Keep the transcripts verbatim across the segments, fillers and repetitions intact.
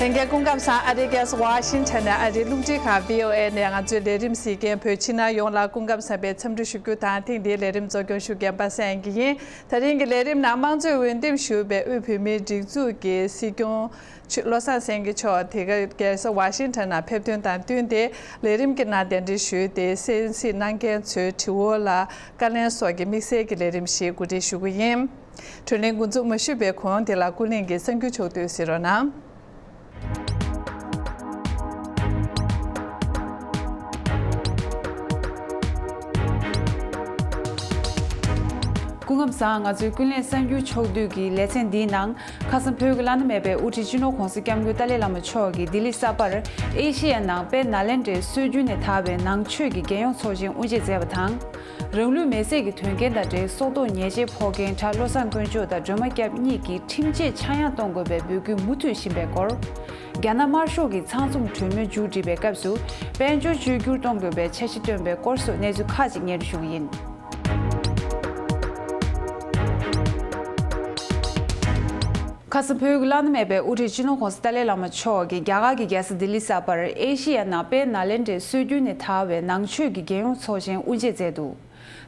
ལྷན་རྒྱས་སྐུ་ཁམས་བཟང་། ཨ་རིའི་རྒྱལ་ས་ཝ་ཤིང་ཊོན་ནས་ཨ་རིའི་རླུང་འཕྲིན་ཁང་བྷི་ཨོ་ཨེ་ནས་ང་ཚོའི་ལས་རིམ་གཟིགས་མཁན་བོད་ཕྱི་ནང་ཡོངས་ལ་སྐུ་ཁམས་བཟང་པའི་འཚམས་འདྲི་ཞུ་རྒྱུ་དང་། ཐེངས་འདིའི་ལས་རིམ་གཙོ་སྐྱོང་ཞུ་མཁན་པ་སངས་དབྱངས་སྐྱིད་ཡིན། ད་རིང་གི་ལས་རིམ་ནང་དམངས་གཙོའི་འོས་འདེམས་ཞུས་པའི་དབུས་བོད་མིའི་སྒྲིག་འཛུགས་ཀྱི་སྲིད་སྐྱོང་བློ་བཟང་སེང་གེ་མཆོག་དེ་ག་རྒྱལ་ས་ཝ་ཤིང་ཊོན་ནང་ཕེབས་ཐོན་དང་བསྟུན་ཏེ་ལས་རིམ་གྱི་ནང་གདན་འདྲེན་ཞུས་ཏེ་གསན་གཟིགས་གནང་མཁན་ཚོའི་དྲི་བ་ལ་བཀའ་ལན་སོགས་ཀྱི་དམིགས་བསལ་གྱི་ལས་རིམ་ཞིག་གོ་སྒྲིག་ཞུ་གི་ཡིན། དྲི་ལན་འགོ་འཛུགས་མ་ཞུས་པའི་གོང་དེ་ལ་ཀུན་གླེང་གི་གསར་འགྱུར་ཕྱོགས་བསྡུས་གཟིགས་རོགས་གནང་། སྐུ་ཁམས་བཟང་། ང་ཚོའི་ཀུན་གླེང་གསར་འགྱུར་ཕྱོགས་བསྡུས་ཀྱི་ལེ་ཚན་འདིའི་ནང་ཁ་སང་བོད་ཀྱི་བླ་ན་མེད་པའི་དབུ་ཁྲིད་སྤྱི་ནོར་༧གོང་ས་༧སྐྱབས་མགོན་ཏཱ་ལའི་བླ་མ་མཆོག་གིས་ལྡི་ལི་ས་པར་ཨེ་ཤེ་ཡ་ནང་དཔལ་ནཱ་ལེནྡྲའི་སྲོལ་རྒྱུན་ནས་དར་བའི་ནང་ཆོས་ཀྱི་རྒྱལ་ཡོངས་ཚོགས་ཆེན་དབུ་འབྱེད་མཛད་པ་དང་། རང་ལུས་མེར་སྲེག་གི་དོན་རྐྱེན་དང་འབྲེལ་སྲོག་ཐོག་ཉེས་ཆད་ཕོག་མཁན་གྲྭ་བློ་བཟང་དཀོན་མཆོག་དང་སྒྲོལ་མ་སྐྱབས་གཉིས་ཀྱི་ཁྲིམས་ཆད་ཆག་ཡང་གཏོང་དགོས་པའི་འབོད་སྐུལ་མུ་མཐུད་བཞིན་པའི་སྐོར། རྒྱ་ནག་དམར་ཤོག་གི་ཚང་འཛོམས་གྲོས་མོལ་མཇུག་སྒྲིལ་བའི་སྐབས་སུ་དཔལ་འབྱོར་བཅོས་བསྒྱུར་གཏོང་དགོས་པའི་འཆར་གཞི་བཏོན་པའི་སྐོར་སོགས་གནས་ཚུལ་ཁག་ཅིག་སྙན་སྒྲོན་ཞུ་གི་ཡིན། ཁ་སང་བོད་ཀྱི་བླ་ན་མེད་པའི་དབུ་ཁྲིད་སྤྱི་ནོར་༧གོང་ས་ཏཱ་ལའི་བླ་མ་མཆོག་གིས་རྒྱ་གར་གྱི་རྒྱལ་ས་ལྡི་ལི་ས་པར་ཨེ་ཤེ་ཡ་ནང་དཔལ་ནཱ་ལེནྡྲའི་སྲོལ་རྒྱུན་ནས་དར་བའི་ནང་ཆོས་ཀྱི་རྒྱལ་ཡོངས་ཚོགས་ཆེན་དབུ་འབྱེད་མཛད་འདུག་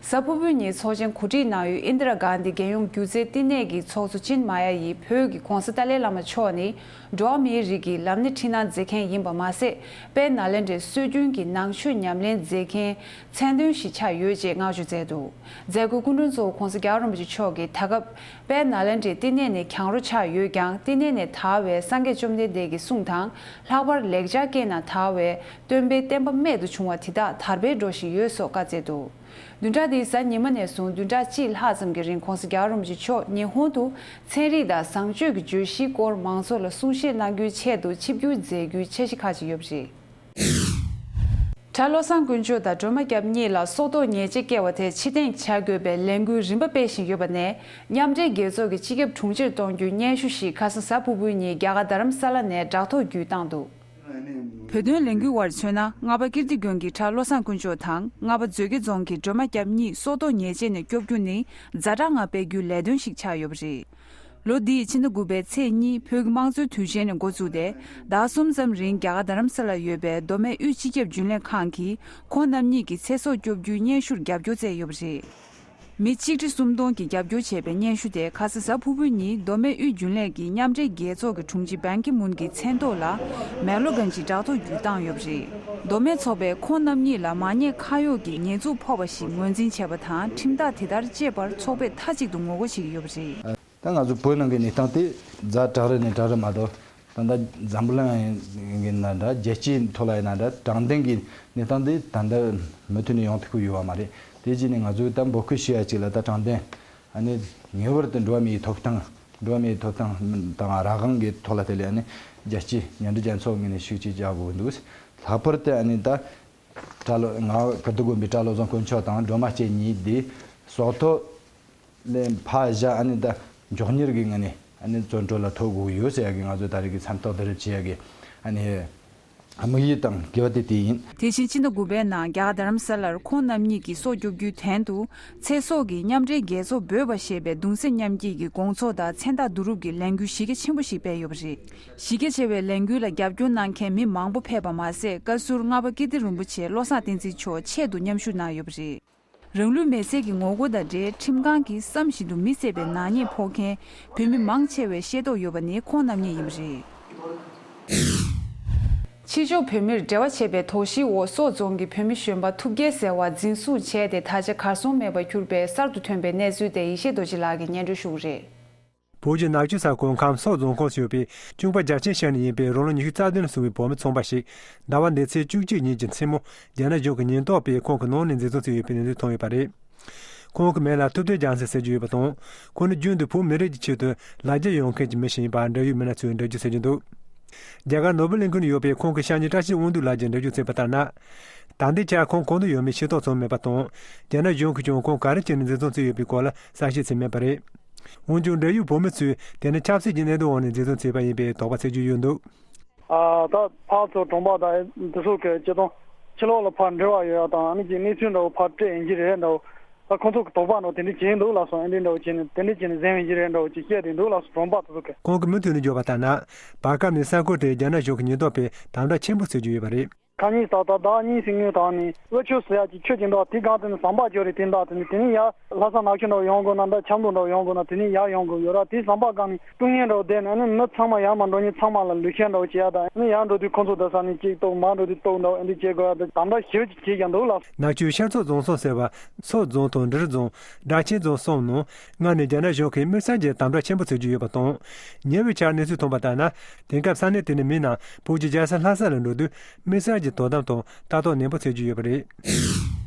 གཟའ་ཕུར་བུའི་ཉིན་ཚོགས་ཆེན་གོ་སྒྲིག་གནང་ཡུལ་ཨིན་དི་ར་གྷན་དྷི་རྒྱལ་ཡོངས་སྒྱུ་རྩལ་བསྟི་གནས་ཀྱི་ཚོགས་གཙོ་ཅིན་མ་ཡ་ཡིས་བོད་ཀྱི་༧གོང་ས་ཏཱ་ལའི་བླ་མ་མཆོག་ནི་འགྲོ་བ་མིའི་རིགས་ཀྱི་ལམ་སྣེ་འཕྲི་སྣོན་མཛད་མཁན་ཡིན་པ་མ་ཟད། དཔལ་ནཱ་ལེནྡྲའི་སྲོལ་རྒྱུན་གྱི་ནང་ཆོས་ཉམས་ལེན་མཛད་མཁན་མཚན་དོན་ཞིག་ཆགས་ཡོད་ཅེས་བསྔགས་བརྗོད་མཛད་འདུག་མཛད་སྒོའི་སྐུ་མགྲོན་གཙོ་བོ་༧གོང་ས་༧རྒྱལ་བ་རིན་པོ་ཆེ་མཆོག་གིས་ད་སྐབས་དཔལ་ནཱ་ལེནྡྲའི་བསྟི་གནས་ནི་གྱང་རོ་ཆགས་ཡོད་ཀྱང་། བསྟི་གནས་ནས་དར་བའི་སངས་རྒྱས་བཅོམ་ལྡན་འདས་ཀྱི་གསུང་དང་། ལྷག་པར་ལེགས་སྦྱར་སྐད་ནང་དར་བའི་སྟོན་པའི་བསྟན་པ་རྨད་དུ་བྱུང་བ་དེ་དག་དར་སྤེལ་འགྲོ་བཞིན་ཡོད་སོགས་བཀའ་སྩལ་འདུག་བདུན་ཕྲག་འདིའི་གཟའ་ཉི་མ་ནས་བཟུང་བདུན་ཕྲག་གཅིག་ལྷག་ཙམ་གྱི་རིང་༧གོང་ས་༧རྒྱལ་བ་རིན་པོ་ཆེ་མཆོག་ཉི་ཧོང་དུ་ཚན་རིག་དང་བཟང་སྤྱོད་ཀྱི་བརྗོད་གཞིའི་སྐོར་མང་ཚོགས་ལ་གསུང་བཤད་གནང་རྒྱུའི་ཆེད་དུ་ཆིབས་བསྒྱུར་མཛད་རྒྱུའི་འཆར་གཞི་ཁག་ཅིག་ཡོད་པ་རེད། གྲྭ་བློ་བཟང་དཀོན་མཆོག་དང་སྒྲོལ་མ་སྐྱབས་གཉིས་ལ་སྲོག་ཐོག་ཉེས་ཆད་བཀལ་བ་དེ་ཕྱིར་འཐེན་བྱ་དགོས་པའི་ལས་འགུལ་རིམ་པ་སྤེལ་བཞིན་ཡོད་པ་ནས། མཉམ་འབྲེལ་རྒྱལ་ཚོགས་ཀྱི་སྤྱི་ཁྱབ་དྲུང་ཆེར་གཏོང་རྒྱུའི་སྙན་ཞུ་ཞིག་ཁ་སང་གཟའ་ཕུར་བུའི་ཉིན་རྒྱ་གར་རྡ་རམ་ས་ལ་ནས་བསྒྲགས་ཐོ་བརྒྱུད་བཏང་འདུག་བོད་དོན་ལས་འགུལ་བར་མཚོན་ན། རྔ་པ་ཀིརྟི་དགོན་གྱི་གྲྭ་བློ་བཟང་དཀོན་མཆོག་དང་། རྔ་པ་མཛོད་དགེ་རྫོང་གི་སྒྲོལ་མ་སྐྱབས་གཉིས་སྲོག་ཐོག་ཉེས་ཆད་ནས་སྐྱོབ་རྒྱུ་ནི་ཛ་དྲག་ངང་སྤེལ་རྒྱུའི་ལས་དོན་ཞིག་ཆགས་ཡོད་པ་རེད། ལོ་འདིའི་ཕྱི་ཟླ་དགུ་པའི་ཚེས་གཉིས་བོད་ཀྱི་དམངས་གཙོའི་དུས་ཆེན་ནས་འགོ་བཙུགས་ཏེ། ཟླ་གསུམ་ཙམ་རིང་རྒྱ་གར་རྡ་རམ་ས་ལར་ཡོད་པའི་མདོ་སྨད་དབུས་སྤྱི་ཁྱབ་རྒྱུན་ལས་ཁང་གིས་ཁོང་རྣམ་གཉིས་ཀྱི་ཚེ་སྲོག་སྐྱོབ་རྒྱུའི་སྙན་ཞུར་རྒྱབ་སྐྱོར་བསྩལ་ཡོད་པ་རེད། མི་གཅིག་ཁྲི་སུམ་སྟོང་གིས་རྒྱབ་སྐྱོར་བྱས་པའི་སྙན་ཞུ་དེ་ཁ་སང་གཟའ་ཕུར་བུ་ཉིན་མདོ་སྨད་དབུས་རྒྱུན་ལས་ཀྱི་མཉམ་འབྲེལ་རྒྱལ་ཚོགས་ཀྱི་དྲུང་ཆེ་བན་ཀི་མུན་གྱི་མཚན་ཐོག་ལ་མེག་ལོ་གན་གྱི་བསྒྲགས་ཐོ་བརྒྱུད་བཏང་ཡོད་པ་རེད། མདོ་སྨད་ཚོགས་པས་ཁོང་རྣམ་གཉིས་ལ་མ་ཉེས་ཁ་གཡོགས་ཀྱི་ཉེས་འཛུགས་ཕོག་པ་ཞིག་ངོས་འཛིན་བྱས་པ་དང་། ཁྲིམས་ཐག་དེ་ལྟར་བཅད་པར་ཚོགས་པས་མཐའ་གཅིག་ཏུ་ངོ་རྒོལ་བྱེད་ཀྱི་ཡོད་པ་རེད། ད་ང་ཚོ་བོད་ནང་གི་གནས་སྟངས་དེ་ཛ་དྲག་རེད་ནས་དྲག་རེད་མ་གཏོགས། ད་ལྟ་འཛམ་བུ་གླིང་ཡིན་ན་འདྲ། རྒྱལ་སྤྱིའི་ཐོག་ལ་ཡིན་ན་འདྲ། དྲང་བདེན་གྱི་གནས་སྟངས་དེ་ད་ལྟ་མུ་མཐུད་ནས་ཡོང་ཐུབ་ཀྱི་ཡོད་པ་མ་རེད། དེ་རྗེས་ནས་ང་ཚོས་ད་འབོད་སྐུལ་ཞུ་ཡ་གཅིག་ལ། ད་དྲང་བདེན་ཨ་ནི་ངེས་པར་དུ་འགྲོ་བ་མིའི་ཐོབ་ཐང་། འགྲོ་བ་མིའི་ཐོབ་ཐང་དང་རང་དབང་གི་ཐོག་ལ་དེ་ལས་ཨ་ནི་རྒྱལ་སྤྱིའི་མཉམ་འབྲེལ་རྒྱལ་ཚོགས་ངོས་ནས་ཤུགས་ཆེ་རྒྱག་དགོས་འདུག་ལྷག་པར་དུ་ཨ་ནི་ད་གྲྭ་བློ་རྔ་བ་ཀིརྟི་དགོན་པའི་གྲྭ་བློ་བཟང་དཀོན་མཆོག་དང་སྒྲོལ་མ་སྐྱབས་གཉིས་དེ་སྲོག་ཐོག་ལས་ཕར་བཞག་ཨ་ནི་ད་མགྱོགས་མྱུར་གྱི་ངང་ནས་ཨ་ནི་བཙོན་གྲོལ་ལ་ཐོབ་དགོས་ཡོད་ཟེར་ཡ་གི་ང་ཚོས་ད་རེས་ཀྱི་མཚན་རྟགས་དེ་རེད་བྱེད་ཡ་གི་ཨ་ནི་དམིགས་ཡུལ་དང་དགེ་བ་དེ་དེ་ཡིན། དེ་བཞིན་ཕྱི་ཟླ་དགུ་པའི་ནང་རྒྱ་གར་རྡ་རམ་ས་ལར་ཁོང་རྣམ་གཉིས་ཀྱི་སྲོག་སྐྱོབ་རྒྱུའི་དོན་དུ་ཚེ་སྲོག་གི་མཉམ་འབྲེལ་རྒྱལ་ཚོགས་འབོད་པ་ཞེས་པའི་གདུང་སེམས་མཉམ་སྐྱེད་ཀྱི་དགོང་ཚོགས་དང་མཚན་རྟགས་བསྡུ་རུབ་ཀྱི་ལས་འགུལ་གཞི་རྒྱ་ཆེན་པོ་ཞིག་སྤེལ་ཡོད་པ་རེད། གཞི་རྒྱ་ཆེ་བའི་ལས་འགུལ་ལ་རྒྱབ་སྐྱོར་གནང་མཁན་མི་མང་པོ་ཕེབས་པ་མ་ཟད། བཀའ་ཟུར་རྔ་པ་ཀིརྟི་རིན་པོ་ཆེ་བློ་བཟང་བསྟན་འཛིན་མཆོག་ཆེད་དུ་མཉམ་ཞུགས་གནང་ཡོད་པ་རེད། རང་ལུས་མེར་སྲེག་གི་ངོ་རྒོལ་དང་འབྲེལ་ཁྲིམས་ཁང་གིས་བསམ་བཞིན་དུ་མི་བསད་པའི་ནག་ཉེས་ཕོག་མཁན་བོད་མི་མང་ཆེ་བའི་ཤེས་རྟོགས་ཡོད་པ་ནི་ཁོང་རྣམ་གཉིས་ཡིན་པ་རེད། ཕྱི་ཕྱོགས་བོད་མིར་འབྲེལ་བ་བྱེད་པའི་དོགས་གཞིའི་འོག་སོག་རྫོང་གི་བོད་མི་གཞོན་པ་ཐུབ་རྒྱལ་ཟེར་བ་འཛིན་བཟུང་བྱས་ཏེ། ད་ཆ་གར་སོང་མེད་པར་གྱུར་པའི་གསར་དུ་ཐོན་པའི་གནས་ཚུལ་དེ་ཡེ་ཤེས་རྡོ་རྗེ་ལགས་ཀྱིས་སྙན་སྒྲོན་ཞུ་གི་རེད། བོད་ཀྱི་ནག་ཆུ་ས་ཁུལ་ཁམས་སོག་རྫོང་ཁོངས་སུ་ཡོད་པའི་ཅུང་པ་རྒྱ་ཆེན་ཤང་ནས་ཡིན་པའི་རང་ལོ་ཉི་ཤུ་རྩ་བདུན་ལ་སོན་པའི་བུད་མེད་ཚོང་པ་ཞིག་ཟླ་བ་འདིའི་ཚེས་བཅུ་གཅིག་ཉིན་གྱི་མཚན་མོ་རྒྱ་ནག་གཞུང་གི་ཉེན་རྟོག་པས་ཁོང་གི་ནང་ནས་འཛིན་བཟུང་བྱས་ཡོད་པའི་གནས་ཚུལ་ཐོན་ཡོད་པ་རེད། ཁོང་གི་མིང་ལ་ཐུབ་བསྟན་རྒྱལ་མཚན་ཟེར་གྱི་ཡོད་པ་དང་། ཁོང་ནི་རྒྱུན་དུ་བོད་མི་རིགས་ཀྱི་ཆེད་དུ་ལ་རྒྱ་ཡོང་མཁན་གྱི་མི་ཞིག་ཡིན་པ་འབྲེལ་ཡོད་མི་སྣ་ཚོས་འགྲེལ་བརྗོད་བྱེད་ཀྱི་འདུག་རྒྱ་གར་ནོར་བུ་གླིང་ཁུལ་ནས་ཡོད་པའི་ཁོང་གི་ཤ་ཉེ་བཀྲ་ཤིས་དབང་འདུས་ལགས་ཀྱིས་འགྲེལ་བརྗོད་བྱས་པ་ལྟར་ན། ད་ལྟའི་ཆར་ཁོང་གང་དུ་ཡོད་མེད་ཤེས་རྟོགས་བྱུང་མེད་པ་དང་། རྒྱ་ནག་གཞུང་གིས་ཀྱང་ཁོང་ག་རེ་བྱས་ནས་འཛིན་བཟུང་བྱས་ཡོད་པའི་སྐོར་ལ་གསལ་བཤད་བྱས་མེད་པ་རེད། འོན་ཀྱང་འབྲེལ་ཡོད་བོད་མི་ཚོས་དེ་ནི་ཆབ་སྲིད་ཀྱི་གནད་དོན་འོག་ནས་འཛིན་བཟུང་བྱས་པ་ཡིན་པའི་དོགས་པ་སེལ་རྒྱུ་ཡོད་འདུག་ཨ། ད་ཕར་ཚུར་གྲོང་པ་དང་འདི་ཚོ་གི་སྤྱི་དོན་ཕྱི་ལོགས་ལ་ཕར་འབྲེལ་བ་ཡོད་ཡ་དང་། ཨ་ནི་གི་གནས་ཚུལ་འདྲ་བོ་ཕར་སྤྲད་ཡིན་གྱི་རེད་འདྲ་བོ། ད་ཁོང་ཚོ་གི་དོགས་པ་ནང་དེ་འདྲ་བྱས་འདུག་ལགས་སོ། ཨེ་འདྲ་འདྲ་བོ་བྱས་ནས་དེ་འདྲ་བྱས་ནས་གཟན་བའི་ཡི་རེད་འདྲ་བོ་ཅིག་བཤད་དེ་འདུག་ལགས་སོ། གྲོང་པ་དེ་ཚོ་གི། ཁོང་གིས་མུ་མཐུད་ནས་བརྗོད་པ་ལྟར་ན། བར་སྐབས་ནས་ས་ཁུལ་དེར་རྒྱ་ནག་གཞུང་གི་ཉེན་རྟོག་པས་དམ་དྲག་ཆེན་པོ་བྱེད་ཀྱི་ཡོད་པ་རེད། ཁ་ཉིན་ད་ལྟ་ཟླ་གཉིས་ཤིག་སྔོན་དང་ནི་ཨུ་ཆུ་ཟེར་ཡག་ཅིག་ཆུ་ཅིག་འདུག་དེའི་སྒང་དེ་ནས་ཟམ་པ་བརྒྱབ་རེད། དེ་འདྲ་དེ་ནས་དེ་ནས་ཡར་ལྷ་ས་ནག་ཆུ་འདྲ་བོ་ཡོང་དགོས་ན་འདྲ། ཆབ་མདོ་འདྲ་བོ་ཡོང་དགོས་ན་དེ་ནས་ཡར་ཡོང་དགོས་ཡོད་ར། དེའི་ཟམ་པ་སྒང་ནས་ཀྲུང་ཡན་འདྲ་བོ་བསྡད་ནས་ཨ་ནི་མི་ཚང་མ་ཡར་མར་འགྲོ་མཁན་ཚང་མ་ལ་ལུས་ཤེད་འདྲ་བོ་བྱེད་ཡག་དང་། ཨ་ནི་ཡར་འགྲོ་དུས་ཁོང་ཚོ་འདྲ་ས་ནས་གཅིག་གཏོགས། མར་འགྲོ་དུས་གཏོགས་འདྲ་བོ་ཨེ་འདྲ་བྱེད་དགོས་ཡག་དང་། དམ་དྲག་ཞེ་པོ་ཅིག་བྱེད་ཀྱང་འདུག་ལགས། ནག་ཆུའི་ཤར་མཚོ་རྫོང་སོགས་ཟེར་བ། མཚོ་རྫོང་དང་འབྲི་རུ་རྫོང་། སྦྲ་ཆེན་རྫོང་སོགས་ནང་སྔར་ནས་རྒྱ་ནག་གཞུང་གིས་དམིགས་བསལ་གྱི་དམ་དྲག་ཆེན་པོ་བྱེད་ཀྱི་ཡོད་པ་དང་། ཉེ་བའི་ཆར་གནས་ཚུལ་ཐོན་པ་ལྟར་ན། དེང་སྐབས་ས་གནས་དེ་ནས་མིའི་ནང་བོད་ཀྱི་རྒྱལ་ས་ལྷ་ས་ལ་འགྲོ་དུས་དམིགས་བསལ་གྱི་དོ་དམ་དང་ལྟ་རྟོག་ནན་པོ་བྱེད་ཀྱི་ཡོད་པ་རེད།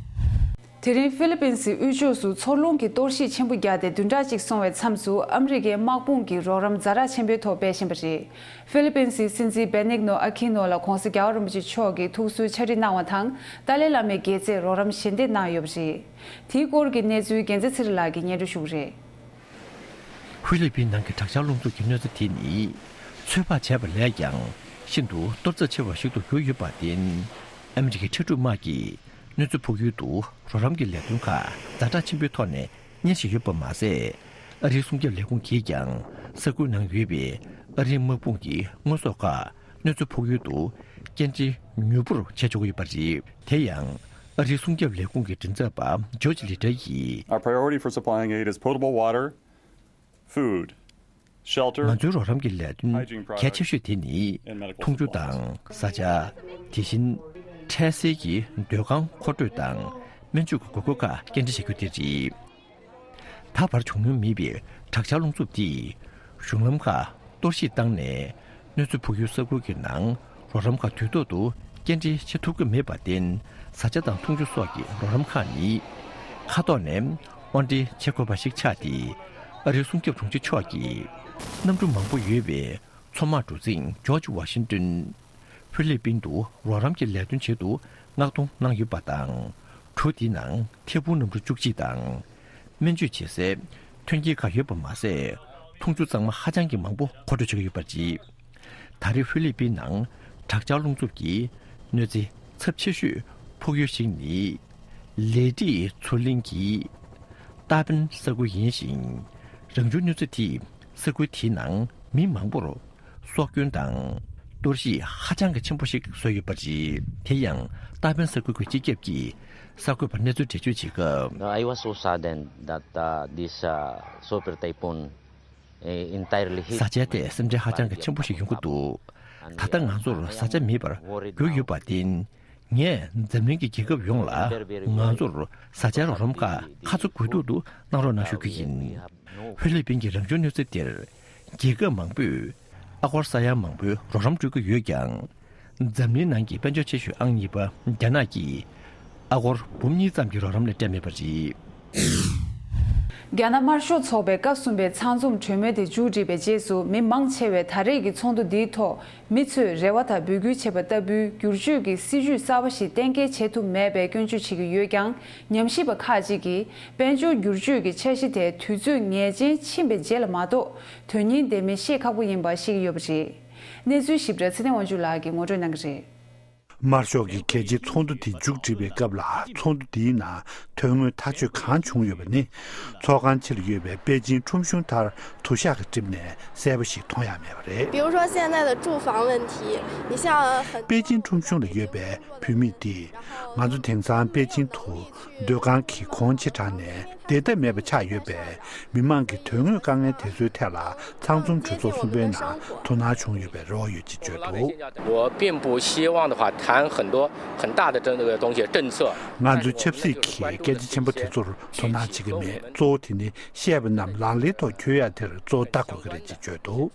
དེ་རིང་ཧྥི་ལི་པིན་སི་དབུས་ཕྱོགས་སུ་མཚོ་རླུང་གི་གཏོར་བཤིག་ཆེན་པོ་བརྒྱབ་སྟེ་བདུན་ཕྲག་གཅིག་སོང་བའི་མཚམས་སུ། ཨ་མི་རི་ཀའི་དམག་དཔུང་གིས་རོགས་རམ་ཛ་དྲག་ཆེན་པོའི་ཐོག་སྤེལ་བཞིན་པ་རེད། ཧྥི་ལི་པིན་སིའི་སྲིད་འཛིན་བེ་ནིག་ནོ་ཨ་ཁི་ནོ་ལ་༧གོང་ས་༧རྒྱལ་བ་རིན་པོ་ཆེ་མཆོག་གིས་ཐུགས་གསོའི་ཕྱག་བྲིས་གནང་བ་དང་། ཏཱ་ལའི་བླ་མའི་དགེ་རྩས་རོགས་རམ་ཞལ་འདེབས་གནང་ཡོད་པ་རེད། དེའི་སྐོར་གྱི་གནས་ཚུལ་རྒྱལ་མཚན་ཚེ་རིང་ལགས་ཀྱིས་སྙན་སྒྲོན་ཞུ་གི་རེད། ཧྥི་ལི་པིན་ནང་གི་དྲག་ཆར་རླུང་འཚུབ་ཀྱི་གནོད་འཚེ་དེ་ནི། ཚོད་དཔག་བྱས་པ་ལས་ཀྱང་ཤིན་ཏུ་གཏོར་རྩ་ཆེ་བ་ཞིག་ཏུ་གྱུར་ཡོད་པར་བརྟེན། ཨ་མི་རི་ཀའི་འཕྲལ་སྒྲུབ་དམག་གིས་གནོད་འཚེ་ཕོག་ཡུལ་དུ་རོགས་རམ་གྱི་ལས་དོན་ཁག་ཛ་དྲག་ཆེན་པོའི་ཐོག་ནས་གཉེར་བཞིན་ཡོད་པ་མ་ཟད། ཨ་རིའི་སྲུང་སྐྱོབ་ལས་ཁུངས་ཀྱིས་ཀྱང་ས་ཁུལ་ནང་ཡོད་པའི་ཨ་རིའི་དམག་དཔུང་གི་དངོས་ཟོག་ཁག་གནོད་འཚེ་ཕོག་ཡུལ་དུ་སྐྱེལ་འདྲེན་མྱུར་པོར་བྱས་ཆོག་གི་ཡོད་པ་རེད། དེ་ཡང་། ཨ་རིའི་སྲུང་སྐྱོབ་ལས་ཁུངས་ཀྱི་མགྲིན་ཚབ་པ་ཇོརྗ་ལི་ཏྲེ་ཡིས། Our priority for supplying aid is potable water, food, shelter, ང་ཚོའི་རོགས་རམ་གྱི་ལས་དོན་གལ་ཆེ་ཤོས་དེ་ནི་འཐུང་ཆུ་དང་བཟའ་བཅའ། དེ་བཞིན་འཕྲལ་སེལ་གྱི་སྡོད་ཁང་མཁོ་སྤྲོད་དང་སྨན་བཅོས་ཀྱི་དགོས་མཁོ་ཁག་སྐྱེལ་འདྲེན་བྱ་རྒྱུ་དེ་རེད། ད་བར་བྱུང་མྱོང་མེད་པའི་དྲག་ཆར་རླུང་འཚུབ་འདིས་གཞུང་ལམ་ཁག་གཏོར་བཤིག་བཏང་ནས། གནོད་འཚེ་ཕོག་ཡུལ་ས་ཁུལ་གྱི་ནང་རོགས་རམ་ཁག་དུས་ཐོག་ཏུ་སྐྱེལ་འདྲེན་བྱེད་ཐུབ་ཀྱི་མེད་པར་བརྟེན། བཟའ་བཅའ་དང་འཐུང་ཆུ་སོགས་ཀྱི་རོགས་རམ་ཁག་ནི་མཁའ་ཐོག་ནས་དབོར་འདྲེན་བྱེད་དགོས་པ་ཞིག་ཆགས་ཏེ། ཨ་རིའི་སྲུང་སྐྱོབ་དྲུང་ཆེ་མཆོག་གིས་གནམ་གྲུ་མང་པོ་ཡོད་པའི་མཚོ་དམག་གྲུ་གཟིངས་ཇོརྗ་ཝ་ཤིང་ཏོན། ཧྥི་ལི་པིན་དུ་རོགས་རམ་གྱི་ལས་དོན་ཆེད་དུ་མངགས་གཏོང་གནང་ཡོད་པ་དང་། གྲུ་འདིའི་ནང་ཐད་འཕུར་གནམ་གྲུ་བཅུ་གཅིག་དང་། སྨན་བཅོས་བྱེད་སའི་ཐོན་སྐྱེད་ཁག་ཡོད་པ་མ་ཟད། འཐུང་ཆུ་གཙང་མ་ཧ་ཅང་གི་མང་པོ་མཁོ་སྤྲོད་བྱེད་ཀྱི་ཡོད་པ་རེད། ད་རེས་ཧྥི་ལི་པིན་ནང་དྲག་ཆར་རླུང་འཚུབ་ཀྱི་གནོད་འཚེ་ཚབས་ཆེ་ཤོས་ཕོག་ཡུལ་ཞིག་ནི། ལེ་ཏི་མཚོ་གླིང་གི་ཏཱ་པིན་ས་ཁུལ་ཡིན་ཞིང་། རང་བྱུང་གནོད་འཚེ་དེས་ས་ཁུལ་དེའི་ནང་མི་མང་པོར། སྲོག་སྐྱོན་དང་གཏོར་བཤིག་ཧ་ཅང་གི་ཆེན་པོ་ཞིག་བཟོས་ཡོད་པ་རེད། དེ་ཡང་ཏཱ་པིན་ས་ཁུལ་གྱི་སྤྱི་ཁྱབ་ཀྱིས་གསར་འགོད་པར་གནས་ཚུལ་འགྲེལ་བརྗོད་བྱེད་སྐབས། No, I was so saddened that uh, this uh, super typhoon uh, entirely hit བཟའ་བཅའ་དེ་སེམས་ཁྲལ་ཧ་ཅང་གི་ཆེན་པོ་ཞིག་ཡོང་གི་འདུག་ད་ལྟ་ང་ཚོར་བཟའ་བཅའ་མེད་པར་གྱུར་ཡོད་པར་བརྟེན། ངས་འཛམ་གླིང་གི་རྒྱལ་ཁབ་ཡོངས་ལ་ང་ཚོར་བཟའ་བཅའ་རོགས་རམ་ཁག་ཁ་ཚ་དགོས་གཏུག་ཏུ་གནང་རོགས་གནང་ཞུ་རྒྱུ་ཡིན། ཧྥི་ལི་པིན་གྱི་རང་བྱུང་གནོད་འཚེ་དེར་རྒྱལ་ཁབ་མང་པོས་ཨ་སྒོར་ས་ཡ་མང་པོའི་རོགས་རམ་སྤྲོད་ཀྱི་ཡོད་ཀྱང་། འཛམ་གླིང་ནང་གི་དཔལ་འབྱོར་ཆེ་ཤོས་ཨང་གཉིས་པ་རྒྱ་ནག་གིས་ཨ་སྒོར་འབུམ་གཉིས་ཙམ་གྱི་རོགས་རམ་ལས་སྤྲད་མེད་པ་རེད། རྒྱ་ནག་དམར་ཤོག་ཚོགས་པའི་སྐབས་གསུམ་པའི་ཚང་འཛོམས་གྲོས་མོལ་དེ་མཇུག་བསྒྲིལ་བའི་རྗེས་སུ། མི་མང་ཆེ་བས་ད་རེས་ཀྱི་ཚོགས་འདུ་འདིའི་ཐོག་མི་ཚོས་རེ་བ་དང་འབོད་སྐུལ་བྱས་པ་ལྟ་བུའི་བསྒྱུར་བཅོས་ཀྱི་སྲིད་ཇུས་གསར་པ་ཞིག་གཏན་འཁེལ་བྱེད་ཐུབ་མེད་པའི་སྐྱོན་བརྗོད་བྱེད་ཀྱི་ཡོད་ཀྱང་། ཉམས་ཞིབ་པ་ཁག་ཅིག་གིས་དཔལ་འབྱོར་བསྒྱུར་བཅོས་ཀྱི་འཆར་གཞི་དེ་དུས་ཚོད་ངེས་ཅན་ཕྱིན་པའི་རྗེས་ལ་མ་གཏོགས། དོན་སྙིང་ལྡན་མིན་ཤེས་ཁག་པོ་ཡིན་པ་བཤད་ཀྱི་ཡོད་པ་རེད། གནས་ཚུལ་ཞིབ་ཕྲ་ཚེ་བརྟན་དབང་ཕྱུག་ལགས་ཀྱིས་ངོ་སྤྲོད་གནང་གི་རེད། དམར་ཤོག་གི་གལ་ཆེའི་ཚོགས་འདུ་དེ་མཇུག་བསྒྲིལ་བའི་སྐབས་ལ། ཚོགས་འདུ་དེའི་ནང་དོན་དངོས་ཐག་གཅོད་གང་བྱུང་ཡོད་པ་ནི། ཚོགས་ཁང་ཕྱི་ལ་ཡོད་པའི་པེ་ཅིན་ཁྲོམ་གཞུང་ལྟར་དུ་ཞག་གིས་བསྒྲིབས་ནས་གསལ་པོ་ཞིག་མཐོང་ཡ་མེད་པ་རེད། 比如说现在的住房问题，你像很 པེ་ཅིན་ཁྲོམ་གཞུང་ལ་ཡོད་པའི་བུད་མེད་དེས། ང་ཚོ་དེང་སང་པེ་ཅིན་དུ་སྡོད་ཁང་གི་གོང་ཆེ་དྲགས་ནས་བསྡད་ཐབས་མེད་པ་ཆགས་ཡོད་པས། མི་མང་གི་དོན་དངོས་དཀའ་ངལ་དེ་ཚོའི་ཐད་ལ་ཚང་འཛོམས་གྲོས་ཚོགས་གསུམ་པའི་ནང་དོ་སྣང་བྱུང་ཡོད་པའི་རེ་བ་ཡོད་ཅེས་བརྗོད་འདུག 我并不希望的话谈很多很大的这个东西政策。 ང་ཚོའི་ཆབ་སྲིད་ཀྱི་སྐད་ཆ་ཆེན་པོ་དེ་ཚོར་དོ་སྣང་བྱེད་ཀྱི་མེད། གཙོ་བོ་དེ་ནི་བཤད་པ་རྣམས་ལག་ལེན་ཐོག་འཁྱོལ་ཡ་དེར་གཙོ་བོ་ལྟ་དགོས་ཀྱི་རེད་ཅེས་བརྗོད་འདུག་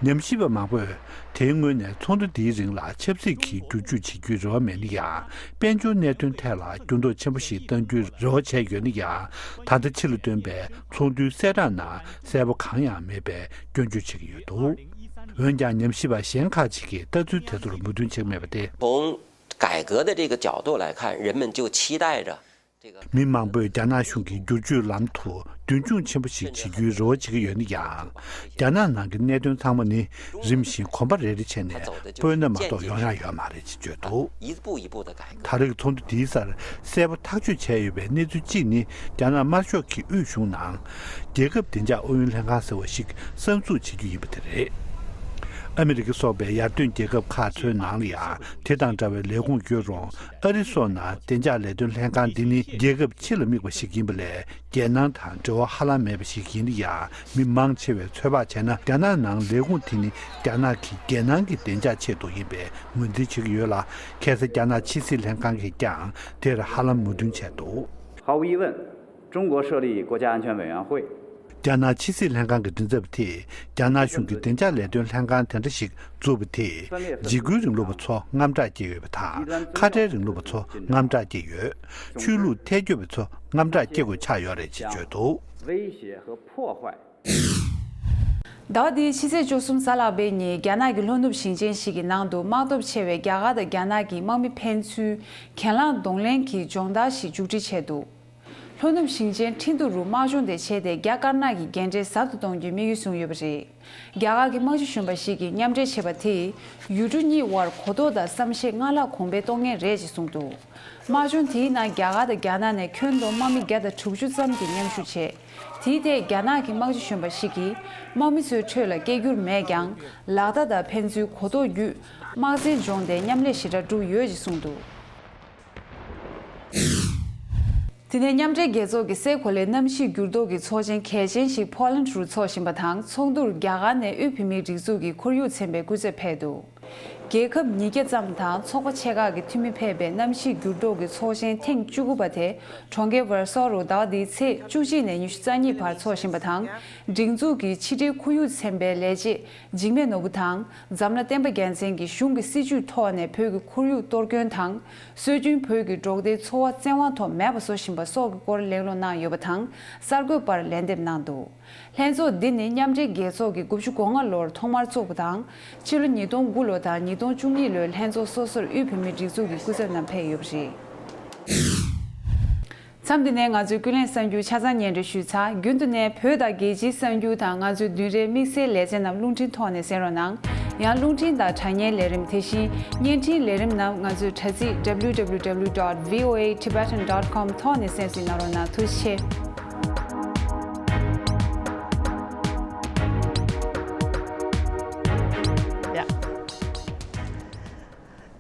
ཉམས་ཞིབ་པ་མང་པོས་དེའི་སྔོན་ནས་ཚོགས་འདུ་འདིའི་རིང་ལ་ཆབ་སྲིད་ཀྱི་བསྒྱུར་བཅོས་བྱེད་རྒྱུའི་རེ་བ་མེད་ན་ཡང་། དཔལ་འབྱོར་གནད་དོན་ཐད་ལ་འགྱུར་ལྡོག་ཆེན་པོ་ཞིག་གཏང་རྒྱུའི་རེ་བ་བྱས་ཡོད་ན་ཡང་། ད་ལྟ་ཕྱི་ལ་བཏོན་པའི་ཚོགས་འདུའི་གསལ་བསྒྲགས་ནང་གསལ་པོ་གང་ཡང་མེད་པའི་སྐྱོན་བརྗོད་བྱེད་ཀྱི་ཡོད་འདུག་འོན་ཀྱང་ཉམས་ཞིབ་པ་གཞན་ཁག་ཅིག་གིས་ལྟ་ཚུལ་དེ་ཚོར་མོས་མཐུན་བྱེད་ཀྱི་མེད་པ་སྟེ། 从改革的这个角度来看，人们就期待着 这个 མི་མང་པོས་རྒྱ་ནག་གཞུང་གིས་བསྒྱུར་བཅོས་ལམ་དུ་མདུན་སྐྱོད་ཆེན་པོ་ཞིག་བྱེད་རྒྱུའི་རེ་བ་བྱེད་ཀྱི་ཡོད་ན་ཡང་། རྒྱ་ནག་ནང་གི་གནད་དོན་ཚང་མ་ནི་རིམ་བཞིན་གོམ་པ་རེ་རེ་བྱས་ནས་སྤོས་ན་མ་གཏོགས་ཡོང་ཡག་ཡོད་མ་རེད་ཅེས་བརྗོད་འདུག། ད་རེས་ཀྱི་ཚོགས་འདུ་འདིའི་སར་གསལ་པོ་ཐག་གཅོད་བྱས་ཡོད་པའི་གནས་ཚུལ་གཅིག་ནི། རྒྱ་ནག་དམར་ཤོག་གི་དབུས་གཞུང་ནང་རྒྱལ་ཁབ་བདེ་འཇགས་ཨུ་ཡོན་ལྷན་ཁང་ཟེར་བ་ཞིག་གསར་འཛུགས་བྱེད་རྒྱུ་ཡིན་པ་དེ་རེད། ཨ་མི་རི་ཀ་སོགས་པའི་ཡར་ཐོན་རྒྱལ་ཁབ་ཁག་ཚོའི་ནང་ལ་ཡང་དེ་དང་འདྲ་བའི་ལས་ཁུངས་ཡོད་རུང་། ཨ་རི་སོགས་ནང་བདེ་འཇགས་ལས་དོན་ལྷན་ཁང་འདི་ནི་རྒྱལ་ཁབ་ཕྱི་ལ་དམིགས་པ་ཞིག་ཡིན་པ་ལས། རྒྱལ་ནང་དང་འབྲེལ་བ་ཧ་ལམ་མེད་པ་ཞིག་ཡིན་ན་ཡང་། མི་མང་ཆེ་བས་ཚོད་དཔག་བྱས་ན། རྒྱ་ནག་ནང་ལས་ཁུངས་དེ་ནི་རྒྱ་ནག་གི་རྒྱལ་ནང་གི་བདེ་འཇགས་ཆེད་དུ་ཡིན་པའི་ངོས་འཛིན་བྱེད་ཀྱི་ཡོད་ལ། ཁ་སང་རྒྱ་ནག་ཕྱི་སྲིད་ལྷན་ཁང་གིས་ཀྱང་དེར་ཧ་ལམ་མོས་མཐུན་བྱས་འདུག། 毫无疑问，中国设立国家安全委员会 རྒྱ་ནག་ཕྱི་སྲིད་ལྷན་ཁང་གི་མགྲིན་ཚབ་དེས། རྒྱ་ནག་གཞུང་གིས་བདེ་འཇགས་ལས་དོན་ལྷན་ཁང་དེ་འདྲ་ཞིག་བཙུགས་པ་དེས། འཇིགས་སྐུལ་རིང་ལུགས་པ་ཚོ་དངངས་སྐྲག་སྐྱེས་ཡོད་པ་དང་། ཁ་བྲལ་རིང་ལུགས་པ་ཚོ་དངངས་སྐྲག་སྐྱེས་ཡོད། ཆོས་ལུགས་ཐལ་འགྱུར་བ་ཚོ་དངངས་སྐྲག་སྐྱེ་དགོས་ཆགས་ཡོད་རེད་ཅེས་བརྗོད་འདུག། 威胁和破坏 ཟླ་བ་འདིའི་ཕྱི་ཚེས་བཅུ་གསུམ་གཟའ་ལྷག་པའི་ཉིན། རྒྱ་ནག་གི་ལྷོ་ནུབ་ཞིང་ཆེན་ཞིག་གི་ནང་དུ་དམག་སྟོབས་ཆེ་བའི་རྒྱ་གར་དང་རྒྱ་ནག་གི་དམག་མི་ཕན་ཚུན་གྱེན་ལངས་གདོང་ལེན་གྱི་སྦྱོང་བརྡར་ཞིག་མཇུག་སྒྲིལ་བྱས་འདུག། ལྷོ་ནུབ་ཞིང་ཆེན་ཁྲིན་ཏུ་རུ་དམག་སྦྱོང་དེ་བྱས་ཏེ། རྒྱ་དཀར་ནག་གི་འགན་འཁྲི་ཟབ་ཏུ་གཏོང་རྒྱུའི་དམིགས་ཡུལ་བཟུང་ཡོད་པ་རེད། རྒྱ་གར་གྱི་དམག་སྤྱི་གཞོན་པ་ཞིག་གིས་མཉམ་འབྲེལ་བྱས་པ་དེས། ཡུལ་གྲུ་གཉིས་དབར་གོ་རྟོགས་དང་བསམ་ཤེས་སྔར་ལྷག་གོང་འཕེལ་གཏོང་མཁན་རེད་ཅེས་གསུངས་འདུག། དམག་སྦྱོང་དེའི་ནང་རྒྱ་གར་དང་རྒྱ་ནག་ནས་ཁྱོན་བསྡོམས་དམག་མི་བརྒྱ་དང་དྲུག་ཅུ་ཙམ་གྱིས་མཉམ་ཞུགས་བྱས། དེའི་ཐད་རྒྱ་ནག་གི་དམག་སྤྱི་གཞོན་པ་ཞིག་གིས། དམག་མི་ཚོའི་ཁྲོད་ལ་སྐད་སྒྱུར་མེད་ཀྱང་། ལག་བརྡ་དང་ཕན་ཚུན་གོ་རྟོགས་བརྒྱུད། དམག་འཛིང་སྦྱོང་སྟེ་མཉམ་ལས་ཞེ་དྲག་བསྒྲུབས་ཡོད་ཅེས་གསུངས་འདུག། དེ་ནས་མཉམ་འབྲེལ་རྒྱལ་ཚོགས་ཀྱི་སའི་གོ་ལའི་གནམ་གཤིས་འགྱུར་ལྡོག་གི་ཚོགས་ཆེན་གལ་ཆེན་ཞིག་ཕོ་ལན་རུ་འཚོགས་བཞིན་པ་དང་། ཚོགས་འདུར་རྒྱ་གར་ནས་དབུས་བོད་མིའི་སྒྲིག་འཛུགས་ཀྱི་ཁོར་ཡུག་ཚན་པའི་སྐུ་ཚབ་ཕེབས་འདུག། རྒྱལ་ཁབ་ཉིས་བརྒྱ་ཙམ་དང་ཚོགས་པ་ཆེ་ཁག་གི་འཐུས་མི་ཕེབས་པའི་གནམ་གཤིས་འགྱུར་ལྡོག་གི་ཚོགས་ཆེན་ཐེངས་བཅུ་དགུ་པ་དེ་གྲོང་ཁྱེར་ཝར་སོ་རུ་ཟླ་བ་འདིའི་ཚེས་བཅུ་གཅིག་ནས་ཉི་ཤུ་རྩ་གཉིས་བར་འཚོགས་བཞིན་པ་དང་། སྒྲིག་འཛུགས་ཀྱི་ཕྱི་དྲིལ་ཁོར་ཡུག་ཚན་པའི་ལས་བྱེད་འཇིགས་མེད་ནོར་བུ་དང་། འཛམ་གླིང་བསྟན་པ་རྒྱལ་མཚན་གྱིས་གཞུང་གི་སྲིད་ཇུས་ཐོག་ནས་བོད་ཀྱི་ཁོར་ཡུག་གཏོར་སྐྱོན་དང་། སྲོལ་རྒྱུན་བོད་ཀྱི་འབྲོག་སྡེའི་འཚོ་བ་བཙན་དབང་ཐོག་མེད་པ་བཟོ་བཞིན་པ་སོགས་ཀྱི་སྐོར་གླེང་སློང་གནང་ཡོད་པ་དང་། གསར་འགོད་པར་ལན་འདེབས་གནང་འདུག། ལྷན་ཚོགས་འདི་ནི་མཉམ་འབྲེལ་རྒྱལ་ཚོགས་ཀྱིས་དགུ་བཅུ་གོ་ལྔ་ལོར་ཐོག་མར་བཙུགས་པ་དང་། ཕྱི་ལོ་ཉིས་སྟོང་དགུ་ལོ་དང་ཉིས་སྟོང་བཅུ་གཉིས་ལོའི་ལྷན་ཚོགས་སོ་སོར་དབུས་བོད་མིའི་སྒྲིག་འཛུགས་ཀྱི་སྐུ་ཚབ་རྣམས་ཕེབས་ཡོད་པ་རེད། མཚམས་འདི་ནས་ང་ཚོའི་ཀུན་གླེང་གསར་འགྱུར་ཆ་ཚང་སྙན་སྒྲོན་ཞུས་ཚར། རྒྱུན་དུ་ནས་བོད་དང་རྒྱལ་སྤྱིའི་གསར་འགྱུར་དང་། ང་ཚོའི་བདུན་རེའི་དམིགས་བསལ་ལེ་ཚན་རྣམས་རླུང་འཕྲིན་ཐོག་ནས་གསན་རོགས་གནང་། ཡང་རླུང་འཕྲིན་དང་དྲ་བརྙན་ལས་རིམ། དེ་བཞིན་བརྙན་འཕྲིན་ལས་རིམ་རྣམས་ང་ཚོའི་དྲ་ཚིགས་W W W dot V O A Tibetan dot com ཐོག་ནས་གསན་སྲིད་གནང་རོགས་གནང་། ཐུགས་རྗེ་ཆེ། ཡ།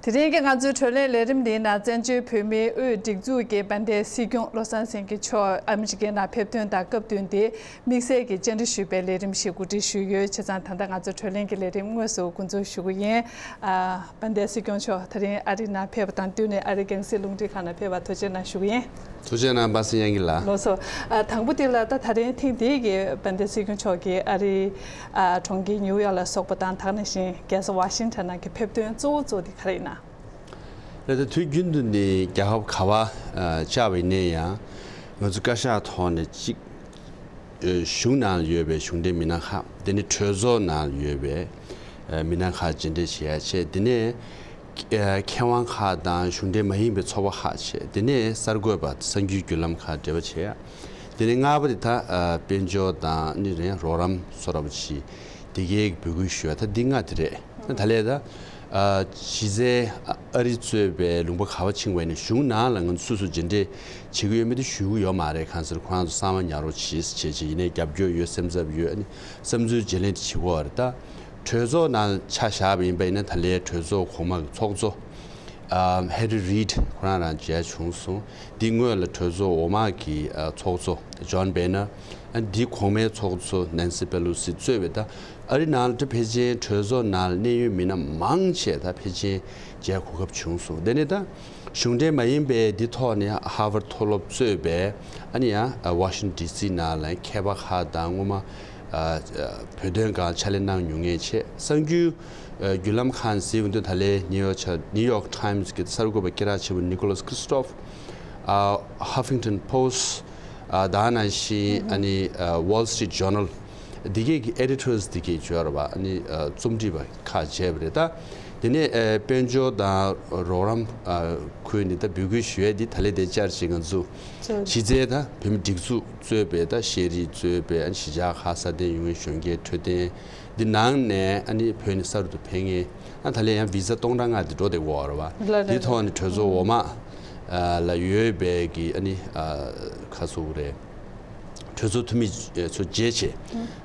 དེ་རིང་གི་ང་ཚོའི་བགྲོ་གླེང་ལས་རིམ་འདིའི་ནང་བཙན་བྱོལ་བོད་མིའི་དབུས་སྒྲིག་འཛུགས་ཀྱི་དཔལ་ལྡན་སྲིད་སྐྱོང་བློ་བཟང་སེང་གེ་མཆོག་ཨ་མི་རི་ཀའི་ནང་ཕེབས་ཐོན་དང་སྐབས་བསྟུན་ཏེ་དམིགས་བསལ་གྱི་བཅར་འདྲི་ཞུས་པའི་ལས་རིམ་ཞིག་གོ་སྒྲིག་ཞུས་ཡོད། བྱས་ཙང་ད་ལྟ་ང་ཚོ་བགྲོ་གླེང་གི་ལས་རིམ་དངོས་སུ་འགོ་འཛུགས་ཞུ་གི་ཡིན། ཨ། དཔལ་ལྡན་སྲིད་སྐྱོང་མཆོག་ད་རིང་ཨ་རི་ནང་ཕེབས་པ་དང་བསྟུན་ནས་ཨ་རིའི་རྒྱང་སྲིང་རླུང་འཕྲིན་ཁང་ནང་ཕེབས་པར་ཐུགས་རྗེ་གནང་ཞུ་གི་ཡིན། ཐུགས་རྗེ་གནང་། པ་སངས་དབྱངས་སྐྱིད་ལགས། ལགས་སོ། ཨ། དང་པོ་དེ་ལ་ད་ད་རིང་ཐེངས་འདིའི་གི་དཔལ་ལྡན་སྲིད་སྐྱོང་མཆོག་གིས་ཨ་རིའི་ཨ་གྲོང་ཁྱེར་ནིའུ་ཡོག་ལ་སོགས་པ་དང་། དེ་ནང་བཞིན་རྒྱལ་ས་ཝ་ཤིང་ཊོན་ནང་གི་ཕེབས་ཐོན་གཙོ་བོ་གཙོ་བོ་དེ་ག་རེ་ཡིན་ན། ལགས། ད་དུས་རྒྱུན་དུ་ནི་རྒྱལ་ཁབ་ག་པར་ཨ་བཅར་བ་ཡིན་ན་ཡང་། ང་ཚོ་བཀའ་ཤག་ཐོག་ནས་གཅིག་ཨ་གཞུང་ནང་ཡོད་པའི་གཞུང་འབྲེལ་མི་སྣ་ཁག། དེ་ནས་གྲོས་ཚོགས་ནང་ཡོད་པའི་ཨ་མི་སྣ་ཁག་མཇལ་འཕྲད་བྱེད་ཡ་བྱས། དེ་ནས་ཨ་མཁས་དབང་ཁག་དང་གཞུང་འབྲེལ་མ་ཡིན་པའི་ཚོགས་པ་ཁག་བྱས། དེ་ནས་གསར་འགོད་པ། གསར་འགྱུར་བརྒྱུད་ལམ་ཁག་འབྲེལ་བ་བྱེད་ཡ། དེ་ནས་ལྔ་པ་དེ་ད་ཨ་དཔལ་འབྱོར་དང་ནི་རེད། རོགས་རམ་སོགས་ར་བ་ཆེ་དེ་གའི་འབོད་སྐུལ་ཞུ་བ། ད་འདི་ལྔ་དེ་རེད། ད་ད་ལས་ད་ཨ་གཞི་རྩའི་ཨ་རི་གཙོས་པའི་ལུང་པ་ག་པར་ཕྱིན་པ་ཡིན་ན་གཞུང་ནང་ལ་ང་ཚོ་སོ་སོ་མཇལ་འཕྲད་བྱེད་ཀྱི་ཡོད་མེད་དེ་ཞུ་གི་ཡོད་མ་རེད། གང་ཟེར་ཁོ་རང་ཚོ་གསང་བ་ཉར་རོགས་བྱེད་བྱེད་བྱེད་ཡིན་ནའི་རྒྱབ་སྐྱོར་ཡོད། སེམས་འཚབ་ཡོད། ཨ་ནི་བསམ་ཚུལ་བརྗེ་ལེན་དེ་བྱེད་དགོས་པ་རེད། ད་གྲོས་ཚོགས་ནང་ཆ་བཞག་པ་ཡིན་པ་ཡིན་ན་ད་ལས་གྲོས་ཚོགས་གོང་མ་གི་ཚོགས་གཙོ་ཨ་ཧེ་རི་རིད་ཁོ་རང་རང་མཇལ་བྱུང་སོང་། འདི་སྔོན་ལ་གྲོས་ཚོགས་འོག་མ་གི་ཨ་ཚོགས་གཙོ་ཇོན་བྷེ་ནར། ཨ་འདི་གོང་མའི་ཚོགས་གཙོ་ནན་སི་པེ་ལོ་སི་གཙོས་པའི་ད་ཨ་རི་ནང་ལ་ད་ཕལ་ཆེར་གྲོས་ཚོགས་ནང་ལ་གནད་ཡོད་མི་སྣ་མང་ཆེ་ད་ཕལ་ཆེར་མཇལ་གོ་སྐབས་བྱུང་སོང་། དེ་ནས་ད་གཞུང་འབྲེལ་མ་ཡིན་པའི་འདི་ཐོག་ནས་ཧར་ཝརཌ་མཐོ་སློབ་གཙོས་པའི་ཨ་ནི་ཡང་ཝ་ཤིང་ཊོན་ཌི་སི་ནང་ལ་མཁས་པ་ཁག་དང་སྔོན་མ་ཨ་ཨ་བོད་དོན་སྒང་ཕྱག་ལས་གནང་མྱོང་མཁན་བྱས། གསར་འགྱུར་ཨ་བརྒྱུད་ལམ་ཁག་ཟེར་ཡོང་དུས་ད་ལས་ནིའུ་ཡོག་ཆ་ནིའུ་ཡོག་ཊའིམ་སི་གི་གསར་འགོད་པ་སྐད་གྲགས་ཆེན་པོ་ནི་ཀོ་ལཱས་ཁི་རི་སི་ཊོཕ། ཨ་ཧ་ཕིང་ཊོན་པོ་སི་ཊི། ཨ་དེ་ནང་བཞིན་ཨ་ནི་ཨ་ཝོལ་སི་ཊི་རིཊ་ཇོར་ནལ། འདི་གའི་གི་ཨེ་ཌི་ཊར་སི་འདི་གའི་བརྗོད་ར་བ་ཨ་ནི་ཨ་རྩོམ་སྒྲིག་པ་ཁག་བྱས་པ་རེད། ད་ དེ་ནས་ཨ་དཔལ་འབྱོར་དང་རོགས་རམ་ཨ་ཁུལ་ནས་ད་འབོད་སྐུལ་ཞུ་ཡས་འདི་ད་ལས་དེ་བཅར་ཅིག་ང་ཚོ་གཞི་རྩའི་ད་བོད་མི་སྒྲིག་འཛུགས་གཙོས་པའི་ད་ཤེས་རིག་གཙོས་པའི་ཨ་གཞིས་ཆགས་ཁག་སྲ་བརྟན་ཡོང་མཁན་གཞོན་སྐྱེས་འཕྲོད་བསྟེན་འདི་ནང་ནས་ཨ་ནི་བོད་ནས་ས་རུ་དུ་ཕེབས་མཁན་ཨ་ད་ལས་ཡང་བི་ཟ་སྟོང་ཕྲག་ལྔ་འདི་འགྲོ་བསྡད་ཀྱི་ཡོད་རེད་བ། ལགས་རེད། འདི་ཐོག་ནས་གྲོས་ཚོགས་འོག་མ་ཨ་ལ་ཡོད་པའི་གི་ཨ་ནི་ཨ་ཁ་སོ་རེད། གྲོས་ཚོགས་འཐུས་མི་ཚོ་མཇལ་བྱས།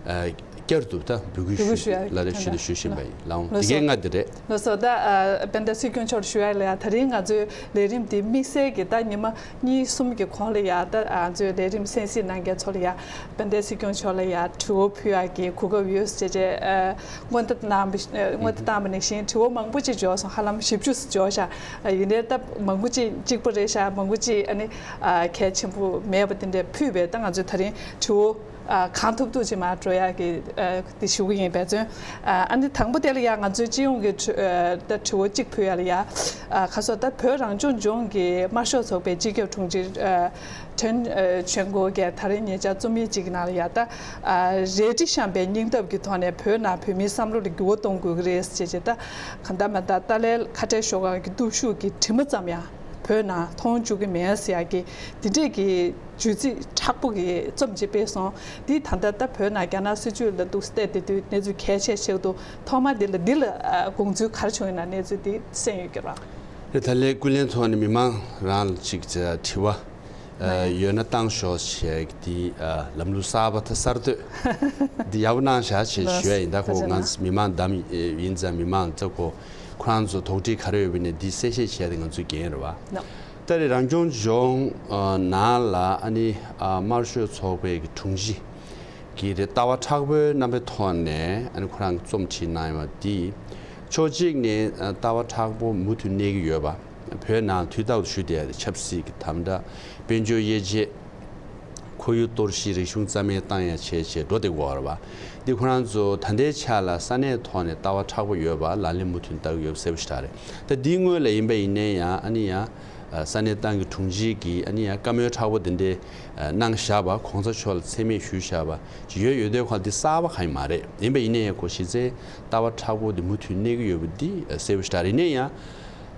ཨ་བསྐྱར་དུ་ད་འབོད་སྐུལ་འབོད་སྐུལ་ཞུ་ཞུ་ཡ་ལ་རེ་ཞུ་དང་ཞུ་བཞིན་པ་ཡིན། ལགས་འོང་། ལགས་སོ། དེ་གའི་ལྔ་དེ་རེད། ལགས་སོ། ད་ཨ་དཔལ་ལྡན་སྲིད་སྐྱོང་མཆོག་ལ་ཞུ་ཡ་ལ་ཡ། ད་རིང་ང་ཚོའི་ལས་རིམ་འདི་དམིགས་བསལ་གྱི་ད་ཉི་མ་གཉིས་གསུམ་གྱི་གོང་ལ་ཡ། ད་ང་ཚོའི་ལས་རིམ་གསན་གཟིགས་གནང་མཁན་ཚོ་ལ་ཡ། དཔལ་ལྡན་སྲིད་སྐྱོང་མཆོག་ལ་ཡ་དྲི་བ་ཕུལ་ཡ་གི་གོ་སྐབས་ཡོད་ཟེར་བྱས་ཨ་སྔོན་བརྡ་གནང་བ་སྔོན་བརྡ་བཏང་བ་ནང་བཞིན་དྲི་བ་མང་པོ་ཅིག་འབྱོར་སོང་། ཧ་ལམ་བཞི་བཅུ་འབྱོར་ཤག་ཡིན་ནའི་ད་མང་པོ་ཅིག་གཅིག་པ་རེད་ཤག་མང་པོ་ཅིག་ཨ་ནི་ཨ་གལ་ཆེན་པོ་མེད་པ་དེ་འདྲ་ཕུལ་བས། ད་ང་ཚོས་ད་རིང་དྲི་བ་ཨ་གང་ཐུབ་ཐུབ་ཅིག་མར་འགྲོ་ཡག་གི་ཨ་དེ་ཞུ་གི་ཡིན། འབད་བརྩོན། ཨ་ནི་དང་པོ་དེ་ལ་ཡང་ང་ཚོའི་སྤྱི་ཡོངས་ཀྱི་ཨ་ད་དྲི་བ་གཅིག་ཕུལ་ཡ་ལ་ཡ། ཨ་ཁ་སོ་ད་བོད་རང་སྐྱོང་ལྗོངས་ཀྱི་དམར་ཤོག་ཚོགས་པའི་སྤྱི་ཁྱབ་དྲུང་ཆེ་ཨ་ཁྲེན་ཨ་ཆོན་གོ་གིས་ད་རིང་ཉེ་ཆར་རྩོམ་ཡིག་ཅིག་གི་ནང་ལ་ཡ། ད་ཨ་རལ་གྲི་བཤམས་པའི་སྙིང་སྟོབས་ཀྱི་ཐོག་ནས་བོད་ནང་བོད་མིའི་བསམ་བློ་ལ་འགྱུར་བ་གཏོང་དགོས་ཀྱི་རེད་ཟེར་བྱས། ད་གང་ལྟར་མ་ལྟར་ཏཱ་ལའི་ཁ་བྲལ་ཤོག་ཁག་གི་སྟོབས་ཤུགས་ཀྱི་དྲི་མ་ཙམ་ཡང་བོད་ནང་མཐོང་བཅུག་གི་མེད་ཟེར་ཡག་གི་འདི་འདྲས་ཀྱི་བརྗོད་ཚིག་མཁྲེགས་པོ་གི་རྩོམ་ཅིག་སྤེལ་སོང་། འདི་ད་ལྟ་ད་བོད་ནང་རྒྱ་ནག་སྲིད་བྱུས་ལ་འདུག་སེ་བལྟས་བསྡད་དུས་གནས་ཚུལ་གལ་ཆེ་ཆགས་འདུག་ཐོག་མ་འདི་ལ་འདི་ལ་ཨ་དགོངས་ཚུལ་ག་རེ་བྱུང་ཡོད་ན་གནས་ཚུལ་འདི་གསན་ཡོད་ཀྱི་རེད། རེད། ད་ལས་ཀུན་གླེང་ཐོག་ནས་མི་མང་རང་ལ་ཅིག་དྲི་བ་ཨ་ཡོད་ན་བཏང་ཤོག་ཞེས་འདི་ཨ་ལམ་ལུགས་གསར་པ་ད་གསར་གཏོད་འདི་ཡག་པོ་གནང་བཞག་ཅེས་ཞུ་ཡ་ཡིན། ད་ཁོ་ང་ཚོ་མི་མང་བདམས་ཡིན་ཙང་མི་མང་ད་ཁོ་ཁོ་རང་ཚོ་དོགས་འདྲི་ག་རེ་ཡོད་པ་ནས་འདི་གསལ་བཤད་བྱས་ཏེ་ང་ཚོའི་འགན་རེད་བ། ད་རེས་རང་སྐྱོང་ལྗོངས་ནང་ལ་ཨ་ནི་དམར་ཤོག་ཚོགས་པའི་གི་དྲུང་ཆེ་གི་རེད། ལྟ་བ་མཁྲེགས་པོའི་རྣམ་པའི་ཐོག་ནས་ཨ་ནི་ཁོ་རང་གི་རྩོམ་བྲིས་གནང་ཡོད་པ་འདི། ཕྱོགས་གཅིག་ནས་ལྟ་བ་མཁྲེགས་པོ་མུ་མཐུད་གནས་ཀྱི་ཡོད་པ། བོད་ནང་དུས་རྟག་ཏུ་ཞུ་བསྡད་ཡ་རེད། ཆབ་སྲིད་ཀྱི་དམ་དྲག་དཔལ་འབྱོར་དབྱེ་འབྱེད། ཁོར་ཡུག་གཏོར་བཤིག་རིག་གཞུང་རྩ་མེད་བཏང་ཡ་བྱས་བྱས་འགྲོ་བསྡད་ཀྱི་ཡོད་རེད་བ། འདི་ཁོ་རང་ཚོ་ད་ལྟའི་ཆ་ལ་ས་གནས་ཐོག་ནས་ལྟ་བ་མཁྲེགས་པོ་ཡོད་པ་ལག་ལེན་མུ་མཐུད་བསྟར་གྱི་ཡོད་པ་གསལ་པོ་ཞེ་དྲག་རེད། ད་འདིའི་སྔོན་ལ་ཡིན་པ་ཡིན་ནའི་ཡང་ཨ་ནི་ཡང་ས་གནས་ཏང་གི་དྲུང་ཆེ་གིས་ཨ་ནི་ཡང་བཀའ་མོལ་མཁྲེགས་པོ་འདི་འདྲའི་གནང་བཞག་པ། གོང་ས་མཆོག་ལ་མཚན་སྨད་ཞུས་བཞག་པ་ཅིག་ཡོད་ཡོད་དུས་ཁ་འདི་གསར་པ་གང་ཡང་མ་རེད། ཡིན་པ་ཡིན་ནའི་ཡང་ཁོ་གཞི་རྩའི་ལྟ་བ་མཁྲེགས་པོ་འདི་མུ་མཐུད་གནས་ཀྱི་ཡོད་པ་འདི་གསལ་པོ་ཞེ་དྲག་རེད། ཡིན་ནའི་ཡང་།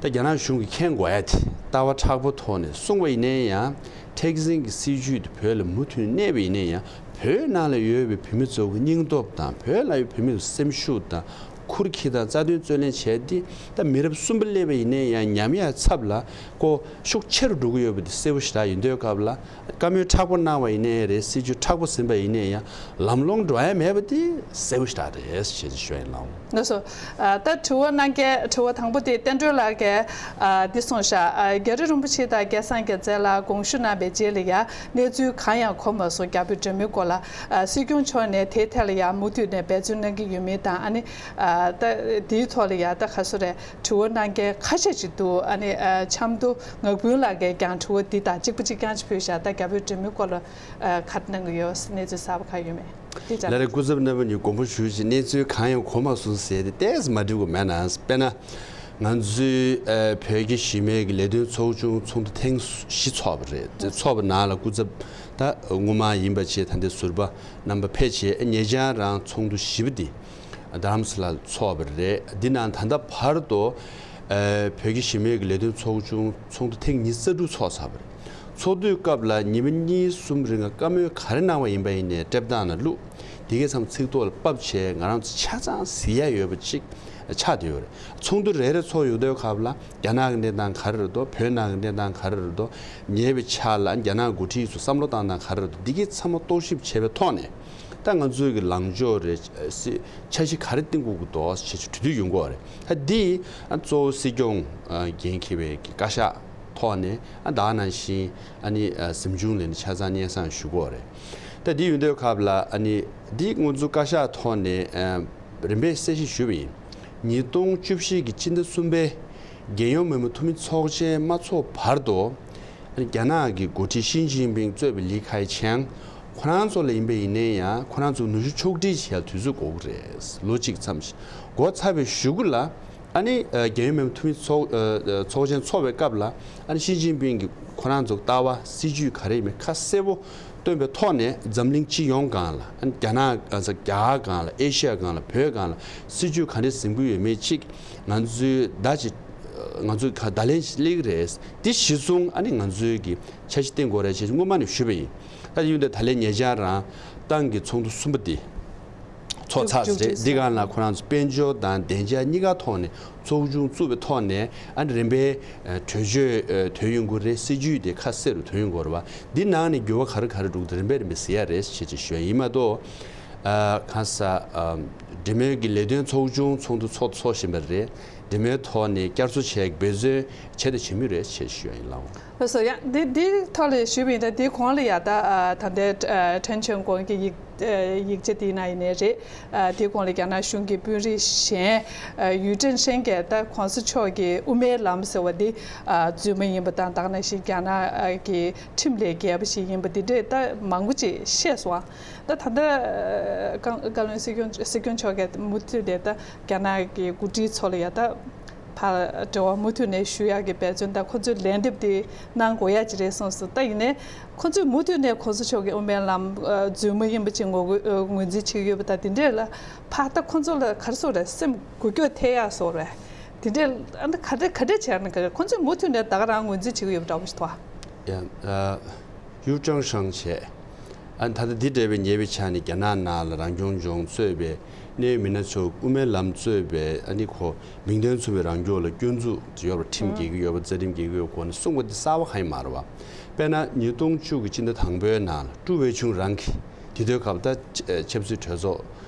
ད་རྒྱ་ནག་གཞུང་གིས་མཁྱེན་དགོས་ཡ་དེ་ལྟ་བ་མཁྲེགས་པོ་ཐོག་ནས་གསུངས་པ་ཡིན་ནའི་ཡང་། མཁྲེགས་འཛིན་གྱི་སྲིད་བྱུས་དེ་བོད་ལ་མུ་མཐུད་གནས་པ་ཡིན་ནའི་ཡང་། བོད་ནང་ལ་ཡོད་པའི་བོད་མི་ཚོ་གི་སྙིང་སྟོབས་དང་། བོད་ལ་ཡོད་བོད་མི་ཚོ་སེམས་ཤུགས་དང་། ཁུར་ཁྱི་དང་རྩ་དོན་རྩོད་ལེན་བྱས་ཏེ། ད་མི་རབས་གསུམ་པ་སླེབས་པ་ཡིན་ནའི་ཡང་ཉམས་ཡ་ཚབ་ལ་ཀོ་ཤུགས་ཆེ་རུ་འགྲོ་གི་ཡོད་པ་དེ་གསལ་པོ་ཞེ་དྲག་ཡིན་དུས་སྐབས་ལ། བཀའ་མོལ་མཁྲེགས་པོ་གནང་བ་ཡིན་ནའི་རེད། སྲིད་བྱུས་མཁྲེགས་པོ་ཟིན་པ་ཡིན་ནའི་ཡང་། ལམ་ལྷོང་འགྲོ་ཡ་མེད་པ་དེ་གསལ་པོ་ཞེ་དྲག་རེད་ཞེས་ཞུ་ཡ་ཡིན། ལགས་འོང་། ལགས་སོ། ཨ་ད་དྲི་བ་གནང་མཁན་དྲི་བ་དང་པོ་དེ་བསྟན་སྒྲོལ་ལགས་ཀྱིས་ཨ་འདི་གསུངས་ཤག་ཨ་རྒྱ་རི་རིན་པོ་ཆེ་དང་སྐལ་བཟང་རྒྱལ་མཚན་ལ་དགོངས་ཞུ་གནང་བའི་རྗེས་ལ་ཡང་གནས་ཚུལ་གང་ཡང་གོ་མ་སོང་། རྒྱ་བོད་འབྲེལ་མོལ་སྐོར་ལ་ཨ་སྲིད་སྐྱོང་མཆོག་ནས་དེའི་ཐད་ལ་ཡང་མུ་མཐུད་ནས་འབད་བརྩོན་གནང་གི་ཡོད་མེད་དང་། ཨ་ནི་ཨ་ད་དེའི་ཐོག་ལ་ཡང་ད་ག་སུ་རེད། དྲི་བ་གནང་མཁན་ཁ་ཤས་ཅིག་འདུག་ཨ་ནི་ཨ་ཆབ་མདོ་ངག་དཔོན་ལགས་ཀྱིས་ཀྱང་དྲི་བ་འདི་དང་གཅིག་པ་གཅིག་རྐྱང་ཅིག་ཕུལ་ཤག་ད་རྒྱ་བོད་འབྲེལ་མོལ་སྐོར་ལ་ཨ་ག་རེ་གནང་གི་ཡོད། གནས་ཚུལ་གསར་པ་ག་ཡོད་མེད། ལགས་རེད། སྐུ་ཚབ་རྣམ་པ་གཉིས་དགོངས་པ་ཞུ་ཞིང་། གནས་ཚུལ་གང་ཡང་གོ་མ་སོང་ཟེར་ཏེ་ཏོག་ཙམ་མ་འགྲིག་པ་མེད་ན། དཔེར་ན། ང་ཚོའི་ཨ་བོད་ཀྱི་གཞི་མེད་ཀྱི་ལས་དོན་ཚོགས་ཆུང་ཚོགས་འདུ་ཐེངས་བཞི་ཚོགས་པ་རེད། དེ་ཚོགས་པ་ནང་ལ་སྐུ་ཚབ་ད་སྔོན་མ་ཡིན་པ་བྱས། ད་ལྟའི་ཟུར་པ་རྣམ་པ་ཕེབས་བྱས། ཉེ་ཆར་རང་ཚོགས་འདུ་བཞི་པ་འདི་རྡ་རམ་ས་ལར་ཚོགས་པ་རེད། འདི་ནང་ད་ལྟ་བར་དུ་ཨ་བོད་ཀྱི་གཞི་མེད་ཀྱི་ལས་དོན་ཚོགས་ཆུང་ཚོགས་འདུ་ཐེངས་ཉི་ཤུ་རྩ་དྲུག་ཚོགས་ཚར་བ་རེད། ཚོགས་དུས་སྐབས་ལ་ཉི་མ་གཉིས་གསུམ་རིང་བཀའ་མོལ་ག་རེ་གནང་བ་ཡིན་པ་ཡིན་ནའི་དེབ་ཐེར་ནང་བླུགས། དེ་གའི་མཚམས་ཚིག་ཐོ་ལ་ཕབ་བྱས་ང་རང་ཚོ་ཆ་ཚང་གཟིགས་ཡ་ཡོད་པ་ཅིག་ཆགས་བསྡད་ཡོད་རེད། ཚོགས་འདུ་རེ་རེ་ཚོགས་ཡོང་དུས་སྐབས་ལ་རྒྱ་ནག་གི་གནས་སྟངས་ག་རེ་རེད་འདུག་བོད་ནང་གི་གནས་སྟངས་ག་རེ་རེད་འདུག་ཉེ་བའི་ཆར་ལ་རྒྱ་ནག་འགོ་ཁྲིད་ཚོ་བསམ་བློ་བཏང་སྟངས་ག་རེ་རེད་འདུག་འདི་གའི་ཚང་མ་རྟོག་ཞིབ་བྱས་པའི་ཐོག་ནས། ད་ང་ཚོའི་གི་ལངས་ཕྱོགས་རེད། སྲིད་འཆར་གཞི་ག་རེ་བཏིང་དགོས་ཀྱི་འདུག་ཞེས་གྲོས་བསྡུར་ཡོང་གི་ཡོད་རེད། ད་འདི་ཨ་གཙོ་བོ་སྲིད་སྐྱོང་ཨ་འགན་འཁྱེར་བའི་གི་བཀའ་ཤག་ཐོག་ནས་ཨ་ད་ག་ནང་བཞིན་ཨ་ནི་ཨ་གཟིམ་ཆུང་ལ་ནི་ཆ་ཚང་སྙན་སེང་ཞུ་གི་ཡོད་རེད། ད་འདི་ཡོང་དུས་སྐབས་ལ་ཨ་ནི་འདི་ང་ཚོ་བཀའ་ཤག་ཐོག་ནས་ཨ་རིམ་པས་གསལ་བཤད་ཞུས་པ་ཡིན། ཉིས་སྟོང་བཅུ་བཞི་གི་སྤྱི་ཟླ་གསུམ་པའི་རྒྱལ་ཡོངས་མི་དམངས་འཐུས་མི་ཚོགས་ཆེན་མ་ཚོགས་བར་དུ། རྒྱ་ནག་གི་འགོ་ཁྲིད་ཞི་ཅིན་ཕིང་གཙོས་པའི་ལི་ཁེ་ཆང་ཁོ་རང་ཚོ་ལ་ཡིན་པ་ཡིན་ནའི་ཡང་། ཁོ་རང་ཚོ་ནུས་ཤུགས་ཕྱོགས་སྒྲིག་བྱེད་ཡ་དུས་ཚོད་འགོར་གི་རེད། ལོ་གཅིག་ཙམ་ཞིག་འགོར་ཚར་བའི་གཞུག་གུ་ལ། ཨ་ནི་ཨ་རྒྱལ་ཡོངས་མི་དམངས་འཐུས་མི་ཚོགས་ཨ་ཨ་ཚོགས་ཆེན་ཚོགས་པའི་སྐབས་ལ། ཨ་ནི་ཞི་ཅིན་ཕིང་གིས་ཁོ་རང་ཚོ་ལྟ་བ་སྲིད་ཇུས་ག་རེ་ཡིན་མིན་ཁ་གསལ་པོ་ བཏོན་པའི་ཐོག་ནས་འཛམ་གླིང་སྤྱི་ཡོངས་སྒང་ལ། ཨ་ནི་རྒྱ་ནག་ཨ་རྒྱ་གར་སྒང་ལ། ཨེ་ཤི་ཡ་སྒང་ལ། བོད་སྒང་ལ་སྲིད་ཇུས་ག་འདྲས་འཛིན་གྱི་ཡོད་མེད་ཅིག་ང་ཚོས་ད་ཅིག་ང་ཚོས་ག་བརྡ་ལན་ཞིག་སླེབས་ཀྱི་རེད། འདི་གཞིར་བཟུང་ཨ་ནི་ང་ཚོས་ཀྱི་འཆར་གཞི་བཏིང་དགོས་རེད་ཅེས་སྔོན་མ་ནས་ཞུས་པ་ཡིན། ད་ཡིན་དུས་ད་ལན་ཉེ་ཆར་རང་ཏང་གི་ཚོགས་འདུ་གསུམ་པ་འདི་ཚོགས་ཚར་ཟིན་རེད། འདི་སྒང་ལ་ཁོ་རང་ཚོ་དཔལ་འབྱོར་དང་བདེ་འཇགས་གཉིས་ཀ་ཐོག་ནས་ཚོགས་ཆུང་བཙུགས་པའི་ཐོག་ནས་ཨ་ནི་རིམ་པས་གྲོས་ཆོད་ཐོན་ཡོང་གི་རེད། སྲིད་ཇུས་དེ་ཁ་གསལ་རུ་ཐོན་ཡོང་གི་རེད་བ། འདི་ནང་ནས་འགྱུར་བ་ག་རེ་ག་རེ་འགྲོ་གི་འདུག་རིམ་པས་རིམ་པས་གཟིགས་ཡ་རེད་ཅེས་ཅིག་ཞུ་ཡ་ཡིན་མ་གཏོགས། ཨ་གང་ཟག་ཨ་འབྲེལ་མོལ་གྱི་ལས་དོན་ཚོགས་ཆུང་ཚོགས་འདུ་ཚོགས་ཚོགས་བཞིན་པ་རེད། འབྲེལ་མོལ་ཐོག་ནས་བསྐྱར་གསོ་བྱས་འབད་བརྩོན་བྱས་དང་བྱེད་མུས་རེད་ཅེས་ཞུ་ཡ་ཡིན་ལགས། ལགས་སོ། ཡང་འདི་འདིའི་ཐོག་ལ་ཞུས་པ་ཡིན་ན། འདིའི་གོང་ལ་ཡ་ད་ཨ་ད་ལྟའི་ཨ་ཁྲེན་ཆོན་ཀོང་གི་ཡིག་ཨ་ཡིག་ཆ་དེའི་ནང་ཡིན་ནའི་རེད། ཨ་དེའི་གོང་ལ་རྒྱ་ནག་གཞུང་གི་དཔོན་རིགས་གཞན་ཨ་ཡུས་ཀྲེན་ཧྲེང་གིས་ད་གོང་ས་མཆོག་གི་དབུ་མའི་ལམ་ཟེར་བ་འདི་ཨ་རྫུན་མ་ཡིན་པ་དང་། ད་ག་ནང་བཞིན་རྒྱ་ནག་གི་ཁྲིམས་ལས་འགལ་བ་ཞིག་ཡིན་པ་འདི་འདྲས་ད་མང་པོ་ཅིག་བཤད་སོང་། ད་ད་ལྟ་ཨ་བཀའ་བཀའ་བློན་སྲིད་སྐྱོང་སྲིད་སྐྱོང་མཆོག་གིས་མུ་མཐུད་ནས་ད་རྒྱ་ནག་གི་འགོ་ཁྲིད་ཚོ་ལ་ཡ་ད་ཕར་འབྲེལ་བ་མུ་མཐུད་ནས་ཞུ་ཡག་གི་འབད་བརྩོན་དང་། ཁོ་ཚོས་ལན་འདེབས་དེ་གནང་དགོས་ཡག་ཅིག་རེད་གསུངས་སོང་། ད་ཡིན་ནའི་ཁོ་ཚོས་མུ་མཐུད་ནས་གོང་ས་མཆོག་གི་དབུ་མའི་ལམ་ཨ་རྫུན་མ་ཡིན་པ་ཅིག་ངོ་རྒོལ་ཨ་ངོས་འཛིན་བྱེད་ཀྱི་ཡོད་པ་དང་། དེ་འདྲས་ལ་ཕར་ད་ཁོ་ཚོ་ལ་ག་རེ་ཟེར་དགོས་རེད། སེམས་འགུལ་སྐྱོད་ཐེབས་ཡག་བཟོ་འདྲ་རེད། དེ་འདྲས་ཨ་ནི་ག་འདྲས་ག་འདྲས་བྱས་ན་ག་རེ། ཁོ་ཚོས་མུ་མཐུད་ནས་ད་ག་རང་ངོས་འཛིན་བྱེད་ཀྱི་ཡོད་པ་འདྲ་པོ་ཞིག་འདུག་ཨ། ཡ་ཨ། ཡུས་ཀྲེན་ཧྲེང་བྱས། ཨ་ད་ལྟ་འདི་འདྲ་བའི་ཉེ་བའི་ཆར་ནས་རྒྱ་ནག་ནང་ལ་རང་སྐྱོང་ལྗོངས་གཙོས་པའི་གནད་ཡོད་མི་སྣ་ཚོ་དབུ་མའི་ལམ་གཙོས་པའི་ཨ་ནི་ཁོ་མིང་དོན་མཚུངས་པའི་རང་སྐྱོང་ལ་སྐྱོན་འཛུགས་ཡོད་པ། ཁྲིམས་འགལ་གྱི་ཡོད་པ། རྩ་ཁྲིམས་འགལ་གྱི་ཡོད་པའི་སྐོར་ནས་གསུངས་པ་འདི་གསར་པ་གང་ཡང་མ་རེད་བ། དཔེར་ན་ཉིས་སྟོང་བཅུ་གི་སྤྱི་ཟླ་དང་པོའི་ནང་ལ་ཀྲུའུ་ཝེ་ཆུན་རང་གིས་དེ་དུས་སྐབས་ད་ཆབ་སྲིད་གྲོས་ཚོགས་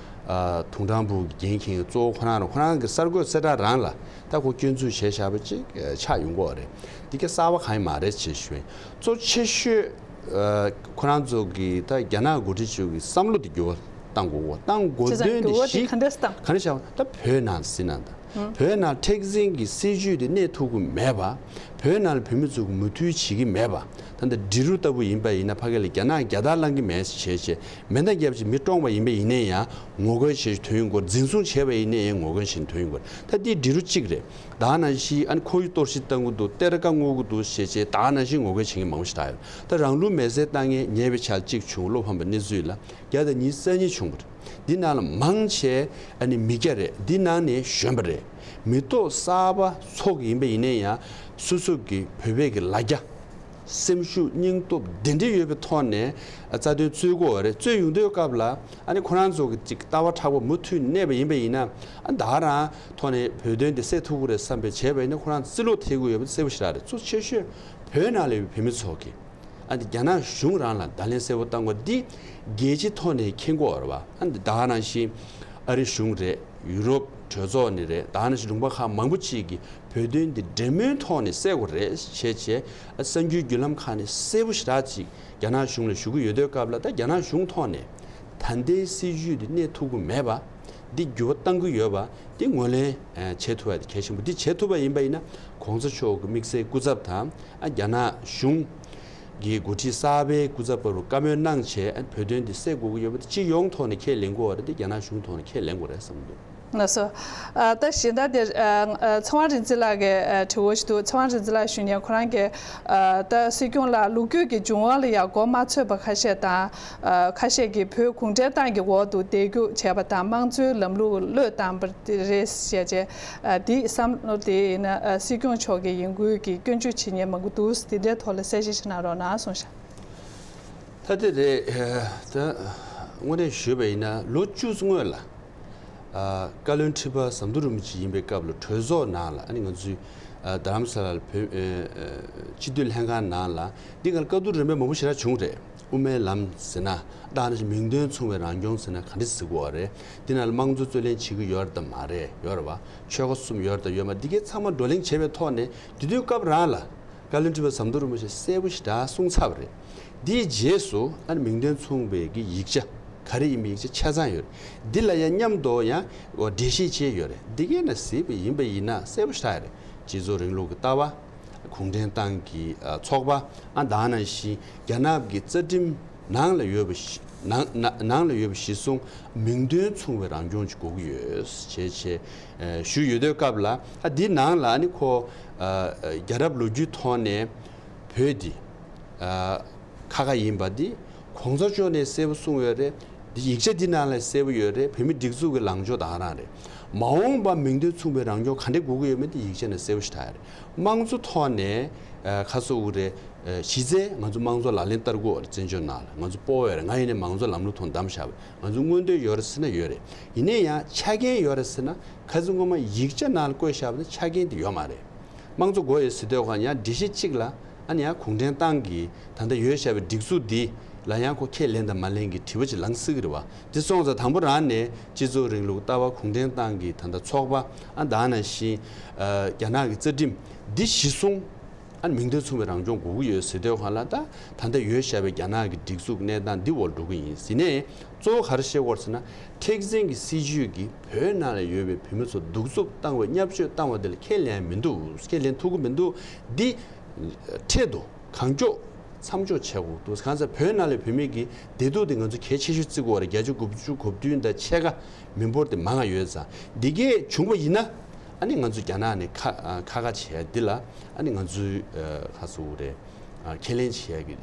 ཨ་དུང་ཀྲང་པུའུ་གི་འགན་འཁྱེར་མཁན་གཙོ་བོ་ཁོ་རང་རེད། ཁོ་རང་གི་གསར་འགོད་གསལ་བསྒྲགས་རང་ལ་ད་ཁོ་སྐྱོན་འཛུགས་བྱས་བཞག་པ་ཅིག་ཨ་ཆགས་ཡོང་གི་ཡོད་རེད། འདི་ག་གསར་པ་གང་ཡང་མ་རེད་ཅེས་ཞུ་ཡིན། གཙོ་ཆེ་ཤོས་ཨ་ཁོ་རང་ཚོ་གི་ད་རྒྱ་ནག་འགོ་ཁྲིད་ཚོ་གི་བསམ་བློ་དེ་འགྱུར་བ་གཏང་དགོས། གཏང་དགོས་དོན་དེ་གཞི་ག་འདྲས་བཏང་། ག་འདྲ་བྱ་བ། ད་བོད་ནང་ཟིན་ན་ད་བོད་ནང་མཁྲེགས་འཛིན་གྱི་སྲིད་བྱུས་དེ་གནས་ཐུབ་ཀྱི་མེད་པ། བོད་ནང་ལ་བོད་མི་ཚོ་གི་མོས་མཐུན་བྱེད་ཀྱི་མེད་པ། ད་ལྟ་འབྲི་རུ་ལྟ་བུ་ཡིན་པ་ཡིན་ན་ཕ་གི་ལ་རྒྱ་ནག་རྒྱལ་དར་བསླང་གི་མེད་ཟེར་བྱས་བྱས་མེ་མདའ་བརྒྱབ་བྱས་མི་བཀྲོངས་པ་ཡིན་པ་ཡིན་ནའི་ཡང་ངོ་རྒོལ་བྱས་བྱས་ཐོན་ཡོང་གི་ཡོད། འཛིན་བཟུང་བྱས་པ་ཡིན་ནའི་ཡང་ངོ་རྒོལ་བྱས་ཐོན་ཡོང་གི་ཡོད། ད་འདི་འབྲི་རུ་གཅིག་རེད། ད་ག་ནང་བཞིན་ཨ་ནི་ཁོར་ཡུག་གཏོར་བཤིག་བཏང་གི་འདུག། གཏེར་ཁ་སྔོག་གི་འདུག་ཟེར་བྱས་ད་ག་ནང་བཞིན་ངོ་རྒོལ་བྱེད་མཁན་མང་པོ་ཞིག་ད་ཡོད། ད་རང་ལུས་མེར་སྲེག་བཏང་མཁན་ཉེ་བའི་ཆར་གཅིག་བྱུང་། བློ་ཕམ་པའི་གནས་ཚུལ་ལ་བརྒྱ་དང་ཉི་ཤུ་རྩ་གཉིས་བྱུང་བ་རེད། འདི་ནང་ལ་མང་ཆེ་ཨ་ནི་མི་སྐྱ་རེད། འདི་ནང་ནས་གཞོན་པ་རེད། མི་ཐོག་གསར་པ་ཚོགས་ཡིན་པ་ཡིན་ནའི་ཡང་སོ་སོ་གི་བོད་པའི་གི་ལ་རྒྱ། སེམས་ཤུགས་སྙིང་སྟོབས་གདེང་འདྲེས་ཡོད་པའི་ཐོག་ནས་རྩ་དོན་རྩོད་དགོས་པ་རེད། རྩོད་ཡོང་དུས་སྐབས་ལ་ཨ་ནི་ཁོ་རང་ཚོ་གི་ཅིག་ལྟ་བ་མཁྲེགས་པོ་མུ་མཐུད་གནས་པ་ཡིན་པ་ཡིན་ན། ཨ་ད་ག་རང་ཐོག་ནས་བོད་དོན་དེ་སེལ་ཐུབ་ཀྱི་རེད་བསམ་པའི་བྱས་པ་ཡིན་ན་ཁོ་རང་རྩིས་ལོག་ཐེབས་ཀྱི་ཡོད་པ་གསལ་པོ་ཞེ་དྲག་རེད། གཙོ་ཆེ་ཤོས་བོད་ནང་ལ་ཡོད་པའི་བོད་མི་ཚོ་གི་ཨ་ནི་རྒྱ་ནག་གཞུང་རང་ལ་བརྡ་ལན་གསལ་པོ་བཏང་དགོས། འདི་རྒྱལ་སྤྱིའི་ཐོག་ནས་མཁྱེན་གྱི་ཡོད་རེད་བ། ཨ་ནི་ད་ག་ནང་བཞིན་ཨ་རི་གཞུང་རེད། ཡུ་རོབ་གྲོས་ཚོགས་ནས་རེད། ད་ག་ནང་བཞིན་ལུང་པ་ཁག་མང་པོ་ཅིག་གིས་བོད་དོན་འདི་འབྲེལ་མོལ་ཐོག་ནས་སེལ་དགོས་རེད་བྱས་བྱས། ཨ་གསར་འགྱུར་བརྒྱུད་ལམ་ཁག་ནས་གསལ་པོ་ཞེ་དྲག་ཅིག་རྒྱ་ནག་གཞུང་ལ་ཞུ་གི་ཡོད་དུས་སྐབས་ལ། ད་རྒྱ་ནག་གཞུང་ཐོག་ནས་ད་ལྟའི་སྲིད་བྱུས་འདི་གནས་ཐུབ་ཀྱི་མེད་པ། འདི་འགྱུར་བ་གཏང་གི་ཡོད་པ་འདི་ངོས་ལེན་ཨ་བྱེད་ཐུབ་པ་དེ་གལ་ཆེན་པོ། འདི་བྱེད་ཐུབ་པ་ཡིན་པ་ཡིན་ན་གོང་ས་མཆོག་གི་དམིགས་བསལ་སྐུ་ཚབ་དང་ཨ་རྒྱ་ནག་གཞུང་གི་འགོ་ཁྲིད་གསར་པའི་སྐུ་ཚབ་བར་བཀའ་མོལ་གནང་བྱས། ཨ་བོད་དོན་འདི་སེལ་དགོས་ཀྱི་ཡོད་པ་དེ་སྤྱི་ཡོངས་ཐོག་ནས་ཁས་ལེན་དགོས་པ་རེད། འདི་རྒྱ་ནག་གཞུང་ཐོག་ནས་ཁས་ལེན་དགོས་རེད་བསམ་གྱི་འདུག། ལགས་སོ། ཨ་ད་གཞན་དག་དེ་ཨ་ཨ་ཚེ་དབང་རིག་འཛིན་ལགས་ཀྱི་ཨ་དྲི་བ་ཞིག་འདུག། ཚེ་དབང་རིག་འཛིན་ལགས་ཞུ་ཉན་ཁོ་རང་གིས་ཨ་ད་སྲིད་སྐྱོང་ལགས་ལོ་རྒྱུས་ཀྱི་འབྱུང་བ་ལ་ཡང་མགོ་མ་ཚོད་པ་ཁ་ཤས་དང་། ཨ་ཁ་ཤས་ཀྱིས་བོད་གུང་ཁྲན་ཏང་གི་འོག་ཏུ་བསྡད་རྒྱུ་བྱས་པ་དང་། དམངས་གཙོའི་ལམ་ལུགས་བློས་བཏང་པ་དེ་རེད་ཟེར་བྱས། ཨ་འདི་བསམ་བློ་དེ་ཡིན་ན་ཨ་སྲིད་སྐྱོང་མཆོག་གིས་ཡིན་ཁུལ་གྱིས་སྐྱོན་བརྗོད་བྱེད་ཉན་མང་པོ་འདུག། དེ་འདྲའི་ཐོག་ལ་གསལ་བཤད་ཞིག་གནང་རོགས་གནང་གསུངས་ཤག། ད་དེ་རེད། ད་དངོས་གནས་ཞུས་པ་ཡིན་ན་ལོ་བཅུ་སྔོན་ལ། ཨ་བཀའ་བློན་ཁྲི་པ་ཟམ་གདོང་རིན་པོ་ཆེ་ཡིན་པའི་སྐབས་ལ་གྲོས་ཚོགས་ནང་ལ་ཨ་ནི་ང་ཚོའི་ཨ་རྡ་རམ་ས་ལ་ལ་བོད་ཨ་ཨ་སྤྱི་འཐུས་ལྷན་ཁང་ནང་ལ་འདི་གར་བཀའ་བསྡུར་རིམ་པ་མང་པོ་ཞེ་དྲག་བྱུང་རེད། དབུ་མའི་ལམ་ཟེར་ན། ད་ནི་མིང་དོན་མཚུངས་པའི་རང་སྐྱོང་ཟེར་ན་ག་འདྲ་ཟེར་དགོས་པ་རེད། འདི་ནང་ལ་དམངས་གཙོ་རྩོད་ལེན་བྱེད་ཀྱི་ཡོད་རེད་དམ་མ་རེད། ཡོད་རེད་བ། ཆོལ་ཁ་གསུམ་ཡོད་རེད་དམ་ཡོད་མ་རེད། འདི་གའི་ཚང་མ་བགྲོ་གླེང་བྱས་པའི་ཐོག་ནས་དེ་དུས་སྐབས་རང་ལ་བཀའ་བློན་ཁྲི་པ་ཟམ་གདོང་རིན་པོ་ཆེ་གསལ་པོ་ཞེ་དྲག་གསུངས་ཚར་བ་རེད། འདིའི་རྗེས་སུ་ཨ་ནི་མིང་དོན་མཚུངས་པའི་གི་ཡིག་ཆ་ག་རེ་ཡིན་པའི་ཡིག་ཆ་ཆ་ཚང་ཡོད་རེད། འདི་ལ་ཡང་མཉམ་དུ་ཡང་འགྲེལ་བཤད་བྱས་ཡོད་རེད། འདི་གའི་ནང་གཟིགས་པ་ཡིན་པ་ཡིན་ན་གསལ་པོ་ཞེ་དྲག་རེད། སྤྱི་ཚོགས་རིང་ལུགས་ཀྱི་ལྟ་བ། གུང་ཁྲན་ཏང་གི་ཨ་ཚོགས་པ། ཨ་ད་ག་ནང་བཞིན་རྒྱ་ནག་གི་རྩ་ཁྲིམས་ནང་ལ་ཡོད་པ་གཞི་ནང་ནང་ནང་ལ་ཡོད་པ་གཞི་བཟུང་མིང་དོན་མཚུངས་པའི་རང་སྐྱོང་ཅིག་དགོས་ཀྱི་ཡོད་ཅེས་བྱས་ཨ་ཞུས་ཡོད་དུས་སྐབས་ལ། ཨ་འདི་ནང་ལ་ཨ་ནི་ཁོ་ཨ་རྒྱལ་རབས་ལོ་རྒྱུས་ཐོག་ནས་བོད་འདི་ཨ་ཁ་ཁ་ཡིན་པ་འདི་ གོང་ས་མཆོག་ནས་གསལ་པོ་གསུངས་ཡོད་རེད། འདི་ཡིག་ཆ་འདི་ནང་ལ་གསལ་པོ་ཡོད་རེད། བོད་མི་སྒྲིག་འཛུགས་ཀྱི་ལངས་ཕྱོགས་ད་ག་རང་རེད། མ་འོངས་པ་མིང་དོན་མཚུངས་པའི་རང་སྐྱོང་ག་འདྲ་དགོས་ཀྱི་ཡོད་མེད་འདི་ཡིག་ཆ་ནས་གསལ་པོ་ཞིག་ཆགས་ཡོད་རེད། དམངས་གཙོ་ཐོག་ནས་ཨ་ཁ་སོ་འུ་རེད། ཨ་གཞི་རྩའི་ང་ཚོ་དམངས་གཙོ་ལག་ལེན་བསྟར་དགོས་རེད། བཙན་བྱོལ་ནང་ལ་ང་ཚོ་སྤོ་བ་ཡོད་རེད། ང་ཡིན་ནའི་མང་གཙོ་ལམ་ལུགས་ཐོག་བདམས་བཞག་པ་རེད། ང་ཚོ་མངོན་འདོད་ཡོད་རེད་ཟེར་ན་ཡོད་རེད། ཡིན་ནའི་ཡང་ཆ་རྐྱེན་ཡོད་རེད་ཟེར་ན་ཁ་སང་སྔོན་མ་ཡིག་ཆ་ནང་ལ་བཀོད་བཞག་པ་ནི་ཆ་རྐྱེན་དེ་ཡོད་མ་རེད། དམངས་གཙོ་དགོས་ཡོད་ཟེར་དུས་ཁོ་ཡང་སྒྲིག་གཞི་གཅིག་ལ་ཨ་ནི་ཡང་གུང་ཁྲན་ཏང་གི་ད་ལྟ་ཡོད་བཞག་པའི་སྒྲིག་འཛུགས་འདི་ལ་ཡང་ཁོ་ཁས་ལེན་དང་མ་ལེན་གྱི་དྲི་བ་ཅིག་ལངས་སྲིད་ཀྱི་རེད་བ། དེ་སོང་ཙང་དང་པོ་རང་ནས་སྤྱི་ཚོགས་རིང་ལུགས་ལྟ་བ་གུང་ཁྲན་ཏང་གི་ད་ལྟ་ཚོགས་པ་ཨ་ད་ནང་བཞིན་ཨ་རྒྱ་ནག་གི་རྩ་ཁྲིམས་འདི་གཞི་བཟུང་ཨ་མིང་དོན་མཚུངས་པའི་རང་སྐྱོང་དགོས་ཀྱི་ཡོད་ཟེར་དུས་ཁོ་ལ་ད་ད་ལྟ་ཡོད་བཞག་པའི་རྒྱ་ནག་གི་སྒྲིག་འཛུགས་གནས་སྟངས་འདི་འོག་འགྲོ་གི་ཡིན་ཟེར་ནས། གཙོ་བོ་ག་རེ་བཤད་དགོས་ཟེར་ན། མཁྲེགས་འཛིན་གྱི་སྲིད་བྱུས་ཀྱིས་བོད་ནང་ལ་ཡོད་པའི་བོད་མི་ཚོ་གདུག་རྩུབ་བཏང་བའི་བརྙས་བཅོས་བཏང་བ་དེ་ལ་ཁས་ལེན་མི་འདུག་ཁས་ལེན་ཐུབ་ཀྱི་མི་འདུག་འདི་འཕྲལ་དུ་གང་མགྱོགས་མཚམས་འཇོག་བྱེད་དགོས་འདུག་གང་ཟེར་བོད་ནང་ལ་བོད་མི་གི་བདེ་སྡུག་དེ་ང་ཚོ་གལ་ཆེ་ཤོས་བརྩི་དགོས་རེད། བརྒྱད་ཅུ་དགུ་བཅུ་གོ་བདུན་དང་ཕྱེད་ཀ་མི་འབོར་དེ་མང་ང་ཡོད་ཙང་འདི་གས་བྱུང་བ་ཡིན་ན་ཨ་ནི་ང་ཚོ་རྒྱ་ནག་ནས་ཁ་ཁ་ཁ་བྱས་འདི་ལ་ཨ་ནི་ང་ཚོའི་ཁ་སོ་རེད། ཁས་ལེན་བྱེད་ཡག་གི་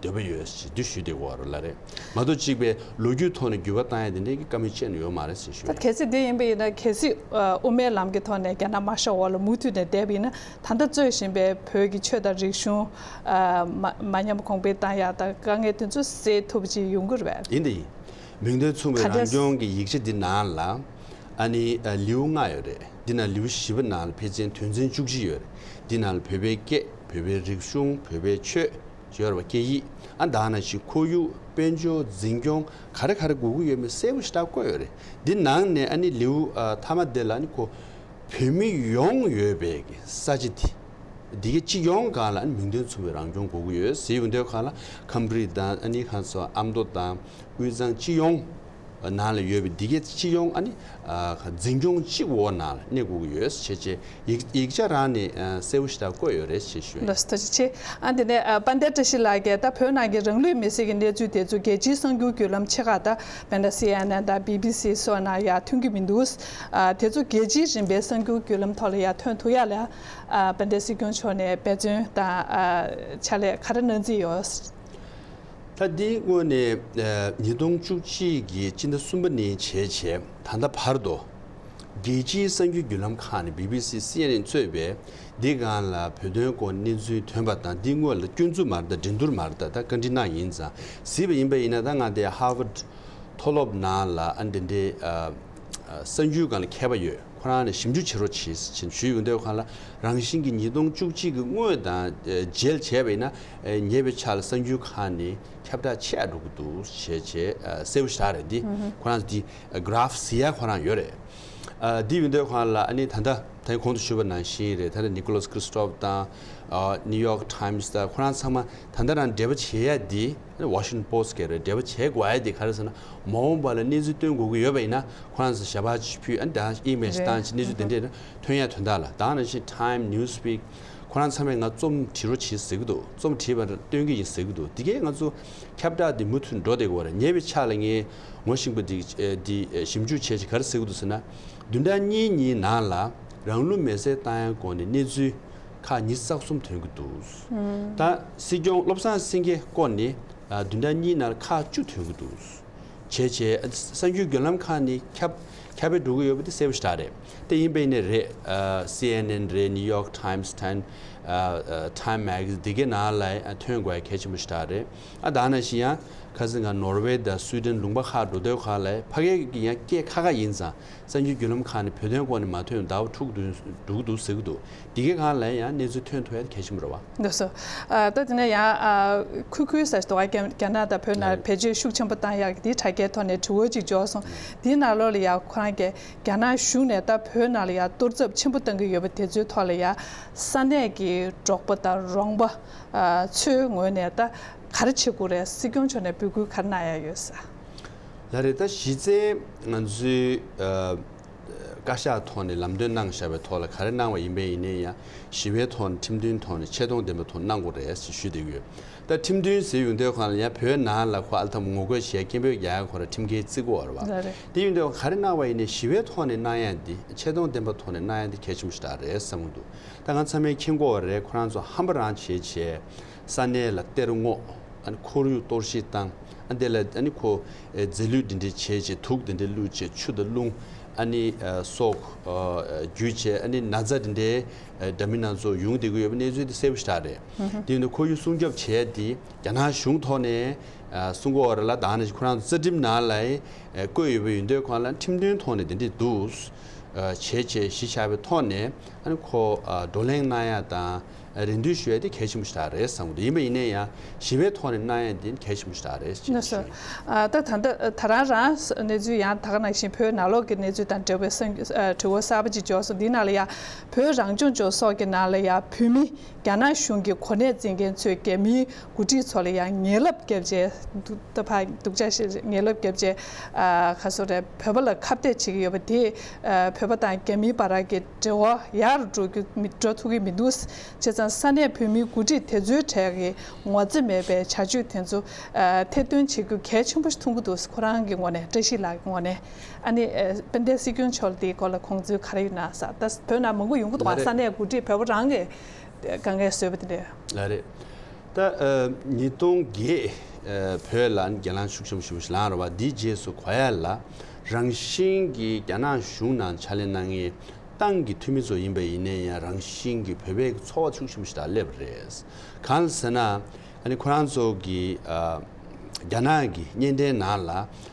འདོད་པ་ཡོད་ཅེས་འདི་ཞུས་བསྡད་ཡོད་རེད་ལ་རེད། མ་གཏོགས་གཅིག་པའི་ལོ་རྒྱུས་ཐོག་ནས་འགྱུར་བ་བཏང་ཡ་དེ་འདྲའི་གི་བཀའ་མོལ་བྱས་ནས་ཡོད་མ་རེད་ཅེས་ཞུ་ད་ཡ། གལ་སྲིད་དེ་ཡིན་པ་ཡིན་ན་གལ་སྲིད་དབུ་མའི་ལམ་གྱི་ཐོག་ནས་རྒྱ་ནག་དམར་ཤོག་འོག་ལ་མུ་མཐུད་ནས་བསྡད་པ་ཡིན་ན་ད་ལྟ་རྩོད་བཞིན་པའི་བོད་ཀྱི་ཆོས་དང་རིག་གཞུང་མ་མ་ཉམས་གོང་འཕེལ་བཏང་ཡག་དང་དཀའ་ངལ་དེ་ཚོ་སེལ་ཐུབ་པ་ཅིག་ཡོང་གི་རེད་པས། ཡིན་དེ་ཡིན། མིང་དོན་མཚུངས་པའི་ག་འདྲ་རང་སྐྱོང་གི་ཡིག་ཆ་འདི་ནང་ལ་ཨ་ནི་ལེའུ་ལྔ་ཡོད་རེད། འདི་ནང་ལེའུ་བཞི་པ་ནང་ལ་ཕལ་ཆེར་དོན་ཚན་བཅུ་གཅིག་ཡོད་རེད། འདི་ནང་ལ་བོད་པའི་སྐད། བོད་པའི་རིག་གཞུང་། བོད་པའི་ཆོས་ཡོད་རེད་པ། སྐད་ཡིག་ཨ་ད་ནང་བཞིན་ཁོར་ཡུག་དཔལ་འབྱོར་འཛིན་སྐྱོང་ག་རེ་ག་རེ་དགོས་ཀྱི་ཡོད་མེད་གསལ་པོ་ཞེ་དྲག་བཀོད་ཡོད་རེད། འདི་ནང་ནས་ཨ་ནི་ལེའུ་ཨ་མཐའ་མ་འདི་ལ་ཨ་ནི་ཁོ་བོད་མི་ཡོངས་ཡོད་པའི་གི་ས་ཆ་དེ། འདི་གའི་སྤྱི་ཡོངས་སྒང་ལ་ཨ་ནི་མིང་དོན་མཚུངས་པའི་རང་སྐྱོང་དགོས་ཀྱི་ཡོད་ཟེར་ཡོང་དུས་སྒང་ལ་ཁམས་རིགས་དང་ཨ་ནི་ཁ་སང་ཨ་མདོ་དང་དབུས་གཙང་སྤྱི་ཡོངས་ནང་ལ་ཡོད་པའི་འདི་གའི་སྤྱི་ཡོངས་ཨ་ནི་འཛིན་སྐྱོང་གཅིག་འོག་ནང་ལ་གནས་དགོས་ཀྱི་ཡོད་ཟེར་བྱས་ཡིག་ཡིག་ཆ་རང་ནས་གསལ་པོ་ཞེ་དྲག་བཀོད་ཡོད་རེད་ཅེས་ཞུ་ཡིན། ལགས་སོ་ཐུགས་རྗེ་ཆེ། ཨ་འདི་ནས་དཔལ་ལྡན་བཀྲ་ཤིས་ལགས་ཀྱིས་ད་བོད་ནང་གི་རང་ལུས་མེར་སྲེག་གི་གནས་ཚུལ་དེ་ཚོ་རྒྱལ་སྤྱིའི་གསར་འགྱུར་བརྒྱུད་ལམ་ཕྱེད་ཀ་ད་དཔེར་ན་སི་ཨེན་ཨེན་དང་བི་བི་སི་སོགས་ནང་ཡང་ཐོན་གྱི་མི་འདུག་ཨ་དེ་ཚོ་རྒྱལ་སྤྱིའི་རིམ་པའི་གསར་འགྱུར་བརྒྱུད་ལམ་ཐོག་ལ་ཡང་ཐོན་ཐུབ་ཡ་ལ་ཨ་དཔལ་ལྡན་སྲིད་སྐྱོང་མཆོག་ནས་འབད་བརྩོན་དང་ཨ་ཕྱག་ལས་ག་རེ་གནང་རྩིས་ཡོད། ད་འདིའི་སྔོན་ནས་ཉིས་སྟོང་བཅུ་གཅིག་གི་སྤྱི་ཟླ་གསུམ་པ་ནས་བྱས་བྱས་ད་ལྟ་བར་དུ་རྒྱལ་སྤྱིའི་གསར་འགྱུར་བརྒྱུད་ལམ་ཁག་ནས་བི་བི་སི་སི་ཨེན་ཨེན་གཙོས་པའི་འདི་སྒང་ལ་བོད་དོན་སྐོར་གནས་ཚུལ་ཐོན་པ་དང་འདི་སྔོན་ལ་སྐྱོན་འཛུགས་མ་རེད་ད་འགྲན་བསྡུར་མ་རེད་ད་ད་བཀའ་འདྲི་གནང་ཡིན་ཙང་གཟིགས་པ་ཡིན་པ་ཡིན་ན་ད་ང་དེ་ཧར་ཝར་ཌི་མཐོ་སློབ་ནང་ལ་ཨ་འདི་འདྲའི་ཨ་ཨ་གསར་འགྱུར་སྒང་ལ་མཁས་པ་ཡོད། ཁོ་རང་ནས་ཞིབ་འཇུག་བྱེད་རོགས་བྱེད་ཟེར་ཞུས་ཡོང་དུས་ཁོ་ལ་རང་བཞིན་གྱི་ཉིས་སྟོང་བཅུ་གཅིག་གི་སྔོན་དང་མཇལ་བྱས་པ་ཡིན་ན་ཉེ་བའི་ཆར་ལ་གསར་འགྱུར་ཁག་ནས་ཁྱབ་བསྒྲགས་ཆེ་ཡ་འགྲོ་གི་འདུག་ཞེས་བྱས་གསལ་པོ་ཞེ་དྲག་རེད་འདི། ཁོ་རང་འདི་གྷ་རཕ་གཟིགས་ཡ་ཁོ་རང་ཡོད་རེད། འདི་ཡོང་དུས་ཁོ་རང་ལ་ཨ་ནི་ད་ལྟ་ད་གོང་དུ་ཞུས་པ་ནང་བཞིན་རེད། ད་ལྟ་ནི་ཀོ་ལོ་སི་ཁྲི་སི་ཊོབ་དང་ནིའུ་ཡོག་ཊའིམ་སི་དང་ཁོ་རང་ཚང་མ་ད་ལྟ་རང་འབྲེལ་བ་བྱེད་ཡ་འདི། ཝ་ཤིང་ཊོན་པོ་སི་ཊི་གས་རེད། འབྲེལ་བ་བྱེད་དགོས་ཡ་དེ་ག་རེ་ཟེར་ན་མ་འོངས་པ་ལ་གནས་ཚུལ་སྟོན་དགོས་ཀྱི་ཡོད་པ་ཡིན་ན་ཁོ་རང་ཚོ་ཞལ་པར་ཅིག་ཕུལ་ཨ་ནི་ད་ཨི་མེལ་ཅིག་བཏང་ཅིག་གནས་ཚུལ་དེ་འདྲས་ཐོན་ཡ་དོན་དག་ལ་ད་ནང་བཞིན་ཊའིམ་ནིའུ་སི་ཝིག་ཁོ་རང་ཚང་མས་ང་རྩོམ་བྲིས་རོགས་བྱེད་ཟེར་གི་འདུག་རྩོམ་བྲིས་པ་སྟོན་གི་ཡིན་ཟེར་གི་འདུག་དེ་གས་ང་ཚོ་ཁྱབ་བསྒྲགས་དེ་མུ་མཐུད་འགྲོ་བསྡད་དགོས་རེད། ཉེ་བའི་ཆར་ལ་ངས་ངོ་ཤེས་པ་དེ་དེ་ཞིབ་འཇུག་བྱས་ཅིག་ག་རེ་ཟེར་གི་འདུག་ཟེར་ན་བདུན་ཕྲག་གཉིས་གཉིས་ནང་ལ་རང་ལུས་མེར་སྲེག་བཏང་ཡ་སྐོར་ནས་གནས་ཚུལ་ཁག་ཉི་ཤུ་རྩ་གསུམ་ཐོན་གྱི་འདུག་ད་སྲིད་སྐྱོང་བློ་བཟང་སེང་གེ་སྐོར་ནས་བདུན་ཕྲག་གཉིས་ནང་ཁག་བཅུ་ཐོན་གྱི་འདུག་བྱས་བྱས་གསར་འགྱུར་བརྒྱུད་ལམ་ཁག་ནས་ཁྱབ་ཁྱབ་སྤེལ་འགྲོ་གི་ཡོད་པ་དེ་གསལ་པོ་ཞེ་དྲག་རེད། དེ་ཡིན་པ་ཡིན་ནའི་རེད། སི་ཨེན་ཨེན་རེད། ནིའུ་ཡོག་ཊའིམ་སི་ཐོན། ཊའིམ་མེ་ག་ཛིན་འདི་གའི་ནང་ལ་ཐོན་དགོས་ཡ་གལ་ཆེན་པོ་ཞེ་དྲག་རེད། ཨ་ད་ནང་བཞིན་ཡང་ཁ་སང་ང་ནོར་ཝེ་དང་སུའི་ཌེན་ལུང་པ་ཁག་འགྲོ་དུས་ཁག་ལ་ཕ་གི་གི་ཡང་སྐད་ཁ་ཁ་ཡིན་ཙང་། གསར་འགྱུར་བརྒྱུད་ལམ་ཁག་ནས་བོད་དོན་སྐོར་ནས་མ་ཐོན་ཟླ་བ་དྲུག་བདུན་འགྲོ་གི་འདུག་ཟེར་གི་འདུག་འདི་གའི་སྒང་ལ་ཡང་གནས་ཚུལ་ཐོན་ཐུབ་ཡ་དེ་གལ་ཆེན་པོ་རེད་བ། འདུག་སོ། ཨ་ད་དེ་ནས་ཡང་ཨ་ཁུལ་ཁུལ་ཟེར་དུས་རྒྱ་རྒྱ་ནག་དང་བོད་ནང་བེད་སྤྱོད་ཤུགས་ཆེན་པོ་བཏང་ཡག་གི་དེའི་དྲ་རྒྱའི་ཐོག་ནས་དྲི་བ་ཅིག་འབྱོར་སོང་། དེའི་ནང་ལོགས་ལ་ཡང་ཁོ་རང་གིས་རྒྱ་ནག་གཞུང་ནས་ད་བོད་ནང་ལ་ཡང་གཏོར་ཚབ་ཆེན་པོ་བཏང་གི་ཡོད་པ་དེ་ཚོའི་ཐོག་ལ་ཡང་ས་གནས་ཀྱི་འབྲོག་པ་དང་རོང་པ་ཨ་ཚོའི་ངོས་ནས་ད་ག་རེ་བྱེད་དགོས་རེད། སྲིད་སྐྱོང་མཆོག་ནས་འབོད་སྐུལ་ག་རེ་གནང་ཡ་ཡོད་ས། ལགས་རེད། ད་གཞི་རྩའི་ང་ཚོའི་ཨ། བཀའ་ཤག་ཐོག་ནས་ལམ་སྟོན་གནང་བཞག་པའི་ཐོག་ལ་ག་རེ་གནང་བ་ཡིན་པས་ཡིན་ནའི་ཡང་ཞི་བའི་ཐོག་ནས་ཁྲིམས་མཐུན་ཐོག་ནས་ཆེ་མཐོང་ལྡན་པའི་ཐོག་གནང་དགོས་རེད་ཞེས་ཞུས་བསྡད་ཀྱི་ཡོད། ད་ཁྲིམས་མཐུན་ཟེར་ཡོང་དུས་གང་ལ་ཡང་བོད་ནང་ལ་ཁོ་ཨ་ཐམ་ངོ་རྒོལ་བྱས་སྐད་འབོད་རྒྱག་ཡ་ཁོ་ར་ཁྲིམས་འགལ་བརྩི་དགོས་རེད་བ། ལགས་རེད། དེ་ཡིན་དུས་ག་རེ་གནང་བ་ཡིན་ནའི་ཞི་བའི་ཐོག་ནས་གནང་ཡ་འདི་ཆེ་མཐོང་ལྡན་པའི་ཐོག་ནས་གནང་ཡ་འདི་གལ་ཆེན་པོ་ཞིག་རེད་བསམ་གྱི་འདུག་ད་ང་ཚང་མས་མཁྱེན་གྱི་ཡོད་རེད། ཁོ་རང་ཚོ་ཧམ་པ་རང་བྱས་བྱས་ས་གནས་ལ་གཏེར་སྔོག་ཨ་ནི་ཁོར་ཡུག་གཏོར་བཤིག་བཏང་། ཨ་འདི་ལ་ཨ་ནི་ཁོ་ཨེ་རྫས་ལུད་འདི་འདྲ་བྱས་བྱས་དུག་འདི་འདྲ་བླུགས་བྱས་ཆུ་དང་རླུང་ཨ་ནི་ཨ་སོགས་ཨ་བརྒྱུད་བྱས་ཨ་ནི་ན་ཚ་འདི་འདྲའི་ཨ་འདྲ་མིན་སྣ་ཚོགས་ཡོང་བསྡད་ཀྱི་ཡོད་པའི་གནས་ཚུལ་དེ་གསལ་པོ་ཞིག་རེད། དེ་ཡིན་དུས་ཁོར་ཡུག་སྲུང་སྐྱོབ་བྱས་ཏེ་རྒྱ་ནག་གཞུང་ཐོག་ནས་ཨ་གསུང་གི་ཡོད་རེད་ལ། ད་ནི་ཁོ་རང་ཚོ་རྩ་ཁྲིམས་ནང་ལ་ཨ་བཀོད་ཡོད་པ་ཡིན་དུས་ཁོང་ལ་ཁྲིམས་མཐུན་ཐོག་ནས་དེ་འདྲས་འདུག་ཨ་བྱས་བྱས་གཞི་བཞག་པའི་ཐོག་ནས་ཨ་ནི་ཁོ་ཨ་བགྲོ་གླེང་གནང་ཡ་དང་། རེ་འདུན་ཞུ་ཡ་དེ་གལ་ཆེན་པོ་ཞིག་རེད་བསམ་གྱི་འདུག་ཡིན་པ་ཡིན་ན་ཡང་ཞི་བའི་ཐོག་ནས་གནང་ཡ་དེ་གལ་ཆེན་པོ་ཞིག་རེད་ཅེས་ལགས་སོ། ཞུ། ཨ་ད་ད་ལྟ་ད་རང་རང་གནས་ཚུལ་ཡང་ད་ག་ནང་བཞིན་བོད་ནང་ལོགས་ཀྱི་གནས་ཚུལ་དང་འབྲེལ་བའི་གསར་འགྱུར་ཨ་དྲི་བ་གསར་པ་ཅིག་འབྱོར་སོང་། འདི་ནང་ལ་ཡང་བོད་རང་སྐྱོང་ལྗོངས་སོགས་ཀྱི་ནང་ལ་ཡང་བོད་མི་རྒྱ་ནག་གཞུང་གི་གོ་གནས་འཛིན་མཁན་ཚོས་རྒྱ་མིའི་འགོ་ཁྲིད་ཚོ་ལ་ཡང་ངན་ལབ་བརྒྱབ་རྗེས་འདུག་ད་ཕ་སྡུག་ཅག་ཞིག་ངན་ལབ་བརྒྱབ་རྗེས་ཨ་ག་སོ་རེད། བོད་པ་ལ་ཁ་གཏད་བྱེད་ཀྱི་ཡོད་པ་དེས་ཨ་བོད་པ་དང་རྒྱ་མིའི་བར་གྱི་འབྲེལ་བ་ཡག་རུ་འགྲོ་རྒྱུ་མི་འགྲོ་ཐུབ་ཀྱི་མི་འདུག་བྱས་ཙང་ས་གནས་བོད་མིའི་འགོ་ཁྲིད་དེ་ཚོའི་གྲས་ཀྱི་ངོ་ཚ་མེད་པའི་བྱ་སྤྱོད་དེ་ཚོ་ཨ་ཐེར་འདོན་བྱེད་རྒྱུ་གལ་ཆེན་པོ་ཞིག་མཐོང་གི་འདུག་ཁོ་རང་གི་ངོས་ནས། བཀྲ་ཤིས་ལགས་ཀྱི་ངོས་ནས། ཨ་ནི་ཨ་དཔལ་ལྡན་སྲིད་སྐྱོང་མཆོག་ལ་དེའི་སྐོར་ལ་དགོངས་ཚུལ་ག་རེ་ཡོད་ན་ཟེར། ད་བོད་ནང་མང་པོ་ཡོང་གི་འདུག་ལགས་རེད། ས་གནས་འགོ་ཁྲིད་བོད་པ་རང་གི་དཀའ་ངལ་བཟོས་པ་དེ་འདྲ། ལགས་རེད། ད་ཨ་ཉིས་སྟོང་བརྒྱད་ཨ་བོད་ལ་སྒེར་ལངས་ཤུགས་ཆེན་པོ་ཞིག་ལངས་རེད་བ། འདིའི་རྗེས་སུ་གོ་ཡ་ལ་རང་བཞིན་གྱིས་རྒྱ་ནག་གཞུང་ནང་ཕྱག་ལས་གནང་མཁན་ཏང་གི་འཐུས་མི་ཚོ་ཡིན་པ་ཡིན་ན་ཡང་རང་བཞིན་གྱིས་བོད་པའི་ཚོར་བ་ཤུགས་ཆེན་པོ་ཞིག་དང་སླེབས་རེད། གང་ལ་ཟེར་ན་ཨ་ནི་ཁོ་རང་ཚོ་གི་ཨ་རྒྱ་ནག་གི་བརྙན་འཕྲིན་ནང་ལ་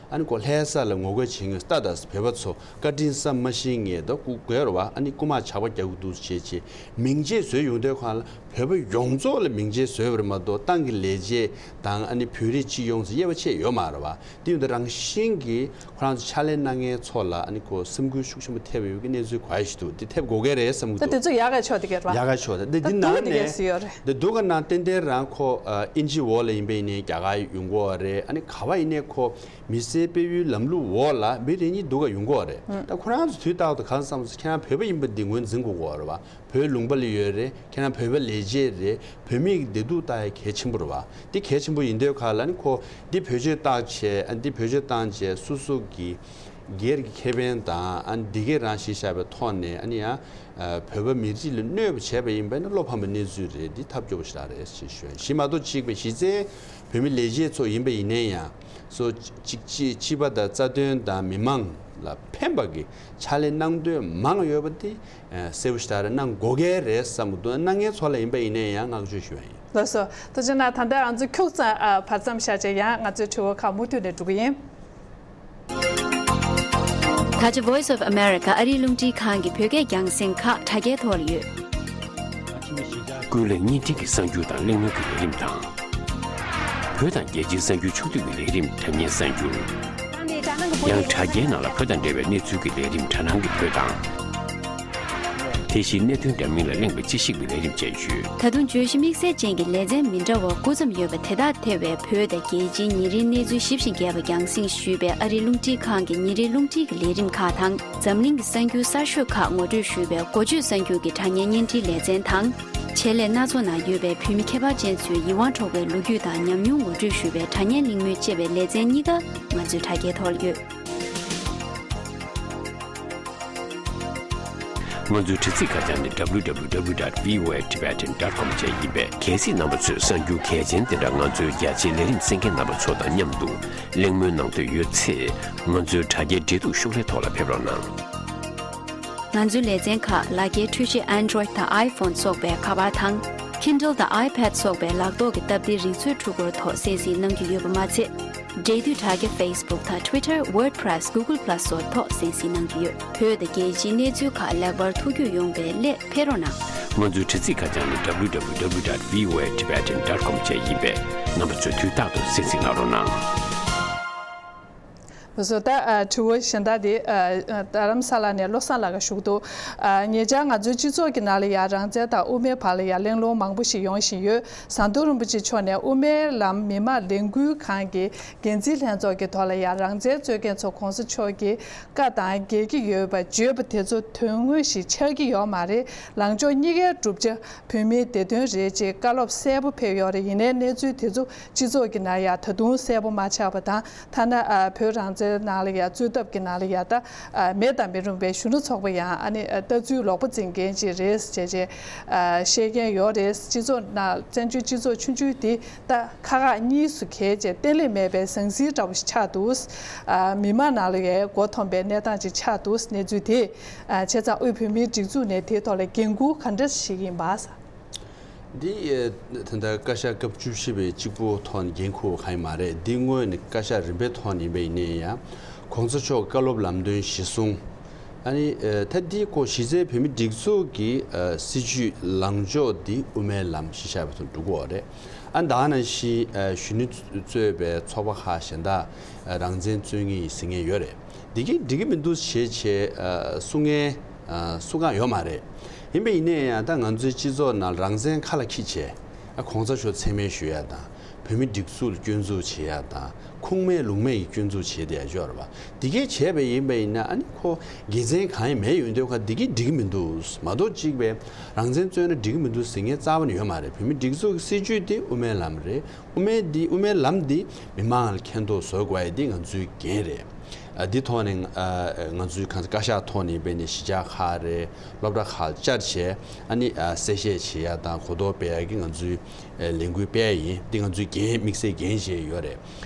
ཨ་ནི་ཁོ་ལྷ་ས་ལ་ངོ་རྒོལ་བྱེད་མཁན་ལྟ་དང་། བོད་པ་ཚོ་བཀའ་དྲིན་བསམ་མ་ཤེས་མཁན་དང་སྐུ་རྒོལ་རེད་བ། ཨ་ནི་རྐུ་མ་ཇག་པ་རྒྱག་གི་འདུག་བྱས་བྱས་མིང་ཆད་བཟོས་ཡོང་དུས་ཁོ་རང་ལ་བོད་པ་ཡོངས་རྫོགས་ལ་མིང་ཆད་བཟོས་པ་རེད་མ་གཏོགས་ཏང་གི་ལས་བྱེད་དང་ཨ་ནི་བོད་རིགས་སྤྱི་ཡོངས་སུ་དབྱེ་བ་ཕྱེ་ཡོད་མ་རེད་བ། དེ་ཡིན་དུས་རང་བཞིན་གྱིས་ཁོ་རང་ཚོ་ཕྱག་ལས་གནང་མཁན་ཚོ་ལ་ཨ་ནི་ཁོ་སེམས་འགུལ་ཤུགས་ཆེན་པོ་ཐེབས་ཡོད་ཀྱི་གནས་ཚུལ་གོ་ཡ་ཞིག་འདུག་དེ་ཐེབས་དགོས་ཀྱི་རེད་བསམ་གྱི་འདུག་དེ་ཚོ་ཡག་ག་ཕྱོགས་དེ་ག་རེད་བ། ཡག་ག་ཕྱོགས་དེ་འདི་ད་ནང་དུང་དེ་ག་ནས་ཟེར་ཡོད་རེད། འདི་སྡུག་ག་ནང་ཏན་ཏན་རང་ཁོ་ཨ་དབྱིན་ཇི་འོག་ལ་ཡིན་པ་ཡིན་ནའི་རྒྱ་གར་ཡོང་གི་ཡོད་རེད། ཨ་ནི་ག་བ་ཡིན་ནའི་ཁོ་མི་སེར་སྤེལ་ཡུལ་ལམ་ལུགས་འོག་ལ་མི་རེ་གཉིས་སྡུག་ག་ཡོང་གི་ཡོད་རེད། ད་ཁོ་རང་ཚོ་དུས་རྟག་ཏུ་གང་བསམ་སོང་། ཁྱེད་རང་བོད་པ་ཡིན་པ་འདི་ངོས་འཛིན་དགོས་ཀྱི་ཡོད་རེད་བ། བོད་ལུང་པ་ལ་ཡོད་རེད། ཁྱེད་རང་བོད་པ་ལས་བྱེད་རེད། བོད་མིའི་བདེ་སྡུག་ལྟ་ཡ་གལ་ཆེན་པོ་རེད་བ། འདི་གལ་ཆེན་པོ་ཡིན་དུས་ག་ལ་ནི་ཁོ་འདི་བེད་སྤྱོད་བཏང་བྱས། ཨ་འདི་བེད་སྤྱོད་བཏང་བྱས་སོ་སོ་གི་སྒེར་གྱི་ཁེ་ཕན་དང་ཨ་འདི་གའི་རང་གཞི་བཞག་པའི་ཐོག་ནས་ཨ་ནི་ཡང་བོད་པ་མི་རིགས་ལ་གནོད་པ་བྱས་པ་ཡིན་པ་ནི་བློ་ཕམ་པའི་གནས་ཚུལ་རེད། འདི་ཐབས་སྐྱོ་པོ་ཞིག་རེད་ཅེས་ཞུ་ཡ་ཞིག་མ་གཏོགས། གཅིག་པའི་གཞི་རྩའི་བོད་མི་ལས་བྱེད་ཚོ་ཡིན་པ་ཡིན་ནའི་ཡང་སོ་གཅིག་སྤྱི་སྤྱི་པ་དང་རྩ་དོན་དང་མི་མང་ལ་ཕན་པ་གི་ཕྱག་ལས་གནང་འདོད་མང་ཡོད་པ་དེ། ཨ་གསལ་པོ་ཞིག་ད་རེས་གནང་དགོས་ཀྱི་རེད་བསམ་གྱི་འདུག་གནང་མཁན་ཚོ་ལ་ཡིན་པ་ཡིན་ནའི་ཡང་བསྔགས་བརྗོད་ཞུ་བ་ཡིན། ལགས་སོ། ཐུགས་རྗེ་གནང་། ད་ལྟ་ང་ཚོ་ཁྱུག་ཙམ་ཨ་བར་མཚམས་བཞག་བྱས་ཡང་ང་ཚོའི་དྲི་བ་ཁག་མུ་མཐུད་ནས་འགྲོ་གི་ཡིན། ད་ཆ་Voice of America ཨ་རིའི་རླུང་འཕྲིན་ཁང་གི་བོད་སྐད་རྒྱང་སྲིང་ཁག་དྲ་རྒྱའི་ཐོག་ལ་ཡོད། ཀུན་གླེང་བརྙན་འཕྲིན་གྱི་གསར་འགྱུར་དང་གླེང་མོལ་གྱི་ལས་རིམ་དང་། བོད་དང་རྒྱལ་སྤྱིའི་གསར་འགྱུར་ཕྱོགས་བསྡུས་ཀྱི་ལས་རིམ་དྲ་བརྙན་གསར་འགྱུར། ཡང་དྲ་རྒྱའི་ནང་ལ་བོད་དང་འབྲེལ་བའི་གནས་ཚུལ་གྱི་ལས་རིམ་དྲ་སྣང་གི་བོད་དང་། དེ་བཞིན་གནད་དོན་འདྲ་མིན་ལ་གླེང་བའི་དཔྱད་ཞིབ་ཀྱི་ལས་རིམ་བཅས་ཡོད། ད་དུང་བརྗོད་གཞི་དམིགས་བསལ་ཅན་གྱི་ལེ་ཚན་མི་འདྲ་བ་དགུ་ཙམ་ཡོད་པ་དེ་དག་ཐེ་བའི་བོད་དང་རྒྱལ་སྤྱིའི་ཉིན་རེའི་གནས་ཚུལ་ཞིབ་ཅིང་རྒྱས་པ་རྒྱང་སྲིང་ཞུས་པའི་ཨ་རིའི་རླུང་འཕྲིན་ཁང་གི་ཉིན་རེའི་རླུང་འཕྲིན་གྱི་ལས་རིམ་ཁག་དང་། འཛམ་གླིང་གི་གསར་འགྱུར་གསར་ཤོས་ཁག་ངོ་སྤྲོད་ཞུས་པའི་འགོ་བརྗོད་གསར་འགྱུར་གྱི་དྲ་བརྙན་བརྙན་འཕྲིན་ལེ་ཚན་དང་། ཆེད་ལས་སྣ་ཚོགས་ནང་ཡོད་པའི་བོད་མི་ཁྱད་པར་ཅན་ཚོའི་ཡིད་དབང་འཕྲོག་པའི་ལོ་རྒྱུས་དང་ཉམས་མྱོང་ངོ་སྤྲོད་ཞུས་པའི་དྲ་བརྙན་གླེང་མོལ་བཅས་པའི་ལེ་ཚན་གཉིས་ཀ་ང་ཚོའི་དྲ་རྒྱའི་ཐོག་ལ་ཡོད། ང་ཚོའི་དྲ་ཚིགས་ཁ་བྱང་ནི་W W W dot V O A Tibetan dot com བཅས་ཡིན་པས། གལ་སྲིད་རྣམ་པ་ཚོས་གསར་འགྱུར་གལ་ཆེན་དེ་འདྲ་ང་ཚོའི་རྒྱ་ཆེའི་ལས་རིམ་གསན་མཁན་རྣམ་པ་ཚོ་དང་མཉམ་དུ་གླེང་མོལ་གནང་འདོད་ཡོད་ཚེ། ང་ཚོའི་དྲ་རྒྱའི་འབྲེལ་གཏུག་ཤོག་ལྷེ་ཐོག་ལ་ཕེབས་རོགས་གནང་། ང་ཚོའི་ལེ་ཚན་ཁག་ལག་འཁྱེར་འཕྲུལ་ཆས་Android དང་iPhone སོགས་པའི་ཁ་པར་དང་། Kindle དང་iPad སོགས་པའི་ལག་ཐོག་གི་སྟབས་བདེའི་རིག་མཛོད་འཕྲུལ་འཁོར་ཐོག་གསན་གཟིགས་གནང་རྒྱུ་ཡོད་པ་མ་ཚད། འབྲེལ་མཐུད་དྲ་རྒྱ་Facebook དང་Twitter, WordPress, Google Plus སོགས་ཐོག་གསན་གཟིགས་གནང་རྒྱུ་ཡོད། བོད་དང་རྒྱལ་སྤྱིའི་གནས་ཚུལ་ཁག་ལེགས་པར་ཐུགས་རྒྱུས་ཡོང་བའི་སླད་ཕེབས་རོགས་གནང་། ང་ཚོའི་དྲ་ཚིགས་ཁ་བྱང་ནི་W W W dot V O A Tibetan dot com བཅས་ཡིན་པས། རྣམ་པ་ཚོས་དུས་རྟག་ཏུ་གསན་གཟིགས་གནང་རོགས་གནང་། ལགས་སོ། ད་ཨ་དྲི་བ་གཞན་དག་དེ་ཨ་རྡ་རམ་ས་ལ་ནས་བློ་བཟང་ལགས་ཀྱིས་ཞུ་གི་འདུག་ཨ་ཉེ་ཆར་ང་ཚོའི་སྤྱི་ཚོགས་ཀྱི་ནང་ལ་ཡང་རང་བཙན་དང་དབུ་མའི་བར་ལ་ཡང་གླེང་སློང་མང་པོ་ཞིག་ཡོང་བཞིན་ཡོད། ཟམ་གདོང་རིན་པོ་ཆེ་མཆོག་ནས་དབུ་མའི་ལམ་མི་མང་ལས་འགུལ་ཁང་གི་འགན་འཛིན་ལྷན་ཚོགས་ཀྱི་ཐོག་ལ་ཡང་རང་བཙན་རྩོད་མཁན་ཚོ་གོང་ས་མཆོག་གི་བཀའ་དང་འགལ་གྱི་ཡོད་པ་བརྗོད་པ་དེ་ཚོ་དོན་དངོས་ཤིག་ཆགས་ཀྱི་ཡོད་མ་རེད། ལངས་ཕྱོགས་གཉིས་ཀའི་བསྒྲུབ་བྱ་བོད་མིའི་བདེ་དོན་རེད་ཅེས་བཀའ་སློབ་གསལ་པོ་ཕེབས་ཡོད་རེད། ཡིན་ནའི་གནས་ཚུལ་དེ་ཚོ་སྤྱི་ཚོགས་ཀྱི་ནང་ཡང་ད་དུང་གསལ་པོ་མ་ཆགས་པ་དང་། ཐ་ན་ཨ་བོད་རང་བཙན་ ནང་ལ་ཡ་རྩོད་ཐབས་ཀྱི་ནང་ལ་ཡ་ད་མེད་དང་མི་རུང་བའི་གཞོན་ནུ་ཚོགས་པ་ཡང་ཨ་ནི་ལྟ་ཚུལ་ལོག་པ་འཛིན་མཁན་ཅིག་རེད་ཅེས་ཅེས་བཤད་མཁན་ཡོད་རེད། སྤྱི་ཚོགས་ནང་བཙན་བྱོལ་སྤྱི་ཚོགས་ཆུང་ཆུང་འདི་ད་ཁག་ཁག་གཉིས་སུ་གྱེས་བྱས་བརྟན་ལྷིང་མེད་པའི་ཟང་ཟིང་འདྲ་བོ་ཞིག་ཆགས་འདུག་མི་མང་ནང་ལ་ཡ་མགོ་འཐོམས་པའི་གནས་སྟངས་ཅིག་ཆགས་འདུག་གནས་ཚུལ་དེ་བྱས་ཙང་དབུས་བོད་མིའི་སྒྲིག་འཛུགས་ནས་དེའི་ཐོག་ལ་འགན་འཁུར་ག་འདྲ་ཞིག་ཡིན་པ། འདི་ད་ལྟ་བཀའ་ཤག་སྐབས་བཅུ་བཞི་པའི་གཅིག་པོ་ཐོག་ནས་འགན་འཁུར་བ་གང་ཡང་མ་རེད། འདི་དངོས་ནས་བཀའ་ཤག་རིམ་པའི་ཐོག་ནས་ཡིན་པ་ཡིན་ནའི་ཡང་གོང་ས་མཆོག་བཀའ་སློབ་ལམ་སྟོན་གཞི་བཟུང་། ཨ་ནི་ད་འདི་ཁོ་གཞི་རྩའི་བོད་མི་སྒྲིག་འཛུགས་ཀྱི་སྲིད་བྱུས་ལངས་ཕྱོགས་འདི་དབུ་མའི་ལམ་གཞི་བཞག་པའི་ཐོག་འགྲོ་གི་ཡོད་རེད། ཨ་ད་ག་ནང་བཞིན་གཞོན་ནུ་གཙོས་པའི་ཚོགས་པ་ཁག་གཞན་དག་རང་བཙན་རྩོད་མཁན་ཡིན་ཟེར་མཁན་ཡོད་རེད། འདི་གས་འགྲིག་གི་མི་འདུག་ཞེས་བྱས་གསུང་མཁན་གསུང་ག་ཡོད་མ་རེད། ཡིན་པ་ཡིན་ནའི་ཡང་ད་ང་ཚོའི་སྤྱི་ཚོགས་ནང་རང་བཙན་ཁ་ལ་འཁྱེར་བྱས་གོང་ས་མཆོག་མཚན་སྨད་ཞུ་ཡ་དང་བོད་མི་སྒྲིག་འཛུགས་ལ་སྐྱོན་འཛུགས་བྱེད་ཡ་དང་ཁུངས་མེད་ལུང་མེད་ཀྱི་སྐྱོན་འཛུགས་བྱེད་བསྡད་ཡ་ཅིག་ཡོད་རེད་པ། འདི་གས་བྱས་པ་ཡིན་པ་ཡིན་ན་ཨ་ནི་ཁོ་དགེ་མཚན་གང་ཡང་མེད་ཡོང་དུས་ཁ་འདི་གས་འགྲིག་གི་མི་འདུག་མ་གཏོགས་གཅིག་པའི་རང་བཙན་རྩོད་ན་འགྲིག་གི་མི་འདུག་ཟེར་མཁན་རྩ་བ་ནས་ཡོད་མ་རེད། བོད་མི་སྒྲིག་འཛུགས་ཀྱི་སྲིད་བྱུས་དེ་དབུ་མའི་ལམ་རེད། དབུ་མའི་འདི་དབུ་མའི་ལམ་འདི་མི་མང་ལ་མཁྱེན་རྟོགས་བཟོ་དགོས་ཡ་འདི་ང་ཚོའི་འགན་རེད། ཨ་འདི་ཐོག་ནས་ཨ་ང་ཚོའི་གང་བཀའ་ཤག་ཐོག་ནས་འབད་ནས་གཞིས་ཆགས་ཁག་རེད། སློབ་གྲྭ་ཁག་བཅར་བྱས་ཨ་ནི་ཨ་གསལ་བཤད་བྱེད་ཡ་དང་གོ་རྟོགས་སྤེལ་ཡ་གི་ང་ཚོའི་ཨ་ལས་འགུལ་སྤེལ་ཡ་ཡིན། འདི་ང་ཚོའི་འགན་དམིགས་བསལ་འགན་བཞེས་ཡོད་རེད།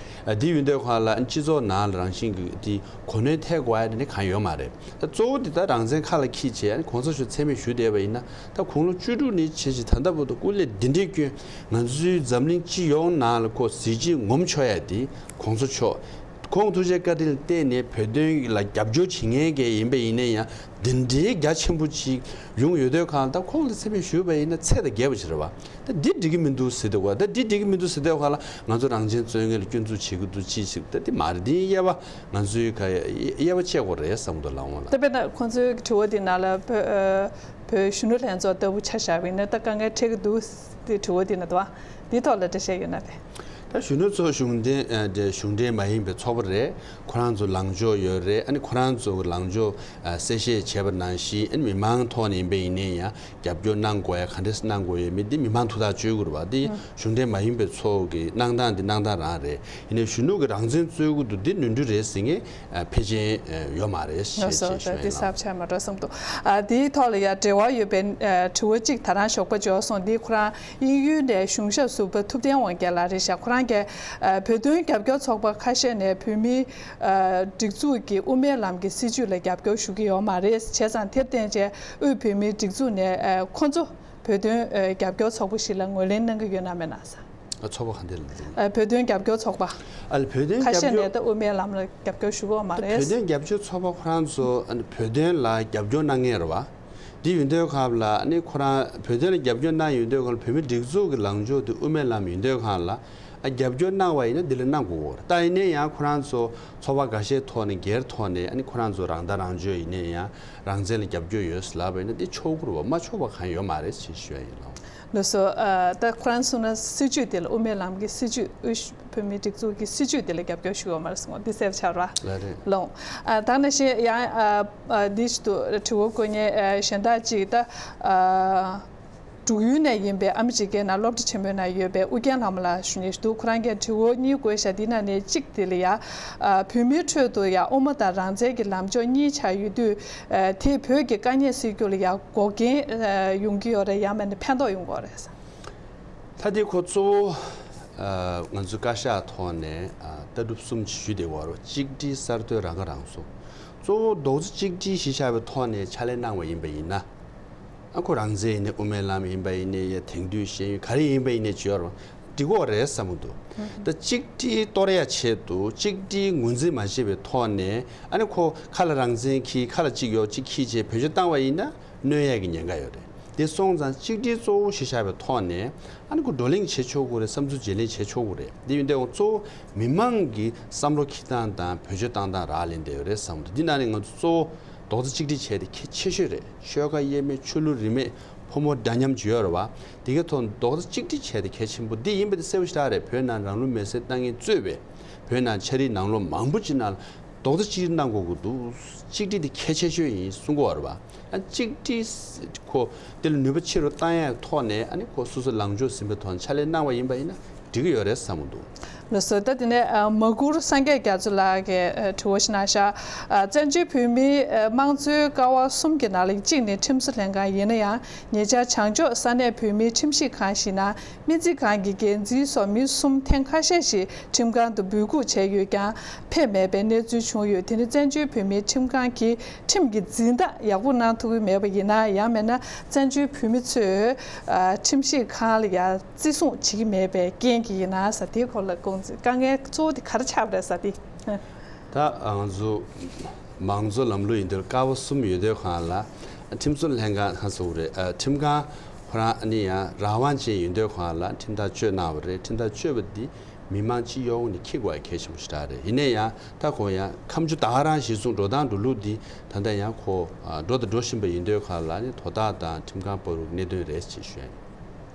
ཨ་འདི་ཡོད་དུས་ཁ་ལ་ཨ་སྤྱི་ཚོགས་ནང་ལ་རང་བཞིན་གྱི་འདི་གོ་གནོན་ཐེབས་དགོས་ཡ་དེ་ནི་གང་ཡོད་མ་རེད། ད་གཙོ་བོ་འདི་ད་རང་བཙན་ཁ་ལ་འཁྱེར་བྱས་ཨ་ནི་གོང་ས་མཆོག་མཚན་སྨད་ཞུ་བསྡད་པ་ཡིན་ན་ད་དགུང་ལོ་བཅུ་དྲུག་ནས་བྱས་བྱས་ད་ལྟ་བར་དུ་སྐུ་ལས་འདི་འདྲའི་བསྐྱོན། ང་ཚོའི་འཛམ་གླིང་སྤྱི་ཡོངས་ནང་ལ་ཁོ་གཟི་བརྗིད་ངོམ་ཆོག་ཡ་དེ་གོང་ས་མཆོག་ཁོང་ཐུགས་རྗེ་བཀའ་དྲིན་ལ་བརྟེན་ནས་བོད་དོན་ལ་རྒྱབ་སྐྱོར་བྱེད་མཁན་གྱི་ཡིན་པ་ཡིན་ན་ཡང་འདི་འདྲའི་རྒྱ་ཆེན་པོ་ཅིག་ཡོང་ཡོད་དུས་གང་ད་ཁོང་ལ་མཚན་སྨད་ཞུས་པ་ཡིན་ན་ཚད་དང་བརྒལ་བ་ཞིག་རེད་བ། ད་འདི་འགྲིག་གི་མི་འདུག་ཟེར་དུས་ག་ད་འདི་འགྲིག་གི་མི་འདུག་ཟེར་དུས་ག་ལ་ང་ཚོ་རང་བཙན་རྩོད་མཁན་ལ་སྐྱོན་འཛུགས་བྱེད་ཀྱི་འདུག་ཅི་ཞིག་ད་འདི་མ་རེད། འདི་དབྱེ་བ་ང་ཚོའི་ག་དབྱེ་བ་ཕྱེ་དགོས་རེད་བསམ་འདུག་ལགས་འོང་ལགས། ད་དཔེར་ན་ཁོང་ཚོའི་དྲི་བ་འདི་ནང་ལ་བོད་བོད་གཞོན་ནུ་ལྷན་ཚོགས་ལྟ་བུ་ཆ་བཞག་པ་ཡིན་ན་ད་དཀའ་ངལ་འཕྲད་ཀྱི་འདུག་དེ་དྲི་བ་འདི་ན་འདུག་བ། འདི་ཐོག་ལ་འགྲེལ་བཤད་ཡོད་ན་དེ། ད་གཞོན་ནུ་ཚོ་གཞུང་འབྲེལ་ཨ་དེ་གཞུང་འབྲེལ་མ་ཡིན་པའི་ཚོགས་པ་རེད། ཁོ་རང་ཚོ་ལངས་ཕྱོགས་ཡོད་རེད། ཨ་ནི་ཁོ་རང་ཚོ་ལངས་ཕྱོགས་ཨ་གསལ་བཤད་བྱས་པ་ནང་བཞིན་ཨ་ནི་མི་མང་ཐོག་ནས་ཡིན་པ་ཡིན་ནའི་ཡང་རྒྱབ་སྐྱོར་གནང་དགོས་ཡ་ག་འདྲས་གནང་དགོས་ཡོད་མེད་འདི་མི་མང་ཐུགས་ཐག་གཅོད་དགོས་རེད་བ། འདི་གཞུང་འབྲེལ་མ་ཡིན་པའི་ཚོགས་ཀྱི་གནང་སྟངས་འདི་གནང་སྟངས་རང་རེད། ཡིན་ནའི་གཞོན་ནུ་གི་རང་བཙན་རྩོད་ཀྱི་འདུག་འདི་ནོར་འཁྲུལ་རེད་ཟེར་མཁན་ཕལ་ཆེར་ཡོད་མ་རེད་ཞེས་ཞུ་ཡ་ཡིན། འདི་གསར་བྱས་མ་འགྲོ་བསམ་འདུག་ཨ་འདིའི་ཐོག་ལ་ཡ་འབྲེལ་བ་ཡོད་པའི་ཨ་དྲི་བ་གཅིག་ད་རང་ཞོགས་པ་འབྱོར་སོང་། འདི་ཁོ་རང་དབྱིན་ཡུལ་ནས་གཞུང་ཞབས་ཟུར་པ་ཐུབ་བསྟན་དབང་རྒྱལ་ལགས་རེད་ཤག་ཁོ་རང་གིས་ཨ་བོད་དོན་རྒྱབ་སྐྱོར་ཚོགས་པ་ཁ་ཤས་ནས་བོད་མིའི་ཨ་སྒྲིག་འཛུགས་ཀྱི་དབུ་མའི་ལམ་གྱི་སྲིད་བྱུས་ལ་རྒྱབ་སྐྱོར་ཞུ་གི་ཡོད་མ་རེད། བྱས་ཙང་དེར་བརྟེན་བྱས་དབུས་བོད་མིའི་སྒྲིག་འཛུགས་ནས་ཨ་ཁོ་ཚོ་བོད་དོན་ཨ་རྒྱབ་སྐྱོར་ཚོགས་པ་ཞིག་ལ་ངོས་ལེན་གནང་གི་ཡོད་ན་མེད་ན་ཟེར། ཨ་ཚོགས་པ་ག་འདྲ་ལ་འདུག་ཨ་བོད་དོན་རྒྱབ་སྐྱོར་ཚོགས་པ། ཨ་ལ་བོད་དོན་ཁ་རྒྱབ་ཤས་ནས་སྐྱོར། ད་དབུ་མའི་ལམ་ལ་རྒྱབ་སྐྱོར་ཞུ་གི་ཡོད་མ་ད་རེད། བོད་དོན་རྒྱབ་སྐྱོར་ཚོགས་པ་ཁོ་རང་ཚོ་ཨ་ནི་བོད་དོན་ལ་རྒྱབ་སྐྱོར་གནང་མཁན་རེད་བ། འདི་ཡོད་དུས་སྐབས་ལ་ཨ་ནི་ཁོ་རང་བོད་དོན་ལ་རྒྱབ་སྐྱོར་གནང་ཡོད་དུས་སྐབས་ལ་བོད་མི་སྒྲིག་འཛུགས་ཀྱི་ལངས་ཕྱོགས་དེ་དབུ་མའི་ལམ་ཡིན་དུས་སྐབས་ལ་ཨ་རྒྱབ་སྐྱོར་གནང་བ་ཡིན་ན་འདི་ལ་གནང་དགོས་ཀྱི་རེད། ད་ཡིན་ན་ཡང་ཁོ་རང་ཚོ་ཚོགས་པ་འགའ་ཤས་ཐོག་ནས་སྒེར་ཐོག་ནས་ཨ་ནི་ཁོ་རང་ཚོ་རང་ཐག་རང་གཅོད་ཡིན་ན་ཡང་རང་བཙན་ལ་རྒྱབ་སྐྱོར་ཡོད་ཟེར་ལབ་པ་ཡིན་ན་འདི་ཆོག་གི་རེད་བ། མ་ཆོག་པ་གང་ཡོད་མ་རེད་ཅེས་ཞུ་ཡ་ཡིན་ལགས། ལགས་སོ། ཨ་ད་ཁོ་རང་གསུངས་ན་སྲིད་བྱུས་དེ་ལ་དབུ་མའི་ལམ་གྱི་སྲིད་བྱུས་དབུས་བོད་མིའི་སྒྲིག་འཛུགས་ཀྱི་སྲིད་བྱུས་དེ་ལ་རྒྱབ་སྐྱོར་ཞུ་གི་ཡོད་མ་རེད་གསུངས། འདི་གསལ་པོ་ཆགས་ར། ལགས་རེད། ལོང་། ཨ་ད་ནང་བཞིན་ཡང་ཨ་ཨ་འདི་ཞིག་ཏུ་དྲི་བ་བཀོད་མཁན་ཨ་གཞན་དག་ཅིག་ད་ཨ་འབྲུག་ཡུལ་ནས་ཡིན་པའི་ཨ་མི་རི་ཀའི་ནང་སློབ་གྲྭ་ཆེན་མོའི་ནང་ཡོད་པའི་ཨུ་རྒྱན་ལྷ་མོ་ལགས་ཞུ་མཁན་ཞིག་འདུག་ཁོ་རང་གིས་དྲི་བ་གཉིས་བཀོད་ཤག་འདི་ནང་ནས་གཅིག་དེ་ལ་ཡ་ཨ་བོད་མིའི་ཁྲོད་དུ་ཡ་དབུ་མ་དང་རང་བཙན་གྱི་ལམ་ཕྱོགས་གཉིས་ཆགས་ཡོད་དུས་ཨ་དེས་བོད་ཀྱི་དཀའ་ངལ་སེལ་རྒྱུ་ལ་ཡ་འགོག་རྐྱེན་ཨ་ཡོང་གི་ཡོད་རེད། ཡང་མིན་ན་ཕན་ཐོགས་ཡོང་གི་ཡོད་རེད། ད་དེ་ཁོ་གཙོ་བོ་ཨ་ང་ཚོའི་བཀའ་ཤག་ཐོག་ནས་ཨ་ལྟ་གྲུབ་གསུམ་ཞུས་བསྡད་ཡོད་རེད། གཅིག་སྒྲིལ་གསར་གཏོད་རང་ཁ་རང་གསོ། གཙོ་བོ་རྡོག་རྩ་གཅིག་སྒྲིལ་གཞི་བཞག་པའི་ཐོག་ནས་ཕྱག་ལས་གནང་བ་ཡིན་པ་ཡིན་ན། ཨ་ཁོ་རང་བཙན་ཡིན་ནའི་དབུ་མའི་ལམ་ཡིན་པ་ཡིན་ནའི་ཡ་དེང་དུས་ཤེས་ཡོན་ག་རེ་ཡིན་པ་ཡིན་ནའི་བརྗོད་རོགས་འགྲིག་གི་རེད་བསམ་གྱི་འདུག་ད་གཅིག་སྒྲིལ་གཏོར་ཡ་ཆེད་དུ་གཅིག་སྒྲིལ་ངོས་འཛིན་མ་བྱས་པའི་ཐོག་ནས་ཨ་ནི་ཁོ་ཁ་ལ་རང་བཙན་འཁྱེར་ཁ་ལ་གཅིག་གཡོག་གཅིག་འཁྱེར་བྱས་བེད་སྤྱོད་བཏང་བ་ཡིན་ན་གནོད་ཡས་ཀྱི་ཉེན་ཁ་ཡོད་རེད། དེ་སོང་ཙང་གཅིག་སྒྲིལ་གཙོ་བོ་གཞི་བཞག་པའི་ཐོག་ནས་ཨ་ནི་ཁོ་བགྲོ་གླེང་བྱེད་ཆོག་གི་རེད། བསམ་ཚུལ་བརྗེ་ལེན་བྱེད་ཆོག་གི་རེད། དེ་ཡིན་དུས་གཙོ་བོ་མི་མང་གི་བསམ་བློ་འཁྱེར་སྟངས་དང་བེད་སྤྱོད་བཏང་སྟངས་རག་ལས་བསྡད་ཡོད་རེད་བསམ་འདུག་འདི་ནང་ནས་ང་ཚོ་གཙོ་བོ་རྡོག་རྩ་གཅིག་སྒྲིལ་བྱས་ཏེ་གལ་ཆེ་ཤོས་རེད། ཆོལ་ཁ་དབྱེ་མེད་ཆོས་ལུགས་རིས་མེད་ཕོ་མོ་འདྲ་མཉམ་ཅིག་ཡོད་རེད་བ། དེ་གའི་ཐོག་རྡོག་རྩ་གཅིག་སྒྲིལ་བྱས་ཏེ་གལ་ཆེན་པོ་འདི་ཡིན་པ་དེ་གསལ་པོ་ཞེ་དྲག་རེད། བོད་ནང་རང་ལུས་མེར་སྲེག་བཏང་མཁན་གཙོས་པའི་བོད་ནང་ཆ་རིགས་ནང་ལོགས་མང་པོ་ཅིག་ནང་རྡོག་རྩ་གཅིག་སྒྲིལ་གནང་དགོས་ཀྱི་འདུག་གཅིག་སྒྲིལ་དེ་གལ་ཆེ་ཤོས་ཡིན་གསུང་གི་ཡོད་རེད་བ། ཨ་གཅིག་སྒྲིལ་ཁོ་དེ་ལ་ནུས་པ་ཆེ་རུ་བཏང་ཡག་ཐོག་ནས་ཨ་ནི་ཁོ་སོ་སོ་ལངས་ཕྱོགས་ཟིན་པའི་ཐོག་ནས་ཕྱག་ལས་གནང་བ་ཡིན་པ་ཡིན་ན་འགྲིག་གི་ཡོད་རེད་བསམ་གྱི་འདུག་ལགས་སོ། ད་དེ་ནས་ཨ་མ་གུར་སངས་རྒྱས་རྒྱ་མཚོ་ལགས་ཀྱིས་ཨ་དྲི་བ་ཞིག་གནང་ཤག་ཨ་བཙན་བྱོལ་བོད་མིའི་ཨ་དམངས་གཙོའི་ཀ་བ་གསུམ་གྱི་ནང་ལ་གཅིག་ནི་ཁྲིམས་བཟོ་ལྷན་ཁང་ཡིན་ན་ཡང་། ཉེ་ཆར་བྱང་ཕྱོགས་ས་གནས་བོད་མིའི་ཁྲིམས་ཞིབ་ཁང་ཞིག་ནང་སྨན་རྩིས་ཁང་གི་འགན་འཛིན་སོགས་མི་གསུམ་ཐེངས་ཁ་ཤས་ཤིག་ཁྲིམས་ཁང་དུ་འབོད་འགུག་བྱས་ཡོད་ཀྱང་ཕེབས་མེད་པའི་གནས་ཚུལ་བྱུང་ཡོད། དེ་ནི་བཙན་བྱོལ་བོད་མིའི་ཁྲིམས་ཁང་གིས་ཁྲིམས་ཀྱི་འཛིན་བདག་ཡག་པོ་གནང་ཐུབ་ཀྱི་མེད་པ་ཡིན་ན། ཡང་མིན་ན་བཙན་བྱོལ་བོད་མི་ཚོས་ཨ་ཁྲིམས་ཞིབ་ཁང་ལ་ཡང་བརྩི་སྲུང་བྱེད་ཀྱི་མེད་པའི་རྐྱེན་གྱིས་ཡིན་ན་ཟེར། དེའི་སྐོར་ལ་དགོངས་ཚུལ། དཀའ་ངལ་གཙོ་བོ་དེ་ག་རེ་ཆགས་པ་རེད་ཟེར་དེ། ད་ང་ཚོ་མང་གཙོ་ལམ་ལུགས་ཡིན་དུས་ཀ་བ་གསུམ་ཡོད་དུས་སྒང་ལ་ཁྲིམས་བཟོ་ལྷན་ཁང་ཧ་སོ་རེད། ཨ་ཁྲིམས་ཁང་ཁོ་རང་ཨ་ནི་ཡང་རང་དབང་ཅན་ཡིན་དུས་སྒང་ལ་ཁྲིམས་ཐག་གཅོད་གནང་བ་རེད། ཁྲིམས་ཐག་གཅོད་པ་འདི་མི་མང་སྤྱི་ཡོངས་ནས་འཁྱེར་དགོས་པ་གལ་ཆེན་པོ་ཞིག་རེད། ཡིན་ན་ཡང་ད་ཁོང་ཡང་ཁ་མཆུ་ད་ག་རང་གཞིར་བཟུང་འགྲོ་སྟངས་འགྲོ་ལུགས་འདི་ད་ལྟ་ཡང་ཁོ་ཨ་འགྲོ་དང་འགྲོ་བཞིན་པ་ཡིན་དུས་སྒང་ལ་ནི་དོ་བདག་དང་ཁྲིམས་ཁང་བར་དུ་གནད་དོན་རེད་ཅེས་ཞུ་ཡ་ཡིན།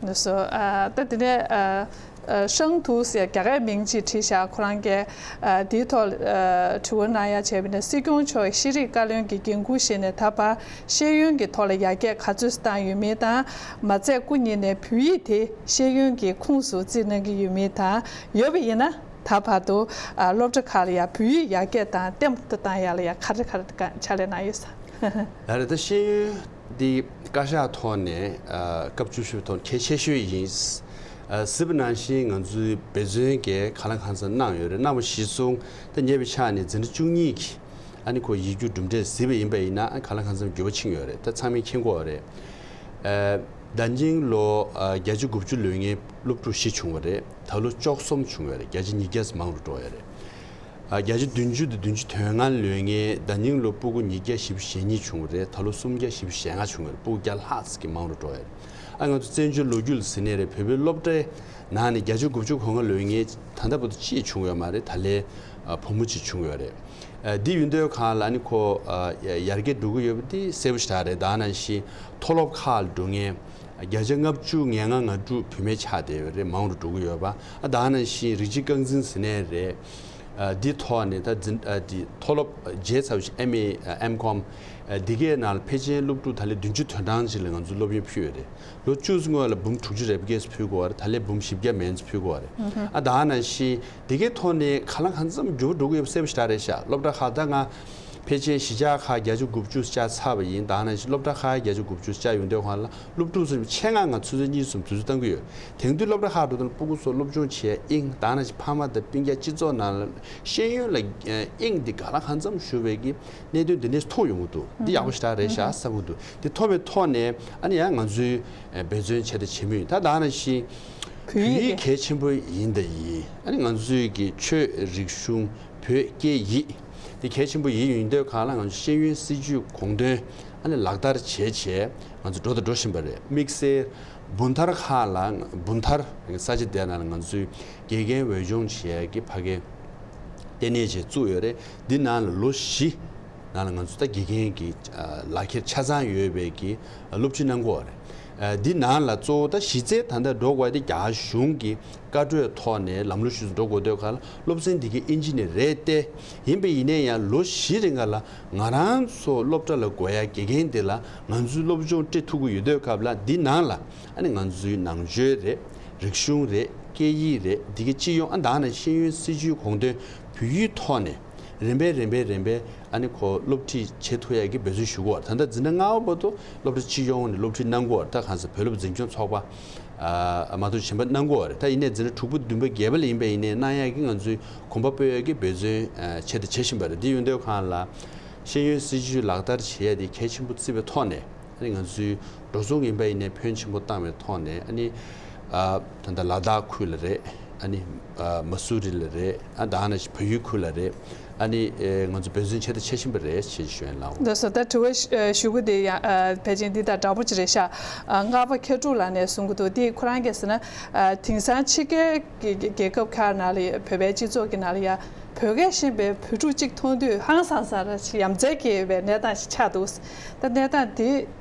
ལགས་སོ། ཨ་ད་དེ་ནས་ཨ་ཨ་ཧྲང་ཐུའུ་ཟེར་རྒྱ་སྐད་མིང་ཅིག་བྲིས་ཤག་ཁོ་རང་གིས་ཨ་དེའི་ཐོག་ཨ་དྲི་བ་གནང་ཡ་བྱས་པ་ཡིན་ན། སྲིད་སྐྱོང་མཆོག་ཤེས་རིག་བཀའ་བློན་གྱི་འགན་འཁུར་བཞེས་ནས་ད་བར་ཤེས་ཡོན་གྱི་ཐོག་ལ་ཡར་རྒྱས་ག་ཚོད་བཏང་ཡོད་མེད་དང་། མ་ཚད་སྐུ་ཉིད་ནས་བོད་ཡིག་དེ་ཤེས་ཡོན་གྱི་ཁུངས་སུ་བརྩི་གནང་གི་ཡོད་མེད་དང་། ཡོད་པ་ཡིན་ན་ད་བར་དུ་ཨ་སློབ་གྲྭ་ཁག་ལ་ཡང་བོད་ཡིག་ཡར་རྒྱས་དང་བརྟན་པོ་བཏང་ཡ་ལ་ཡང་ག་རེ་ག་རེ་ཕྱག་ལས་གནང་ཡོད་ས། ལགས་རེད། ད་ཤེས་ཡོན་འདི་བཀའ་ཤག་ཐོག་ནས་ཨ་སྐབས་བཅུ་བཞི་པའི་ཐོག་གལ་ཆེ་ཤོས་ཡིན། ཨ་གཟིགས་པ་ནང་བཞིན་ང་ཚོའི་འབད་བརྩོན་གྱིས་གང་ལ་གང་འཚམ་གནང་ཡོད་རེད། གནང་བ་གཞིར་བཟུང་ད་ཉེ་བའི་ཆར་ནས་འཛིན་གྲྭ་བཅུ་གཉིས་ཀྱི་ཨ་ནི་ཁོ་ཡིག་རྒྱུགས་གྲུབ་འབྲས་གཟིགས་པ་ཡིན་པ་ཡིན་ན་ཨ་གང་ལ་གང་འཚམ་འགྱུར་བ་ཕྱིན་ཡོད་རེད། ད་ཚང་མས་མཁྱེན་གྱི་ཡོད་རེད། ཨ་ཟླ་ཉིན་ལོ་ཨ་བརྒྱད་ཅུ་དགུ་བཅུ་ལོན་མཁན་སློབ་ཕྲུག་བཞི་བྱུང་བ་རེད། ད་ལོ་བཅུ་གསུམ་བྱུང་བ་རེད། བརྒྱ་ཆ་ཉིས་བརྒྱ་ཙམ་མང་རུ་འགྲོ་ཡོད་རེད། ཨ་བརྒྱ་ཆ་བདུན་ཅུ་དང་བདུན་ཅུ་དོན་ལྔ་ལོན་མཁན་ཟླ་ཉིན་ལོ་སྤུ་གུ་ཉིས་བརྒྱ་བཞི་བཅུ་ཞེ་གཉིས་བྱུང་བ་རེད། ད་ལོ་སུམ་བརྒྱ་བཞི་བཅུ་ཞེ་ལྔ་བྱུང་བ་རེད། སྤུ་གུ་བརྒྱ་ལྷག་ཙམ་གྱིས་མང་རུ་འགྲོ་ཡོད་རེད། ཨ་ང་ཚོ་བཙན་བྱོལ་ལོ་རྒྱུས་ལ་གཟིགས་ནའི་རེད། བོད་པའི་སློབ་གྲྭའི་ནང་ནས་བརྒྱ་ཆ་དགུ་བཅུ་གོ་ལྔ་ལོན་མཁན་ད་ལྟ་བར་དུ་གཅིག་བྱུང་ཡོད་མ་རེད། ད་ལན་ཨ་བུ་མོ་གཅིག་བྱུང་ཡོད་རེད། ཨ་འདི་ཡིན་དུས་སྒང་ལ་ཨ་ནི་ཁོ་ཨ་ཡར་རྒྱས་འགྲོ་གི་ཡོད་པ་འདི་གསལ་པོ་ཞེ་དྲག་རེད། ད་ནང་བཞིན་མཐོ་སློབ་ཁག་ལ་འགྲོ་མཁན་བརྒྱ་ཆ་ལྔ་བཅུ་ང་ལྔ་ང་དྲུག་བུད་མེད་ཆགས་བསྡད་ཡོད་རེད། མང་རུ་འགྲོ་གི་ཡོད་པ། ཨ་ད་ནང་བཞིན་རིགས་གཅིག་རྐང་འཛིན་ཟེར་ནའི་རེད། ཨ་འདི་ཐོག་ནས་ད་འཛིན་ཨ་འདི་མཐོ་སློབ་བརྗེས་ཚར་བ་ཞིག་ཨེམ་ཨེ་ཨེམ་ཀོམ་ཨ་འདི་གའི་ནང་ལ་ཕལ་ཆེར་སློབ་ཕྲུག་ད་ལན་བདུན་ཅུ་དོན་གྲངས་ཅིག་ལ་ང་ཚོས་སློབ་ཡོན་ཕུལ་ཡོད་རེད། ལོ་བཅུ་ཙམ་སྔོན་ལ་འབུམ་དྲུག་ཅུ་རེ་བརྒྱད་ཙམ་ཕུལ་དགོས་པ་རེད། ད་ལན་འབུམ་བཞི་བརྒྱ་མན་ཙམ་ཕུལ་དགོས་པ་རེད། ཨ་ད་ནང་བཞིན་འདི་གའི་ཐོག་ནས་གང་ལ་གང་འཚམ་འགྱུར་བ་འགྲོ་གི་ཡོད་པ་གསལ་པོ་ཞེ་དྲག་རེད་ཤག་སློབ་གྲྭ་ཁག་ད་ང་ཕལ་ཆེར་གཞིས་ཆགས་ཁག་བརྒྱད་ཅུ་དགུ་བཅུ་བཅར་ཚར་བ་ཡིན། ད་ནང་བཞིན་སློབ་གྲྭ་ཁག་བརྒྱད་ཅུ་དགུ་བཅུ་བཅར་ཡོང་དུས་སྒང་ལ་སློབ་ཕྲུག་ཚོ་ཆེད་མངགས་ང་ཆུ་ཚོད་གཉིས་གསུམ་དུས་ཚོད་གཏང་གི་ཡོད། དེང་དུས་སློབ་གྲྭ་ཁག་འགྲོ་དུས་སྤུ་གུ་ཚོ་སློབ་སྦྱོང་བྱེད་དབྱིངས་ད་ནང་བཞིན་ཕ་མ་དང་སྤུན་ཀྱག་སྤྱི་ཚོགས་ནང་ལ་ཤེས་ཡོན་ལ་དབྱིངས་འདི་གང་ལ་གང་འཚམ་ཞུགས་པའི་གི་གནད་དོན་འདི་ནས་ཐོན་ཡོང་གི་འདུག་འདི་ཡག་པོ་ཞེ་དྲག་རེད་ཤག་བསམ་གི་འདུག་འདི་ཐོན་པའི་ཐོག་ནས་ཨ་ནི་ཡང་ང་ཚོའི་འབད་བརྩོན་བྱས་དང་བྱེད་མུས་ཡིན། ད་ད་ནང་བཞིན་བོད་ཡིག་གལ་ཆེན་པོ་ཡིན་དང་ཡིན། ཨ་ནི་ང་ཚོའི་གི་ཆོས་རིག་གཞུང་བོད་སྐད་ཡིག་འདི་གལ་ཆེན་པོ་ཡིན། ཡིན་དུས་སྒང་ལ་ང་ཚོ་ཤེས་ཡོན་སྲིད་བྱུས་དགོངས་དོན་ཨ་ནི་ལག་བསྟར་བྱས་བྱས་ང་ཚོ་འགྲོ་དང་འགྲོ་བཞིན་པ་རེད། དམིགས་བསལ་སྦུག་མཐར་ཁག་ལ་སྦུག་མཐར་ས་ཆ་དེ་ནང་ལ་ང་ཚོའི་དགེ་རྒན་འོས་སྦྱོང་བྱེད་ཡ་གི་ཕ་གའི་ལྟེ་གནས་བྱས་བཙུགས་ཡོད་རེད། འདི་ནང་ལ་ལོ་བཞི་ནང་ལ་ང་ཚོ་ད་དགེ་རྒན་གྱི་ཨ་ལག་ཁྱེར་ཆ་ཚང་ཡོད་པའི་གི་སློབ་ཁྲིད་གནང་གི་ཡོད་རེད། ཨ་འདི་ནང་ལ་གཙོ་བོ་ད་གཞི་རྩའི་ད་ལྟ་འགྲོ་དགོས་དེ་རྒྱ་གཞུང་གི་བཀའ་འཁྲོལ་ཐོག་ནས་ལམ་ལུགས་ཤུགས་ཆེ་འགྲོ་དགོས་དུས་སྒང་ལ་སློབ་ཚན་འདི་གའི་ཨིན་ཇི་ནི་རེད་དེ། ཡིན་པ་ཡིན་ནའི་ཡང་ལོ་བཞི་རིང་ག་ལ་ང་རང་ཚོ་སློབ་གྲྭ་ལ་དགོས་ཡ་དགེ་རྒན་དེ་ལ་ང་ཚོའི་སློབ་སྦྱོང་སྤྲད་ཐུབ་ཀྱི་ཡོད་དུས་སྐབས་ལ་འདི་ནང་ལ་ཨ་ནི་ང་ཚོའི་ནང་ཆོས་རེད། རིག་གཞུང་རེད། སྐད་ཡིག་རེད། འདི་གའི་སྤྱི་ཡོངས་ཨ་ད་ནི་ཤེས་ཡོན་སྲིད་བྱུས་དགོངས་དོན་བོད་ཡིག་ཐོག་ནས་རིམ་པས་རིམ་པས་རིམ་པས་ཨ་ནི་ཁོ་སློབ་ཁྲིད་བྱེད་ཐུབ་ཡ་གི་འབད་བརྩོན་ཞུ་གི་ཡོད་རེད། ད་ལྟ་འཛིན་གྲྭ་ལྔ་པ་བར་དུ་སློབ་གྲྭ་སྤྱི་ཡོངས་ནས་སློབ་ཁྲིད་གནང་གི་ཡོད་རེད། ད་གང་ཟེར་བོད་སློབ་འཛིན་སྐྱོང་ཚོགས་པ་ཨ་མ་གཏོགས་གཞན་པ་གནང་གི་ཡོད་རེད། ད་ཡིན་ནའི་འཛིན་གྲྭ་དྲུག་པ་བདུན་པ་བརྒྱད་པ་ལ་ཡིན་པ་ཡིན་ནའི་གནང་ཡ་གི་ང་ཚོའི་གོམ་པ་སྤོ་ཡ་གི་འབད་བརྩོན་ཨ་བྱས་དང་བྱེད་བཞིན་པ་རེད། འདི་ཡོང་དུས་སྒང་ལ་ཤེས་ཡོན་སྲིད་བྱུས་ལག་བསྟར་བྱེད་ཡ་དེ་གལ་ཆེན་པོ་བརྩིས་པའི་ཐོག་ནས། ཨ་ནི་ང་ཚོའི་འགྲོ་སོང་ཡིན་པ་ཡིན་ནའི་ཕོན་ཆེན་པོ་བཏང་བའི་ཐོག་ནས། ཨ་ནི་ཨ་ད་ལྟ་ལ་དྭགས་ཁུལ་ལ་རེད། ཨ་ནི་ཨ་མ་སུ་རི་ལ་རེད། ཨ་ད་ནི་བལ་ཡུལ་ཁུལ་ལ་རེད། ཨ་ནི་ཨེ་ང་ཚོ་འབད་བརྩོན་བྱས་དང་བྱེད་བཞིན་པ་རེད་ཅེས་ཞུ་ཡ་ཡིན། ལགས་འོང་། ལགས་སོ། ད་དྲི་བ་ཞུ་ཞུ་གི་དེ་ཡང་ཨ་ཕལ་ཆེར་འདི་དང་འདྲ་པོ་ཅིག་རེད་ཤག་ཨ་སྔགས་པ་མཁས་གྲུབ་ལགས་ནས་གསུང་གི་འདུག་དེ་ཁོ་རང་གིས་ཟེར་ན། ཨ་དེང་སང་ཕྱི་རྒྱལ་གྱི་རྒྱལ་ཁབ་ཁག་ནང་ལ་བོད་པའི་སྤྱི་ཚོགས་ཀྱི་ནང་ལ་ཡ་བོད་སྐད་ཤེས་པའི་བོད་ཕྲུག་གཅིག་མཐོང་དུས་ཧང་སང་ས་ར་ཞིག་ཡ་མཚན་སྐྱེ་བའི་གནས་སྟངས་ཤིག་ཆགས་འདུག་ད་གནས་སྟངས་དེ་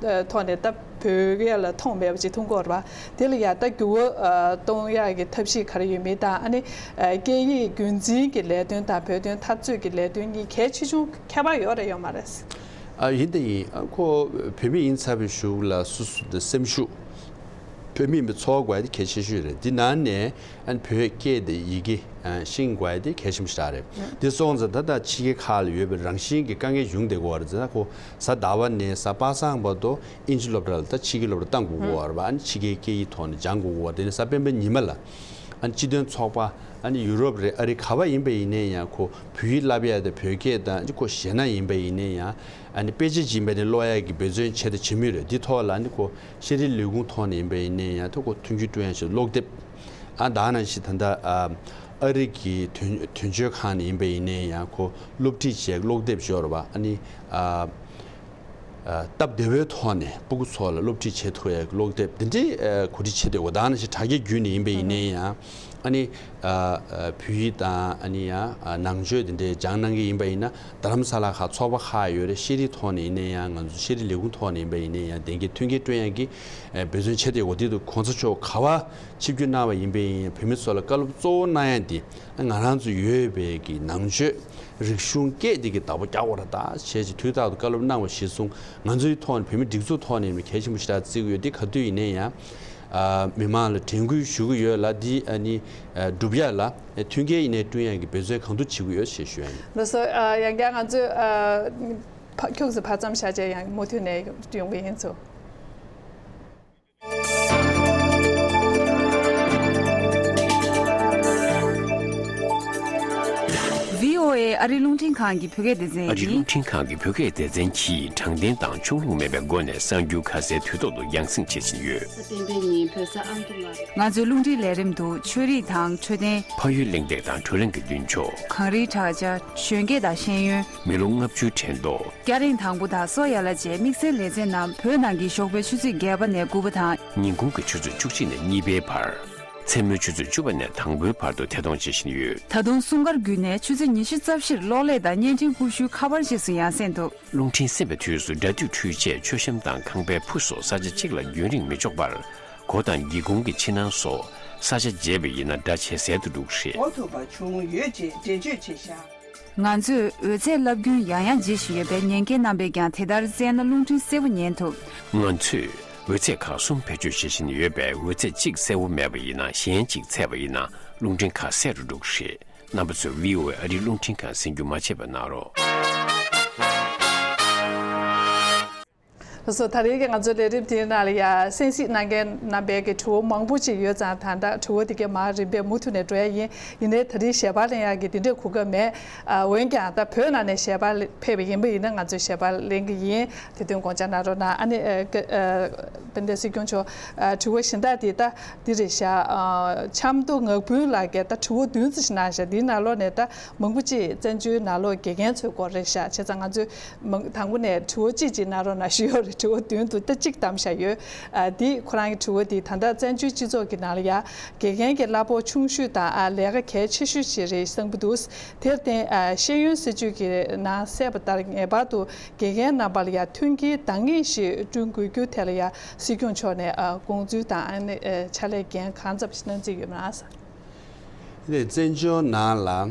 ཐོག་ནས་ད་བོད་སྐད་ལ་མཐོང་མེད་པ་ཅིག་མཐོང་གི་ཡོད་རེད་པ། དེ་ལ་ཡ་ད་འགྱུར་བ་གཏོང་ཡག་གི་ཐབས་ཤེས་ག་རེ་ཡོད་མེད་དང་། ཨ་ནི་སྐད་ཡིག་རྒྱུན་འཛིན་གྱི་ལས་དོན་དང་བོད་དོན་འཐབ་རྩོད་ཀྱི་ལས་དོན་གཉིས་གལ་ཆེ་ཆུང་ཁྱད་པར་ཡོད་རེད་ཡོད་མ་རེད། ཨ་ཡིན་ད་ཡིན། ཨ་ཁོ་བོད་མི་ཡིན་ཚར་བའི་གཞུག་ལ་སོ་སོ་དང་སེམས་ཤུགས། བོད་མི་ཡིན་པའི་ཚོར་བ་དགོས་ཡ་དེ་གལ་ཆེ་ཤོས་རེད། དེ་ནང་ནས་ཨ་ནི་བོད་སྐད་དེ་ཡི་གེ་ཤེས་དགོས་ཡ་དེ་གལ་ཆེན་པོ་ཞིག་རེད། དེ་སོང་ཙང་ད་ལྟ་ཕྱི་རྒྱལ་ཁག་ལ་ཡོད་པའི་རང་བཞིན་གྱི་དཀའ་ངལ་བྱུང་བསྡད་ཀྱི་ཡོད་རེད། ད་ཁོ་གཟའ་ཟླ་བ་ནས་གཟའ་པ་སངས་བར་དུ་ཨིན་ཇི་སློབ་གྲྭ་ལ་ད་ཕྱི་རྒྱལ་སློབ་གྲྭ་བཏང་དགོས་ཀྱི་ཡོད་རེད་པ། ཨ་ནི་ཕྱི་རྒྱལ་སྐད་ཡིག་ཐོག་ནས་སྦྱང་དགོས་ཀྱི་ཡོད་རེད། དེ་ནས་གཟའ་སྤེན་པའི་ཉི་མ་ལ་ཨ་ནི་སྤྱི་མཐུན་ཚོགས་པ། ཨ་ནི་ཡུ་རོབ་རེད། ཨ་རི་ག་པར་ཡིན་པ་ཡིན་ནའི་ཡང་ཁོ་བོད་ཡིག་བསླབ་ཡ་དང་བོད་སྐད་དང་། ཨ་ནི་ཁོ་གཞས་སྣ་ཡིན་པ་ཡིན་ནའི་ཡང་། ཨ་ནི་དཔེ་ཆ་ཡིན་པ་ནི་ཀློག་ཡ་གི་འབད་བརྩོན་བྱས་དང་བྱེད་མུས་རེད། འདི་ཐོག་ལ་ཨ་ནི་ཁོ་ཤེས་རིག་ལས་ཁུངས་ཐོག་ནས་ཡིན་པ་ཡིན་ནའི་ཡང་ད་ཁོ་མཐུན་འགྱུར་བསྐྲུན་ཡ་ཆེད་ཀློག་དེབ། ཨ་ད་ནང་བཞིན་ད་ལྟ་ཨ་ཨ་རི་གི་དོན་དོན་གཅོད་ཁང་ནས་ཡིན་པ་ཡིན་ནའི་ཡང་ཁོ་སློབ་ཁྲིད་བྱས་ཀློག་དེབ་ཤོར་བ། ཨ་ནི་ཨ། སྟབས་བདེ་བོའི་ཐོག་ནས་སྤུ་གུ་ཚོ་ལ་སློབ་ཁྲིད་བྱེད་ཐུབ་ཡ་གི་ཀློག་དེབ་འདི་འདྲའི་གོ་སྒྲིག་བྱེད་བསྡད་ཡོད། ད་ནང་བཞིན་དྲ་རྒྱ་བརྒྱུད་ནས་ཡིན་པ་ཡིན་ནའི་ཡང་། ཨ་ནི་བོད་ཡིག་དང་ཨ་ནི་ཡང་ནང་ཆོས་འདི་འདྲའི་སྦྱང་གནང་གི་ཡིན་པ་ཡིན་ན། རྡ་རམ་ས་ལ་ཁག་ཚོགས་པ་ཁག་ཡོད་རེད། ཤེས་རིག་ཐོག་ནས་ཡིན་ནའི་ཡང་། ང་ཚོ་ཤེས་རིག་ལས་ཁུངས་ཐོག་ནས་ཡིན་པ་ཡིན་ནའི་ཡང་། དེང་གི་མཐུན་རྐྱེན་བསྐྲུན་ཡ་གི་འབད་བརྩོན་བྱེད་བསྡད་ཡོད། དེ་དུས་གོང་ས་མཆོག་ག་པར་ཆིབས་བསྒྱུར་གནང་བ་ཡིན་པ་ཡིན་ཡང་། བོད་མི་ཚོ་ལ་བཀའ་སློབ་གཙོ་བོ་གནང་ཡ་འདི་ང་རང་ཚོ་ཡོད་པའི་གི་ནང་ཆོས་རིག་གཞུང་སྐད་འདི་གི་བདག་པོ་རྒྱག་དགོས་རེད་ད་བྱས་ཅིག་དུས་རྟག་ཏུ་བཀའ་སློབ་གནང་བ་གཞིར་བཟུང་། ང་ཚོའི་ཐོག་ནས་བོད་མི་སྒྲིག་འཛུགས་ཐོག་ནས་གལ་ཆེན་པོ་ཞེ་དྲག་བརྩི་གི་ཡོད། འདི་ག་དུས་ཡིན་ནའི་ཡང་ཨ་མི་མང་ལ་དྲན་སྐུལ་ཞུ་གི་ཡོད་ལ། འདི་ཨ་ནི་ཨ་སྒྲུབ་ཡ་ལ་མཐུན་རྐྱེན་ཡིན་ནའི་བསྐྲུན་ཡ་གི་འབད་བརྩོན་གང་ཐུབ་བྱེད་ཀྱི་ཡོད་ཞེས་ཞུ་ཡ་ཡིན། ལགས་སོ། ཨ་ཡང་བསྐྱར་ང་ཚོས་ཨ་ཕ་ཁྱུག་ཙམ་བར་མཚམས་བཞག་བྱས་ཡང་མུ་མཐུད་ནས་ཡོང་གི་ཡིན་ཚུལ། བྷི་ཨོ་ཨེ་ཨ་རི་རླུང་འཕྲིན་ཁང་གི་བོད་སྐད་སྡེ་ཚན་ཨ་རི་ཡིན། རླུང་འཕྲིན་ཁང་གི་བོད་སྐད་སྡེ་ཚན་གྱིས་དྲང་བདེན་དང་ཕྱོགས་ལྷུང་མེད་པའི་སྒོ་ནས་གསར་འགྱུར་ཁ་གསལ་དུས་ཐོག་ཏུ་རྒྱང་སྲིང་བྱེད་བཞིན་ཡོད། གཟའ་སྤེན་པའི་ཉིན་བོད་ས་ཨ་མདོ་ང་ཚོའི་རླུང་འཕྲིན་ལས་རིམ་དུ་ཆོས་རིག་དང་འཕྲོད་བསྟེན། ཕ་ཡུལ་གླེང་སྟེགས་དང་བགྲོ་གླེང་གི་མདུན་ཅོག་གངས་རིའི་བྲག་ཅ། གཞོན་སྐྱེས་དང་ཤེས་ཡོན། མི་ལོ་ལྔ་བཅུའི་དྲན་ཐོ། སྐྱ་རེངས་དང་པོ་དང་སོ་ཡ་ལ་བཅས་དམིགས་བསལ་ལེ་ཚན་རྣམས་བོད་ནང་གི་ཞོགས་པའི་ཆུ་ཚོད་བརྒྱད་པ་ནས་དགུ་པ་དང་། ཉིན་གུང་གི་ཆུ་ཚོད་བཅུ་གཅིག་ནས་གཉིས་པའི་བར། མཚན་མོའི་ཆུ་ཚོད་བཅུ་པ་ནས་དང་པོའི་བར་དུ་ཐད་གཏོང་བྱེད་བཞིན་ཡོད། ད་དུང་སྲུང་སྐར་བརྒྱུད་ནས་ཆུ་ཚོད་ཉི་ཤུ་རྩ་བཞིར་གློག་ཀླད་དང་བརྙན་འཕྲིན་ཀུ་ཤུའི་ཁ་པར་རྗེས་སུ་ཡང་སེང་འདུག་རླུང་འཕྲིན་སེམས་པའི་དུས་སུ་སྒྲ་སྡུད་འཕྲུལ་ཆས། མཆོད་བཤམས་དང་ཁང་པའི་ཕུ་སོགས་ས་ཆ་གཅིག་ལ་རྒྱུན་རིང་མི་འཇོག་པར། སྒོ་དང་སྒེའུ་ཁུང་གི་ཕྱི་ནང་སོགས་ས་ཆ་བརྗེས་པ་ཡིན་ན་སྒྲ་ཇེ་གསལ་དུ་འགྲོ་གི་རེད། གོ་ཐུབ་པ་བྱུང་ཡོད་ཅེས་འགྲེལ་བརྗོད་བྱས་ཤག་ང་ཚོས་འོད་ཚད་རླབས་རྒྱུན་ཡང་ཡང་བརྗེ་བཞིན་ཡོད་པས་ཉན་མཁན་རྣམ་པས་ཀྱང་དེ་ལྟར་བཙལ་ན་རླུང་འཕྲིན་གསལ་པོ་ཉན་ཐུབ། ང་ཚོས་འོད་ཚད་ཁག་གསུམ་བེད་སྤྱོད་བྱེད་བཞིན་ཡོད་པས། འོད་ཚད་གཅིག་གསལ་པོ་མེད་པ་ཡིན་ན། གཞན་གཅིག་ཚད་པ་ཡིན་ན་རླུང་འཕྲིན་ཁག་གསལ་རུ་འགྲོ་གི་རེད། རྣམ་པ་ཚོས་བྷི་ཨོ་ཨེ་ཨ་རིའི་རླུང་འཕྲིན་ཁང་གསན་རྒྱུ་མ་བརྗེད་པ་གནང་རོགས། ལགས་སོ། ད་རེས་ཀྱི་ང་ཚོའི་ལས་རིམ་དེའི་ནང་ལ་ཡ་གསན་གཟིགས་གནང་མཁན་རྣམ་པའི་གི་དྲི་བ་མང་པོ་ཅིག་ཡོད་ཙང་། ད་ལྟ་དྲི་བ་དེ་གའི་མར་རིམ་པས་མུ་མཐུད་ནས་འགྲོ་ཡ་ཡིན། ཡིན་ནའི་ད་རེས་ཞལ་པར་ལེན་ཡ་གི་དེ་འདྲའི་གོ་སྐབས་མེད། ཨ་འོན་ཀྱང་ད་བོད་ནང་ནས་ཞལ་པར་ཕེབས་པ་ཡིན་པ་ཡིན་ན་ང་ཚོས་ཞལ་པར་ལེན་གི་ཡིན། དེ་དོན་དགོངས་འཇགས་གནང་རོགས་གནང་། ཨ་ནི་ཨ་ཀ་ཨ་དཔལ་ལྡན་སྲིད་སྐྱོང་མཆོག་ཨ་དྲི་བ་གཞན་དག་དེ་ད་འདི་རེད་ཤག་ཨ་ཆབ་མདོ་ངག་དཔོན་ལགས་ཀྱིས་ད་དྲི་བ་བདུན་ཙམ་ཞིག་གནང་ཤག་དེའི་ནང་ལོགས་ནས་ད་མང་པོ་ཅིག་བཙན་བྱོལ་ནང་ལོགས་དགེ་རྒན་ཚོའི་སྐོར་རེད་ཤག་བྱས་ཙང་ང་ཚོས་མང་དང་པོ་ནས་དྲི་བ་གཅིག་ཅིག་གནང་རོགས་གནང་ཞུས་ཡོད་རེད། དྲི་བ་བདུན་འདུག་ད་གཅིག་བདམས་བཞག་ཡོད། ཨ་འདི་ཁོ་རང་གི་དྲི་བ་འདི་ད་ལྟ་བཙན་བྱོལ་སྤྱི་ཚོགས་ཀྱི་ནང་ལ་ཡ་དགེ་རྒན་གྱི་གླ་ཕོགས་ཆུང་ཤོས་དང་། ཨ་ལས་ཀ་གལ་ཆེ་ཤོས་ཅིག་རེད་བསམ་གྱི་འདུག་དེར་བརྟེན་ཨ་ཤེས་ཡོན་སྲིད་བྱུས་ཀྱི་ནང་གསལ་བ་ལྟར་ངེས་པར་དུ་དགེ་རྒན་རྣམ་པ་ལ་ཡ་མཐུན་རྐྱེན་འདང་ངེས་ཤིག་བསྐྲུན་དགོས་རྒྱུ་དེ་ལ་ཡ་སྲིད་སྐྱོང་མཆོག་ནས་ཨ་དགོངས་ཚུལ་དང་། ཨ་ནི་ཨ་ཕྱག་ལས་འགན་གང་འཚམ་ཞིག་གནང་རྩིས་ཡོད་མ་རེད། དེ་བཙན་བྱོལ་ནང་ལ་ཨ་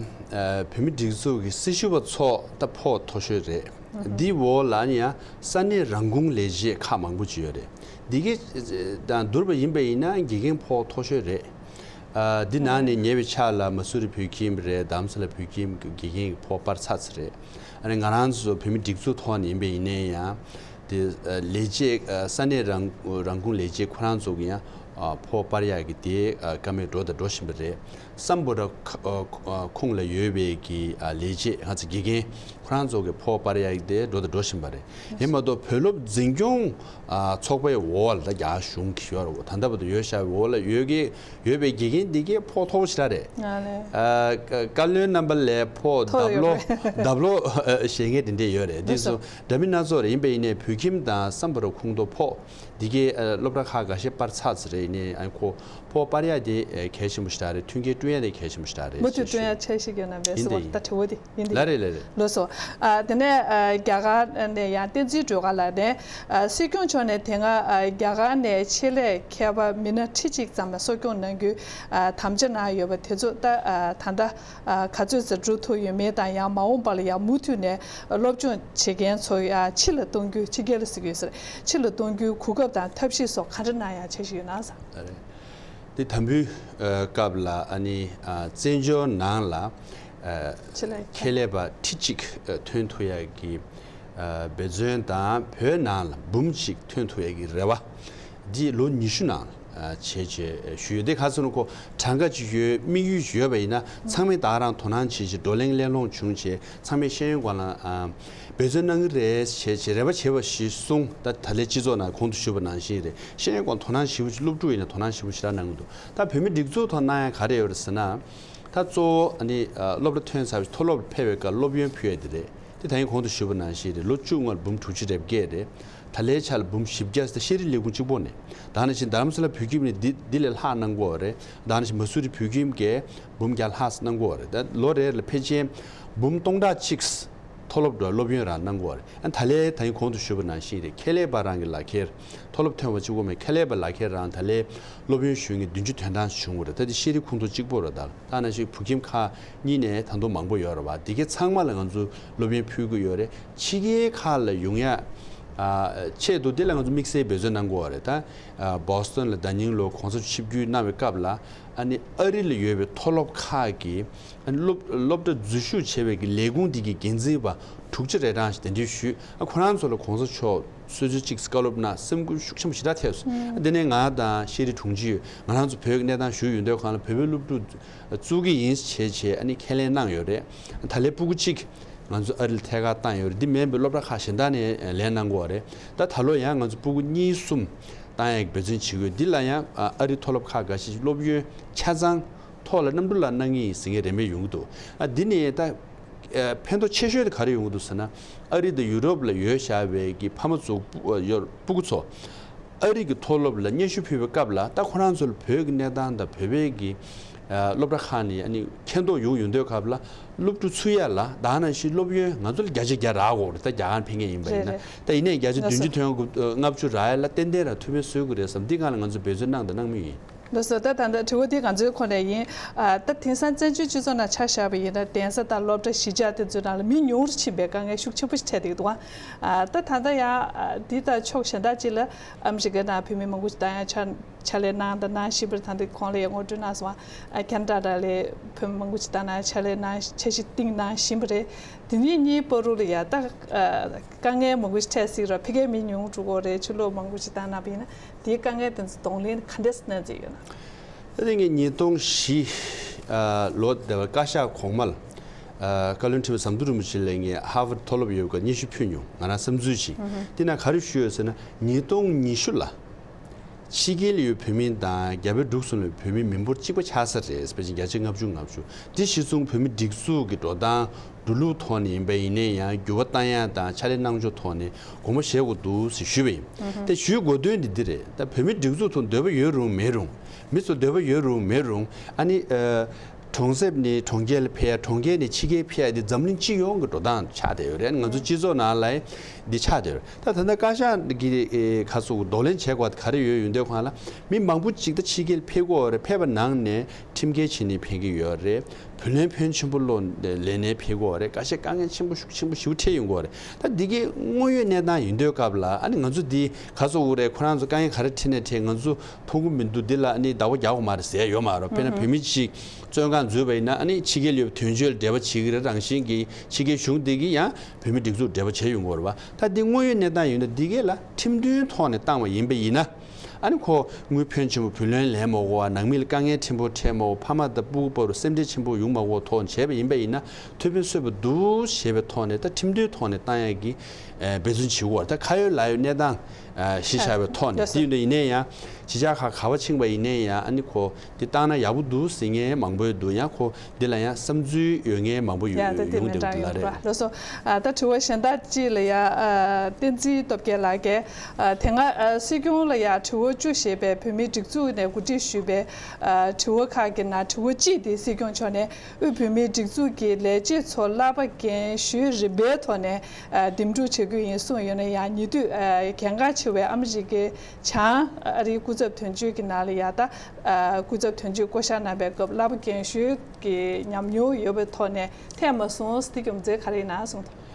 བོད་མི་སྒྲིག་འཛུགས་ཀྱི་སྲི་ཞུ་བ་ཚོ་ད་ཕོགས་མཐོ་ཤོས་རེད། འདི་འོག་ལ་ཡང་ས་གནས་རང་ཁུངས་ལས་བྱེད་ཁག་མང་པོ་ཅིག་ཡོད་རེད། འདི་གི་དང་བསྡུར་བ་ཡིན་པ་ཡིན་ན་དགེ་རྒན་ཕོགས་མཐོ་ཤོས་རེད། ཨ་འདི་ནང་ནས་ཉེ་བའི་ཆར་ལ་མ་སུ་རི་བོད་ཁྱིམ་རེད། རྡ་རམ་ས་ལ་བོད་ཁྱིམ་གྱི་དགེ་རྒན་གྱི་ཕོགས་སྤར་ཚར་ཚར་རེད། ཨ་ནི་ང་རང་ཚོ་བོད་མི་སྒྲིག་འཛུགས་ཐོག་ནས་ཡིན་པ་ཡིན་ནའི་ཡང་དེ་ཨ་ལས་བྱེད་ཨ་ས་གནས་རང་རང་ཁུངས་ལས་བྱེད་ཁོ་རང་ཚོ་གི་ཡང་ཨ་ཕོགས་སྤར་ཡག་གི་དེ་ཨ་བཀའ་མོལ་འགྲོ་དང་འགྲོ་བཞིན་པ་རེད། སམ་བྷོ་ཊ་ཁ་ཨ་ཁ་ཁོངས་ལ་ཡོད་པའི་གི་ཨ་ལས་བྱེད་ང་ཚོ་དགེ་རྒན་ཁོ་རང་ཚོ་གི་ཕོགས་སྤར་ཡག་གི་དེ་འགྲོ་དང་འགྲོ་བཞིན་པ་རེད། ཡིན་མ་གཏོགས་བོད་སློབ་འཛིན་སྐྱོང་ཨ་ཚོགས་པའི་འོག་ལ་ད་རྒྱ་གཞུང་གི་ཡོད་རེད། ད་ལྟ་བར་དུ་ཡོད་བཞག་པའི་འོག་ལ་ཡོད་ཀྱི་ཡོད་པའི་དགེ་རྒན་འདི་གའི་ཕོགས་མཐོ་པོ་ཞེ་དྲག་རེད། ཨ་ལས། ཨ་བཀའ་བློན་རྣམ་པ་ལས་ཕོགས་མཐོ་ལྡབ་ལོ་ཡོད་རེད། ལྡབ་ལོ་ཨ་བཞེས་མཁན་དེ་འདྲས་ཡོད་རེད། འདི་ཚོ་འདྲ་མིན་སྣ་ཚོགས་རེད། ཡིན་པ་ཡིན་ནའི་བོད་ཁྱིམ་དང་སམ་བྷོ་ཊ་ཁོངས་གཏོགས་ཕོགས་འདི་གའི་ཨ་སློབ་གྲྭ་ཁག་འགའ་ཤས་སྤར་ཚར་ཚར་རེད། ཡིན་ནའི་ཨ་ཁོ་ཕོགས་སྤར་ཡག་དེ་ཨ་གལ་ཆེན་པོ་ཞེ་དྲག་རེད། མཐུན་རྐྱེན་བསྐྲུན། ཡ་དེ་གལ་ཆེན་པོ་ཞིག་རེད་མུ་མཐུད་ཞེས་བསྟུན་ཡ་ཞུ། འཆར་གཞི་ཡོད་ན་མེད་ཟེར་བ་ཡིན་ད་དྲི་བ་དེ་ཡིན་ད། ལ་རེད་ལ་རེད། ལགས་སོ། ཨ་དེ་ནས་ཨ་རྒྱ་གར་ནས་ཡང་བསྟན་འཛིན་སྒྲོལ་དཀར་ལགས་ནས་ཨ་སྲིད་སྐྱོང་མཆོག་ནས་དེ་སྔ་ཨ་རྒྱ་གར་ནས་ཆེད་ལས་མཁས་པ་མི་སྣ་ཁྲི་གཅིག་ཙམ་ལ་གསོ་སྐྱོང་གནང་རྒྱུའི་ཨ་དམ་བཅའ་གནང་ཡོད་པ་དེ་ཚོ་ད་ཨ་ད་ལྟ་ཨ་ག་ཚོད་ཙམ་འགྲུབ་ཐུབ་ཡོད་མེད་དང་ཡང་མ་འོངས་པ་ལ་ཡང་མུ་མཐུད་ནས་སློབ་སྦྱོང་བྱེད་མཁན་ཚོ་ཡང་ཕྱི་ལ་གཏོང་རྒྱུ་ཕྱི་རྒྱལ་ལ་ཟེར་གྱི་ཡོད་ས་རེད། ཕྱི་ལ་གཏོང་རྒྱུའི་གོ་སྐབས་དང་ཐབས་ཤེས་སོགས་ག་འདྲ་གནང་ཡག་འཆར་གཞི་ཡོད་ན་ཟེར། ཨ་རེད། དེ་དམ་འབུལ་ཨ་སྐབས་ལ་ཨ་ནི་ཨ་བཙན་བྱོལ་ནང་ལ་ཨ་ཆེད་ལས་ཁྱད་ལས་པ་ཁྲི་གཅིག་ཨ་ཐོན་ཐུབ་ཡག་གི་ཨ་འབད་བརྩོན་དང་བོད་ནང་ལ་འབུམ་གཅིག་ཐོན་ཐུབ་ཡག་གི་རེ་བ་འདི་ལོ་ཉི་ཤུ་ནང་ཨ་བྱས་བྱས་ཞུ་ཡོད། དེ་ག་ཚོད་ན་ཁོ་གྲངས་ཀ་ཅིག་ཡོད། དམིགས་ཡུལ་ཅིག་ཡོད་པ་ཡིན་ན་ཚང་མས་ད་རང་དོ་སྣང་བྱེད་བྱེད་བགྲོ་གླེང་གླེང་སློང་བྱུང་བྱས་ཚང་མས་ཤེས་ཡོན་སྐོར་ལ་ཨ་འབད་བརྩོན་གནང་གི་རེད་བྱས་བྱས་རེ་བ་བྱས་པ་ཞིག་གསུངས། ད་ད་ལས་སྤྱི་ཚོགས་ནང་གོང་དུ་ཞུས་པ་ནང་བཞིན་རེད། ཤེས་ཡོན་སྐོར་དོ་སྣང་ཞེ་པོ་ཅིག་སློབ་ཕྲུག་ཡིན་ན་དོ་སྣང་ཞེ་པོ་ཞེ་དྲག་གནང་གི་འདུག་ད་བོད་མི་སྒྲིག་འཛུགས་ཐོག་གནང་ཡ་ག་རེ་ཡོད་རེད་ཟེར་ན། ད་གཙོ་བོ་ཨ་ནི་ཨ་སློབ་གྲྭ་ཐོན་ཚར་བའི་མཐོ་སློབ་ལ་ཕེབས་པའི་སྐབས་སློབ་ཡོན་ཕུལ་ཡ་དེ་རེད། དེ་ད་ཡིན་གོང་དུ་ཞུས་པ་ནང་བཞིན་རེད། ལོ་བཅུ་སྔོན་ལ་འབུམ་དྲུག་ཅུ་རེ་བརྒྱད་རེད། ད་ལྟའི་ཆ་ལ་འབུམ་བཞི་བརྒྱ་ཟེར་ད་ཤེས་རིག་ལས་ཁུངས་གཅིག་པོ་ནས། ད་ནང་བཞིན་རྡ་རམ་ས་ལ་བོད་ཁྱིམ་ནས་འདི་འདི་ལས་ལྷག་གནང་གི་ཡོད་རེད། ད་ནང་བཞིན་མ་སུ་རི་བོད་ཁྱིམ་གས་འབུམ་བརྒྱ་ལྷག་གནང་གི་ཡོད་རེད། ད་ལོ་རེ་ལ་ཕལ་ཆེར་འབུམ་སྟོང་ཕྲག་གཅིག་མཐོ་སློབ་འགྲོ་སློབ་ཡོན་རང་གནང་གི་ཡོད་རེད། ཨ་ད་ལས་ད་ཡིན་གོང་དུ་ཞུས་པ་ནང་བཞིན་རེད། ཁྱད་ལས་པ་རང་གི་ལག་ཁྱེར་མཐོ་སློབ་ཐོན་པ་གཅིག་པོ་མེད། ཁྱད་ལས་པ་ལག་ཁྱེར་རང་ད་ལས་སློབ་ཡོན་ཞུ་མཁན་བདུན་ཅུ་དོན་གྲངས་བྱུང་བ་རེད། ད་དེ་ཤེས་རིག་ཁོངས་གཏོགས་གཅིག་པོ་རེད། ད་ད་ནང་བཞིན་བོད་ཁྱིམ་ཁག་གཉིས་ནས་ད་དུང་མང་པོ་ཡོད་རེད་བ། དེ་གའི་ཚང་མ་ལ་ང་ཚོ་སློབ་ཡོན་ཕུལ་གི་ཡོད་རེད། ཕྱི་རྒྱལ་ཁག་ལ་ཡོང་ཡ་ཨ་ཆེད་དུ་དེ་ལ་ང་ཚོ་དམིགས་བསལ་འབད་བརྩོན་གནང་གི་ཡོད་རེད། ད་ཨ་བོ་སི་ཊོན་ལ་ཟླ་ཉིན་ལོ་གོང་ས་མཆོག་ཆིབས་བསྒྱུར་གནང་བའི་སྐབས་ལ་ཨ་ནི་ཨ་རི་ལ་ཡོད་པའི་མཐོ་སློབ་ཁག་གི་ཨ་ནི་སློབ་སློབ་གྲྭ་འཛུལ་ཞུགས་བྱས་པའི་གི་ལས་ཁུངས་དེ་གི་འགན་འཛིན་པ་དྲུག་ཅུ་རེ་གྲངས་ཤིག་གདན་འདྲེན་ཞུས། ཨ་ཁོ་རང་ཚོ་ལ་གོང་ས་མཆོག་གསོལ་ཚིགས་གཅིག་བཀའ་སློབ་གནང་། སེམས་འགུལ་ཤུགས་ཆེན་པོ་ཞེ་དྲག་ཐེབས་སོང་། ཨ་དེ་ནས་ང་དང་ཤེས་རིག་དྲུང་ཆེ་ཡོད། ང་རང་ཚོ་བོད་ཀྱི་གནས་སྟངས་ཞུ་ཡོང་དུས་སྒང་ལ་བོད་པའི་སློབ་ཕྲུག་བཙུགས་ཀྱི་ཡིན་བྱས་བྱས་ཨ་ནི་ཁས་ལེན་གནང་ཡོད་རེད། ད་ལན་སྤུ་གུ་གཅིག་ང་ཚོ་ཨ་རི་ལ་ཐད་ཀར་བཏང་ཡོད་རེད། འདི་མིན་པའི་སློབ་གྲྭ་ཁག་གཞན་དག་ནས་ལན་གནང་གི་ཡོད་རེད། ད་ད་ལོ་ཡང་ང་ཚོ་སྤུ་གུ་གཉིས་གསུམ་བཏང་ཡག་གི་འབད་བརྩོན་བྱེད་ཀྱི་ཡོད། འདི་ལ་ཡང་ཨ་ཨ་རི་མཐོ་སློབ་ཁག་འགའ་ཤས་སློབ་ཡོན་ཆ་ཚང་ཐོག་ལ་གནམ་གྲུ་ལ་གནང་ངེས་ཡིན་ཟེར་མཁན་རེ་མེད་ཡོང་གི་འདུག་ཨ་འདི་ནས་ད་ཨ་ཕན་ཐོགས་ཆེ་ཤོས་དེ་ག་རེ་ཡོང་གི་འདུག་ཟེར་ན། ཨ་རི་དང་ཡུ་རོབ་ལ་ཡོད་བཞག་པའི་གི་ཕ་མ་ཚོ་སྤུ་ཨ་ཡོད་སྤུ་གུ་ཚོ་ཨ་རི་གི་མཐོ་སློབ་ལ་སྙན་ཞུ་ཕུལ་བའི་སྐབས་ལ་ད་ཁོ་རང་ཚོ་ལ་བོད་ཀྱི་གནས་སྟངས་དང་བོད་པའི་གི་ཨ་སློབ་གྲྭ་ཁག་ནས་ཨ་ནི་མཁྱེན་རྟོགས་ཡོང་ཡོང་དུས་སྐབས་ལ་སློབ་ཕྲུག་ཚུད་ཡ་ལ་ད་ནང་བཞིན་སློབ་ཡོན་ང་ཚོ་ལ་བརྒྱ་ཆ་བརྒྱ་རག་དགོས་རེད། ད་རྒྱ་གར་ཕེབས་མཁན་ཡིན་པ་ཡིན་ན། རེད་རེད། ད་ཡིན་ནའི་བརྒྱ་ཆ་ལགས་སོ། བདུན་ཅུ་དོན་ལྔ་བཅུ་རག་ཡ་ལ་ཏན་ཏན་རང་ཐུགས་ཕན་གསོས་ཀྱི་རེད་བསམ། འདི་སྒང་ལ་ང་ཚོ་འབད་བརྩོན་གནང་དང་གནང་མུས་ཡིན། ལགས་སོ། ད་ད་ལྟ་དྲི་བ་འདི་ང་ཚོའི་ཁོ་ནས་ཡིན། ཨ་ད་དེང་སང་བཙན་བྱོལ་སྤྱི་ཚོགས་ནང་ཆ་བཞག་པ་ཡིན་ན་གདན་ས་དང་སློབ་གྲྭ་གཞིས་ཆགས་དེ་ཚོའི་ནང་ལ་མི་ཉུང་རུ་ཕྱིན་པའི་དཀའ་ངལ་ཤུགས་ཆེན་པོ་ཞིག་འཕྲད་བསྡད་ཀྱི་འདུག་ཨ་ད་ད་ལྟ་ཡང་ཨ་འདི་དང་ཕྱོགས་གཞན་དག་ཅིག་ལ་ཨ་མི་རི་ཀའི་ནང་བོད་མི་མང་པོ་ཞིག་བཏང་ཡ་ཕྱག་ཕྱག་ལས་གནང་དང་གནང་བཞིན་པ་རེད། ད་ལྟ་གོང་ལ་ཡང་ངོ་སྤྲོད་གནང་སོང་། ཨ་ཁེ་ན་ཌ་ལ་བོད་མི་མང་པོ་ཞིག་བཏང་གནང་ཕྱག་ལས་གནང་འཆར་གཞི་བཏིང་གནང་བཞིན་པ་རེད། དེ་གཉིས་གཉིས་བར་དུ་ལ་ཡ་ད་ཨ་དཀའ་ངལ་མང་པོ་ཞིག་འཕྲད་སྲིད་ར། ཕ་གིའི་མི་ཉུང་འགྲོ་གི་རེད། ཕྱི་ལོགས་མང་པོ་ཞིག་བཏང་གནང་བ་ཡིན་ན། དེའི་དཀའ་ངལ་དེ་ཚོ་གདོང་ལེན་ག་འདྲས་གནང་རྩིས་ཡོད་ན། ད་ལྟ་ངས་ཉིས་སྟོང་བཞི་ཨ་ལོ་དེ་བ་བཀའ་ཤག་གོང་མ་ལ་ཨ་བཀའ་བློན་ཁྲི་པ་ཟམ་གདོང་རིན་པོ་ཆེ་ལ་ངས་ཧར་ཝརཌ་མཐོ་སློབ་ཡོད་སྐབས་སྙན་ཞུ་ཕུལ་མྱོང་། ང་རང་བསམ་ཚུལ་ཅིག་དེ་ན་ག་རེ་ཞུས་ཡོད་ཟེར་ན། ཉིས་སྟོང་ཉི་ཤུ་ལ་ཕྱི་རྒྱལ་ལ་ཡོད་བོད་མི་དང་རྒྱ་བལ་འབྲུག་གསུམ་ལ་ཡོད་བོད་མི་མི་འབོར་གཅིག་པ་ཆགས་ས་རེད། ཕལ་ཆེར་བརྒྱ་ཆ་ལྔ་བཅུ་ང་བཅུ། དེ་གཞི་བཟུང་བོད་མི་སྒྲིག་འཛུགས་ཀྱི་འགྲོ་སྟངས་འགྲོ་ལུགས་ཐོག་ནས་ཡིན་པ་ཡིན་ནའི་ཡང་འགྱུར་བ་བཏང་ཡ་དང་ཕྱག་ལས་གནང་ཕྱོགས་ཐོག་ནས་དགོངས་པ་བཞེས་དགོས་འདུག་ཟེར་ཞུས་པ་ཡིན། དེ་ཞུ་དགོས་དོན་འདི་འདི་རེད། ད་བོད་མི་སྒྲིག་འཛུགས་ཐོག་འདོད་པ་ཡོད་རུང་མེད་རུང་། མི་ཚོ་འདོད་པ་ཡོད་རུང་མེད་རུང་། ཨ་ནི་ཨ་གྲོང་གསེབ་ནས་གྲོང་ཁྱེར་ལ་ཕེབས་ཡ། གྲོང་ཁྱེར་ནས་ཕྱི་རྒྱལ་ཕེབས་ཡ་འདི་འཛམ་གླིང་སྤྱི་ཡོངས་ཀྱི་འགྲོ་སྟངས་ཆགས་བསྡད་ཡོད་རེད། ང་ཚོ་སྤྱི་ཚོགས་ནང་ལ་འདི་ཆགས་བསྡད་ཡོད་རེད། ད་ད་ལྟ་བཀའ་ཤག་གི་ཨེ་ཁ་སོ་གདོང་ལེན་བྱེད་དགོས་པ་ག་རེ་ཡོད་ཡོད་འདོད་གང་ལ། མི་མང་པོ་ཅིག་ད་ཕྱི་རྒྱལ་ཕེབས་དགོས་རེད། ཕེབས་པ་ནང་ནས་ཁྲིམས་འགལ་བྱས་ནས་ཕེབས་ཀྱི་ཡོད་རེད། བུ་ལོན་ཕོན་ཆེན་པོ་ལོ་ལེན་ནས་ཕེབས་དགོས་རེད། ཁ་ཤས་དཀའ་ངལ་ཆེན་པོ་ཤུགས་ཆེན་པོ་ཞེ་པོ་འཕྲད་ཡོང་གི་རེད། ད་འདི་གའི་དངོས་ཡོད་གནས་སྟངས་ཡིན་དུས་སྐབས་ལ་ཨ་ནི་ང་ཚོ་འདི་ག་ཚོད་འུ་རེད། ཁོ་རང་ཚོ་དཀའ་ངལ་ག་རེ་འཕྲད་ནས་འཕྲད། ང་ཚོ་མཐོང་གི་མི་འདུག་འདི་ལ་ཨ་ནི་བདག་པོ་རྒྱག་དགོས་མ་རེད་ཟེར་ཡ་ཡོད་མ་རེད། དཔེར་ན་བོད་མི་གཅིག་བཙོན་ཁང་འཛུལ་བ་ཡིན་ན་ཨ་ནི་ཕྱི་རྒྱལ་ཡོད་པའི་དོན་གཅོད་ལ་འབྲེལ་བ་བྱེད་ཀྱི་རེད། རང་བཞིན་གྱིས་ཕྱི་རྒྱལ་གཞུང་འདི་གིས་ཡང་བོད་མི་སྒྲིག་འཛུགས་འབྲེལ་བ་བྱས་ཡོང་གི་རེད་བ། ད་འདི་དངོས་ཡོད་གནས་སྟངས་ཡིན་ན་འདི་གས་ལ་ཁྲིམས་མཐུན་ཐོག་ནས་བཏང་བ་ཡིན་པ་ཡིན་ན། ཨ་ནི་ཁོ་དངུལ་ཕོན་ཆེན་པོ་བུ་ལོན་ལེན་མ་དགོས་པ། ནང་མི་ལ་དཀའ་ངལ་ཕྲན་བུ་འཕྲད་མ་དགོས། ཕ་མ་དང་སྤུ་གུ་བར་དུ་སེམས་ཁྲལ་ཆེན་པོ་ཡོང་མ་དགོས་ཐོག་བྱས་པ་ཡིན་པ་ཡིན་ན་ཐུགས་ཕན་གསོས་པ་འདུག་ཞེས་པའི་ཐོག་ནས་ད་ཁྲིམས་མཐུན་ཐོག་ནས་བཏང་ཡག་གི་ཨ་འབད་བརྩོན་བྱེད་དགོས། ད་ཁ་ཡོད་ལག་ཡོད་གནས་སྟངས་ཨ་གཞི་བཞག་པའི་ཐོག་ནས། དེ་ཡིན་དུས་ཡིན་ནའི་ཡང་ གཞིས་ཆགས་ཁག་ག་པར་ཕྱིན་པ་ཡིན་ནའི་ཡང་ཨ་ནི་ཁོ་འདི་བཏང་ན་ཡག་པོ་འདུག་ཟེར་མཁན་མང་པོ་འདུག་ཡང་ཁོ་འདི་ལ་ཡང་བསམ་ཚུལ་ཡོད་མཁན་མང་པོ་ཡོད་ཡ་ད་དེ་ཡོང་མེད་བསྡད་འདྲ་འདུག་ལ་ཡོད་རེད། པ་ལགས་སོ། ཨ་ད་དྲི་བ་གཞན་དག་ཅིག་ལ་ཡ་ཨ་བསྟན་འཛིན་སྟོབས་རྒྱལ་ལགས་ཀྱིས་ཨ་དེ་སྔ་ཨ་སྲིད་སྐྱོང་ལ་ཡ་དྲི་བ་བཅུ་ཞེས་པའི་བོད་མིའི་སྒྲིག་འཛུགས་ནས་གོ་སྒྲིག་ཞུས་པའི་ཨ་དྲི་བ་ཁག་གི་ནང་དྲི་བ་གཅིག་དེ་སྲིད་སྐྱོང་མཆོག་ནས་དབུས་བོད་མིའི་སྒྲིག་འཛུགས་ཀྱི་ལས་བྱེད་ཚོ་བསླབ་པ་རྒན་གཞོན་རིམ་པའི་ཐོག་ནས་ཨ་འདེམས་སྒྲུག་བྱེད་རྒྱུ་ཡིན་གསུངས་ཡོད་ན་ཡང་ཉེ་དུས་ཨ་གལ་འགངས་ཆེ་བའི་ཨ་མི་རི་ཀའི་བྱང་ཨ་རིའི་སྐུ་ཚབ་དོན་གཅོད་ཀྱི་ནང་ལ་ཡ་ད་ཨ་སྐུ་ཚབ་དོན་གཅོད་བསྐོ་བཞག་གནང་བའི་སྐབས་བསླབ་པ་རྒན་གཞོན་གྱི་ཉམས་མྱོང་ཡོད་པའི་ཐོག་ནས་ཐད་མ་སོང་། དེ་རྒྱུ་མཚན་ག་རེ་ཡིན་ན་གསུངས་དང་།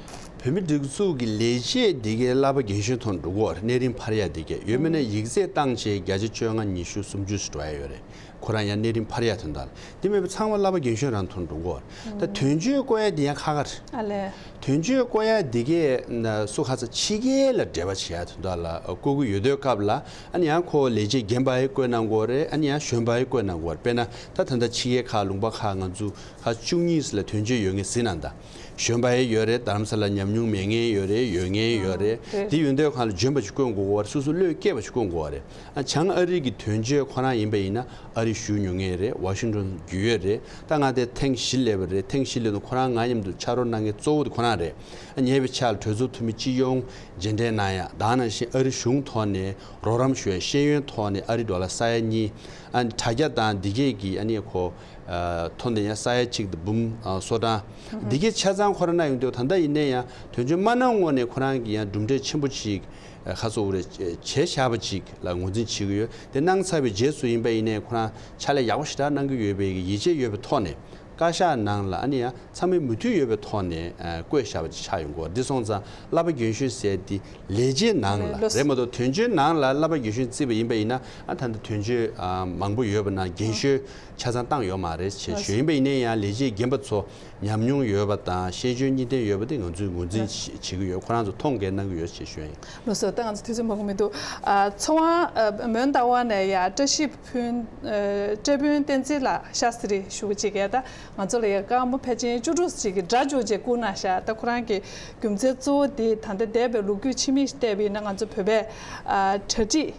བོད་མི་སྒྲིག་འཛུགས་ཀྱི་ལས་བྱེད་འདི་གའི་བསླབ་པ་རྒན་གཞོན་ཐོག་འགྲོ་གི་ཡོད་རེད། གནས་རིམ་འཕར་ཡ་འདི་གའི་ཡོད་མེད་ནས་ཡིག་ཚད་བཏང་བྱས་བརྒྱ་ཆ་བཅོ་ལྔ་ཉི་ཤུ་སུམ་ཅུ་ཞིག་འགྲོ་ཡ་ཡོད་རེད། ཁོ་རང་ཡང་གནས་རིམ་འཕར་ཡ་དོན་དག་ལ་འདི་མེད་པ་ཚང་མ་བསླབ་པ་རྒན་གཞོན་རང་ཐོག་འགྲོ་གི་ཡོད་རེད། ད་དོན་གཅོད་བསྐོ་ཡ་འདི་ཡང་ཁག་ཁག་རེད། ཨ་ལས། དོན་གཅོད་བསྐོ་ཡ་འདི་གས་ན་སུ་ཁ་ཚ་ཕྱི་རྒྱལ་ལ་འབྲེལ་བ་བྱེད་ཡ་དོན་དག་ལ་བསྐོ་གི་ཡོད་དུས་སྐབས་ལ་ཨ་ནི་ཡང་ཁོ་ལས་བྱེད་རྒན་པ་ཡི་བསྐོས་གནང་དགོས་རེད། ཨ་ནི་ཡང་གཞོན་པ་ཡི་བསྐོས་གནང་དགོས་རེད། དཔེར་ན་ད་ད་ལྟ་ཕྱི་རྒྱལ་ཁག་ལུང་པ་ཁག་ང་ཚོ་ཁག་བཅུ་གཉིས་ལ་དོན་གཅོད་ཡོད་མཁན་ཟིན་ན་ད་གཞོན་པ་ཡི་ཡོད་རེད། རྡ་རམ་ས་ལ་ཉམས་མྱོང་མེད་མཁན་ཡོད་རེད། ཡོད་མཁན་ཡོད་རེད། རེད། དེ་ཡོད་དུས་ཁ་ལ་འཇོན་པ་ཞིག་བསྐོས་དགོས་རེད། སོ་སོ་བློས་སྐྱེས་པ་ཞིག་བསྐོས་དགོས་རེད། ཨ་བྱང་ཨ་རི་གི་དོན་གཅོད་ཁོ་རང་ཡིན་པ་ཡིན་ན་ཨ་རི་བཞུགས་མྱོང་མཁན་རེད། ཝ་ཤིང་ཊོན་རྒྱུས་ཡོད་རེད། ད་ང་དེ་ཐེངས་བཞི་སླེབས་པ་རེད། ཐེངས་བཞི་སླེབས་དུས་ཁོ་རང་ང་མཉམ་དུ་ཕྱག་རོགས་གནང་མཁན་གཙོ་བོ་དེ་ཁོ་རང་རེད། ཨ་ཉེ་བའི་ཆར་ལ་གྲོས་ཚོགས་འཐུས་མི་སྤྱི་ཡོངས་མཇལ་འཕྲད་གནང་ཡ་དེ་ནང་བཞིན་ཨ་རི་གཞུང་ཐོག་ནས་རོགས་རམ་ཞུ་ཡ། ཤེས་ཡོན་ཐོག་ནས་ཨ་རི་ཌོ་ལར་ས་ཡ་གཉིས་ཨ་དྲ་རྒྱ་དང་འདི་གས་ཀྱི་ཨ་ནི་ཁོ་ཨ་ཐོག་ནས་ཡང་ས་ཡ་གཅིག་དང་འབུམ་ཨ་སོ་གྲངས་འདི་གས་ཆ་ཚང་ཁོ་རང་གནང་ཡོང་དུས་ད་ལྟ་ཡིན་ནའི་ཡང་དོན་གཅོད་མ་གནང་སྔོན་ནས་ཁོ་རང་གི་ཡང་གྲུབ་འབྲས་ཆེན་པོ་ཅིག་ཁ་སོ་རེ་བྱས་བཞག་པ་ཅིག་ལ་ངོས་འཛིན་བྱེད་ཀྱི་ཡོད། དེ་གནང་ཚར་བའི་རྗེས་སུ་ཡིན་པ་ཡིན་ནའི་ཁོ་རང་ཕྱག་ལས་ཡག་པོ་ཞེ་དྲག་གནང་གི་ཡོད་པའི་ཡིད་ཆེས་ཡོད་པའི་ཐོག་ནས་བཀའ་ཤག་ནང་ལ་ཨ་ནི་ཡང་ཚང་མས་མོས་མཐུན་ཡོད་པའི་ཐོག་ནས་བསྐོས་བཞག་པ་ཅིག་ཆགས་ཡོང་གི་ཡོད། འདི་སོང་ཙང་བསླབ་པ་རྒན་གཞོན་ཟེར་འདི་ལས་བྱེད་ནང་ལ་རེད་མ་གཏོགས་དོན་གཅོད་ནང་ལ་བསླབ་པ་རྒན་གཞོན་བརྩིས་པ་ཡིན་པ་ཡིན་ན་ཨ་ད་ལྟ་དོན་གཅོད་མང་པོ་ཡོད་པ་ན་རྒན་གཞོན་ཆ་ཚང་བཏང་ཡོད་མ་རེད་ཞེས་ཞུས། ཡིན་པ་ཡིན་ནའི་ཡང་ལས་བྱེད་རྒན་པ་ཚོ་ཉམས་མྱོང་ཡོད་པ་དང་ཤེས་འཇོན་གཉིས་ལྡན་ཡོད་པ་དེ་ང་ཚོས་ངོས་འཛིན་བྱེད་ཀྱི་ཡོད། ཁོ་རང་ཚོ་མཐོང་གལ་གནང་གི་ཡོད་ཅེས་ཞུ་ཡ་ཡིན། ལགས་སོ། ད་ང་ཚོ་དུས་ཚོད་མང་པོ་མི་འདུག་ཨ་ཚོ་དབང་ཨ་མོན་རྟ་དབང་ནས་ཡ་བཀྲ་ཤིས་ཕུན་ཨ་བཀྲ་ཕུན་བསྟན་འཛིན་ལགས་ཤ་སི་རི་ཞུ་གི་ཅིག་གས་ད་ང་ཚོ་ལ་ཡ་སྐར་མ་ཕལ་ཆེར་བཅུ་དྲུག་ཅིག་གི་སྒྲ་འཇུག་ཅིག་བསྐུར་གནང་ཤག་ད་ཁོ་རང་གི་རྒྱུ་མཚན་གཙོ་བོ་དེ་ད་ལྟ་འདས་པའི་ལོ་རྒྱུས་ཕྱི་མིག་བལྟས་པ་ཡིན་ན་ང་ཚོ་བོད་པའི་ཨ་གྲ་སྒྲིག་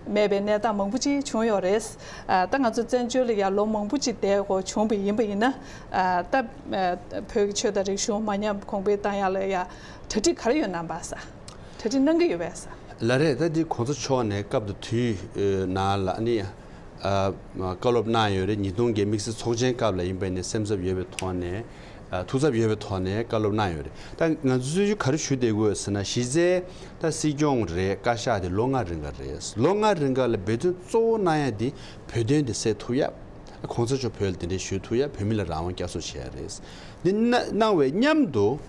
མེད་པའི་གནས་སྟངས་མང་པོ་ཅིག་བྱུང་ཡོད་རེད། ཨ་ད་ང་ཚོ་བཙན་བྱོལ་ལ་ཡ་ལོ་མང་པོ་ཅིག་བསྡད་དགོས་བྱུང་བ་ཡིན་པ་ཡིན་ན་ཨ་ད་ཨ་བོད་ཀྱི་ཆོས་དང་རིག་གཞུང་མ་ཉམས་གོང་འཕེལ་བཏང་ཡ་ལ་ཡ་གྲ་སྒྲིག་ག་རེ་ཡོད་ན་པ་ས། གྲ་སྒྲིག་གནང་གི་ཡོད་པས་ས། ལགས་རེད། ད་འདི་གོང་ས་མཆོག་ནས་སྐབས་དང་དུས་ནང་ལ་ནི་ཨ་བཀའ་སློབ་གནང་ཡོད་རེད། ཉིས་སྟོང་བརྒྱད་དམིགས་བསལ་ཚོགས་ཆེན་སྐབས་ལ་ཡིན་པ་ནས་སེམས་འཚབ་ཡོད་པའི་ཐོག་ནས་ཨ་ཐུགས་འཚབ་ཡོད་པའི་ཐོག་ནས་བཀའ་སློབ་གནང་ཡོད་རེད། ད་ང་ཚོས་ག་རེ་ཞུ་བསྡད་དགོས་ཟེར་ན་གཞི་རྩའི་ད་སྲིད་སྐྱོང་རེད། བཀའ་ཤག་དེ་ལོ་ལྔ་རིང་ག་རེད། ལོ་ལྔ་རིང་ག་ལ་འབད་བརྩོན་གཙོ་བོ་གནང་ཡ་དེ་བོད་དོན་དེ་སེལ་ཐུབ་ཡ། གོང་ས་མཆོག་བོད་ལ་དེ་འདྲའི་ཞུ་ཐུབ་ཡ། བོད་མི་ལ་རང་དབང་བསྐྱར་གསོ་བྱེད་ཡ་རེད། འདི་གནང་བའི་མཉམ་དུ།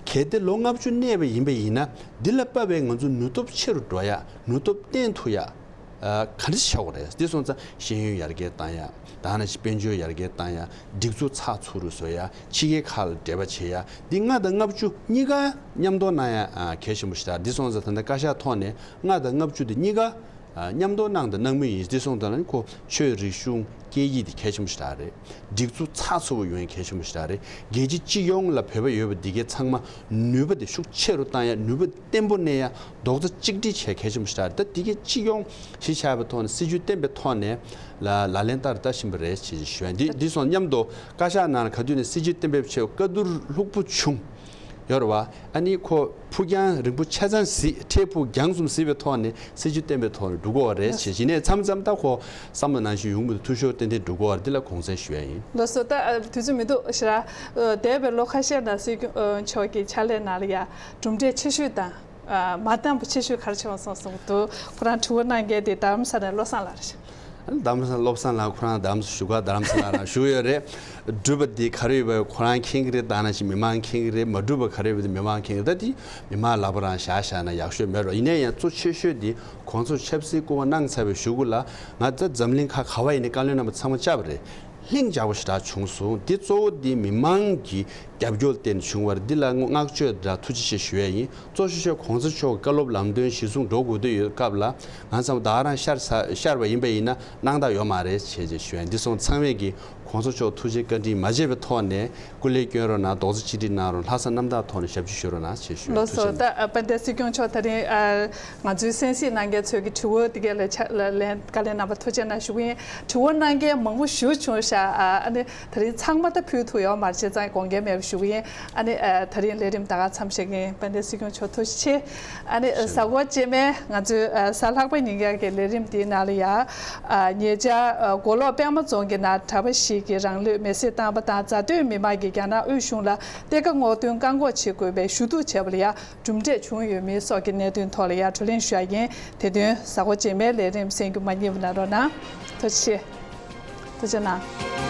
གལ་ཏེ་ལོ་ལྔ་བཅུ་གནས་པ་ཡིན་པ་ཡིན་ན་འདི་ལ་དཔག་པའི་ང་ཚོ་ནུས་སྟོབས་ཆེ་རུ་འགྲོ་ཡ། ནུས་སྟོབས་བརྟན་ཐུབ་ཡ། ཨ་ག་འདྲ་ཞིག་བྱ་དགོས་རེད། འདི་སོང་ཙང་ཤེས་ཡོན་ཡར་རྒྱས་བཏང་ཡ། ད་ནང་བཞིན་དཔལ་འབྱོར་ཡར་རྒྱས་བཏང་ཡ། སྒྲིག་འཛུགས་ཚགས་ཚུད་རུ་བཟོ་ཡ། ཕྱི་རྒྱལ་ཁག་ལ་འབྲེལ་བ་བྱེད་ཡ། འདི་ལྔ་དང་ལྔ་བཅུ་གཉིས་ཀ་མཉམ་དུ་གནང་ཡ་ཨ་གལ་ཆེན་པོ་ཞིག་རེད། འདི་སོང་ཙང་ད་ལྟ་བཀའ་ཤག་ཐོག་ནས་ལྔ་དང་ལྔ་བཅུ་དེ་གཉིས་ཀ་ཨ་མཉམ་དུ་གནང་དང་གནང་མུས་ཡིན། འདི་སོང་ཙང་ཁོ་ཆོས་རིག་གཞུང་སྐད་ཡིག་དེ་གལ་ཆེན་པོ་ཞིག་རེད། སྒྲིག་འཛུགས་ཚགས་ཚུད་པོ་ཡོང་ཡ་གལ་ཆེན་པོ་ཞིག་རེད། རྒྱལ་སྤྱི་སྤྱི་ཡོངས་ལ་བོད་པ་ཡོད་པ་འདི་གའི་ཚང་མ་ནུས་པ་དེ་ཤུགས་ཆེ་རུ་བཏང་ཡ། ནུས་པ་བརྟན་པོ་གནས་ཡ། རྡོག་རྩ་གཅིག་སྒྲིལ་བྱེད་གལ་ཆེན་པོ་ཞིག་རེད། ད་འདི་གའི་སྤྱི་ཡོངས་གཞི་བཞག་པའི་ཐོག་ནས་སྲིད་ཇུས་བཏོན་པའི་ཐོག་ནས་ལ་ལག་ལེན་བསྟར་ལྟ་བཞིན་པ་རེད་ཅེས་ཞུ་ཡ། འདི་འདི་སོང་མཉམ་དུ་བཀའ་ཤག་ནང་ལ་ག་དུས་ནས་སྲིད་ཇུས་བཏོན་པའི་ཆེད་བཀའ་བསྡུར་ལྷུག་པོ་བྱུང་། ཡོད་རེད་བ། ཨ་ནི་ཁོ་ཕུགས་རྒྱང་རིང་པོ་ཆ་ཚང་གཟིགས། འཕྲལ་ཕུགས་རྒྱང་གསུམ་གཟིགས་པའི་ཐོག་ནས་སྲིད་ཇུས་བཏོན་པའི་ཐོག་ནས་འགྲོ་དགོས་པ་རེད་ཅེས་བྱས་ནས་མཚམས་མཚམས་ད་ཁོ་བསམ་བློ་ནང་བཞིན་ཡོང་མི་འདུག་འཐུས་ཤོར་ཏན་ཏན་འགྲོ་དགོས་པ་རེད། འདི་ལ་དགོངས་སེལ་ཞུ་ཡ་ཡིན། ལགས་སོ། ད་ཨ་དུས་ཚོད་མི་འདུག་ཞེ་དྲག་ཨ་འདས་པའི་ལོ་ཁ་ཤས་ནང་སྲིད་སྐྱོང་ཨ་མཆོག་གི་ཕྱག་ལས་ནང་ལ་ཡ་གྲུབ་འབྲས་ཆེ་ཤོས་དང་ཨ་མ་འདང་པོ་ཆེ་ཤོས་ག་རེ་བྱུང་སོང་གསུངས་འདུག་ཁོ་རང་དྲི་བ་གནང་མཁན་དེ་རྡ་རམ་ས་ལའི་བློ་བཟང་ལགས་རེད། རྡ་རམ་ས་ལ་བློ་བཟང་ལགས་ཁོ་རང་རྡ་རམ་ས་བཞུགས་སྒར་རྡ་རམ་ས་ལ་རང་བཞུགས་ཡོད་རེད། གྲུབ་པ་འདི་ག་རེ་ཡོད་པ་ཁོ་རང་མཁྱེན་གྱི་རེད། ད་ནང་བཞིན་མི་མང་མཁྱེན་གྱི་རེད། མ་གྲུབ་པ་ག་རེ་ཡོད་པ་དེ་མི་མང་མཁྱེན་གྱི་རེད། ད་དེ་མི་མང་ལག་པ་རང་བཞག་བཞག་ན་ཡག་ཤོས་མེད་རོགས། ཡིན་ན་ཡང་གཙོ་ཆེ་ཤོས་དེ་གོང་ས་མཆོག་ཆབ་སྲིད་སྐུ་པར་གནང་ཚར་བའི་གཞུག་གུ་ལ་ང་ད་འཛམ་གླིང་ཁག་ག་བ་ཡིན་ནའི་བཀའ་བློན་རྣམ་པ་ཚང་མ་བཅར་བ་རེད། ལྷིང་འཇགས་པོ་ཞེ་དྲག་བྱུང་སོང་། འདི་གཙོ་བོ་འདི་མི་མང་གི་རྒྱབ་སྐྱོར་བརྟེན་བྱུང་བར་འདི་ལ་བསྔགས་བརྗོད་དང་ཐུགས་རྗེ་ཆེ་ཞུ་ཡས་ཡིན། གཙོ་ཆེ་ཤོས་གོང་ས་མཆོག་གི་བཀའ་སློབ་ལམ་སྟོན་གཞིར་བཟུང་འགྲོ་དགོས་དུས་ཡོད་སྐབས་ལ་ང་ཚོ་ད་ག་རང་ཤར་ས་ཤར་བ་ཡིན་པ་ཡིན་ན་སྣང་དག་ཡོད་མ་རེད་ཅེས་ཅེས་ཞུ་ཡས། འདི་སོང་ཚང་མས་ཀྱི་གོང་ས་མཆོག་ཐུགས་རྗེ་བཀའ་དྲིན་མ་བརྗེད་པའི་ཐོག་ནས་སྐུ་ལས་སྐྱོན་རོགས་གནང་། རྡོག་རྩ་གཅིག་སྒྲིལ་གནང་རོགས། ལྷག་བསམ་རྣམ་དག་ཐོག་ནས་ཞབས་ཕྱི་ཞུ་རོགས་གནང་ཞེས་ཞུ་ཡས། ལགས་སོ། ཐུགས་རྗེ་ཆེ། ད་ཨ་དཔལ་ལྡན་སྲིད་སྐྱོང་མཆོག་ད་རིང་ཨ་ང་ཚོའི་གསན་གཟིགས་གནང་མཁན་ཚོས་ཀྱི་དྲི་བ་དེ་གས་ལ་ཆ་ལ་ལན་བཀའ་ལན་རྣམ་པ་ཐུགས་རྗེ་གནང་ཞུ་གི་ཡིན། དྲི་བ་གནང་མཁན་མང་པོ་ཞེ་པོ་བྱུང་ཤག་ཨ་ཨ་ནི་ད་རིང་ཚང་མ་ད་ཕུལ་ཐུབ་ཡོད་མ་རེད། བྱས་ཙང་དགོངས་འགལ་མེད་པ་ཞུ་གི་ཡིན། ཨ་ནི་ཨ་ད་རིང་ལས་རིམ་ད་ག་མཚམས་བཞག་གི་ཡིན། དཔལ་ལྡན་སྲིད་སྐྱོང་མཆོག་ཐུགས་རྗེ་ཆེ། ཨ་ནི་ཨ་གཟའ་འཁོར་རྗེས་མའི་ང་ཚོའི་ཨ་གཟའ་ལྷག་པ་ཉིན་གྱི་ལས་རིམ་འདིའི་ནང་ལ་ཡ་ཨ་ཉེ་ཆར་ཨ་མགོ་ལོག་པད་མ་རྫོང་གི་ནང་གྲྭ་པ་ཞིག་གིས་རང་ལུས་མེར་སྲེག་བཏང་བ་དང་། རྫ་སྟོད་མི་མང་གིས་རྒྱ་ནག་དབུས་གཞུང་ལ་གཏེར་ཁ་སྔོག་འདོན་བཀག་འགོག་བྱེད་དགོས་པའི་ཞུ་གཏུག་བྱས་པ་ལ་ཡ་གྲུབ་འབྲས་བྱུང་ཡོད་མེད་སོགས་ཀྱི་གནད་དོན་ཐོག་ལ་ཡ་བགྲོ་གླེང་ཞུ་ཡ་ཡིན། དེ་དོན་གཟའ་འཁོར་རྗེས་མའི་ལས་རིམ་གསན་རྒྱུ་མ་བསྙེལ་བ་གནང་རོགས་གནང་། ཐུགས་རྗེ་ཆེ། ཐུགས་རྗེ་གནང་།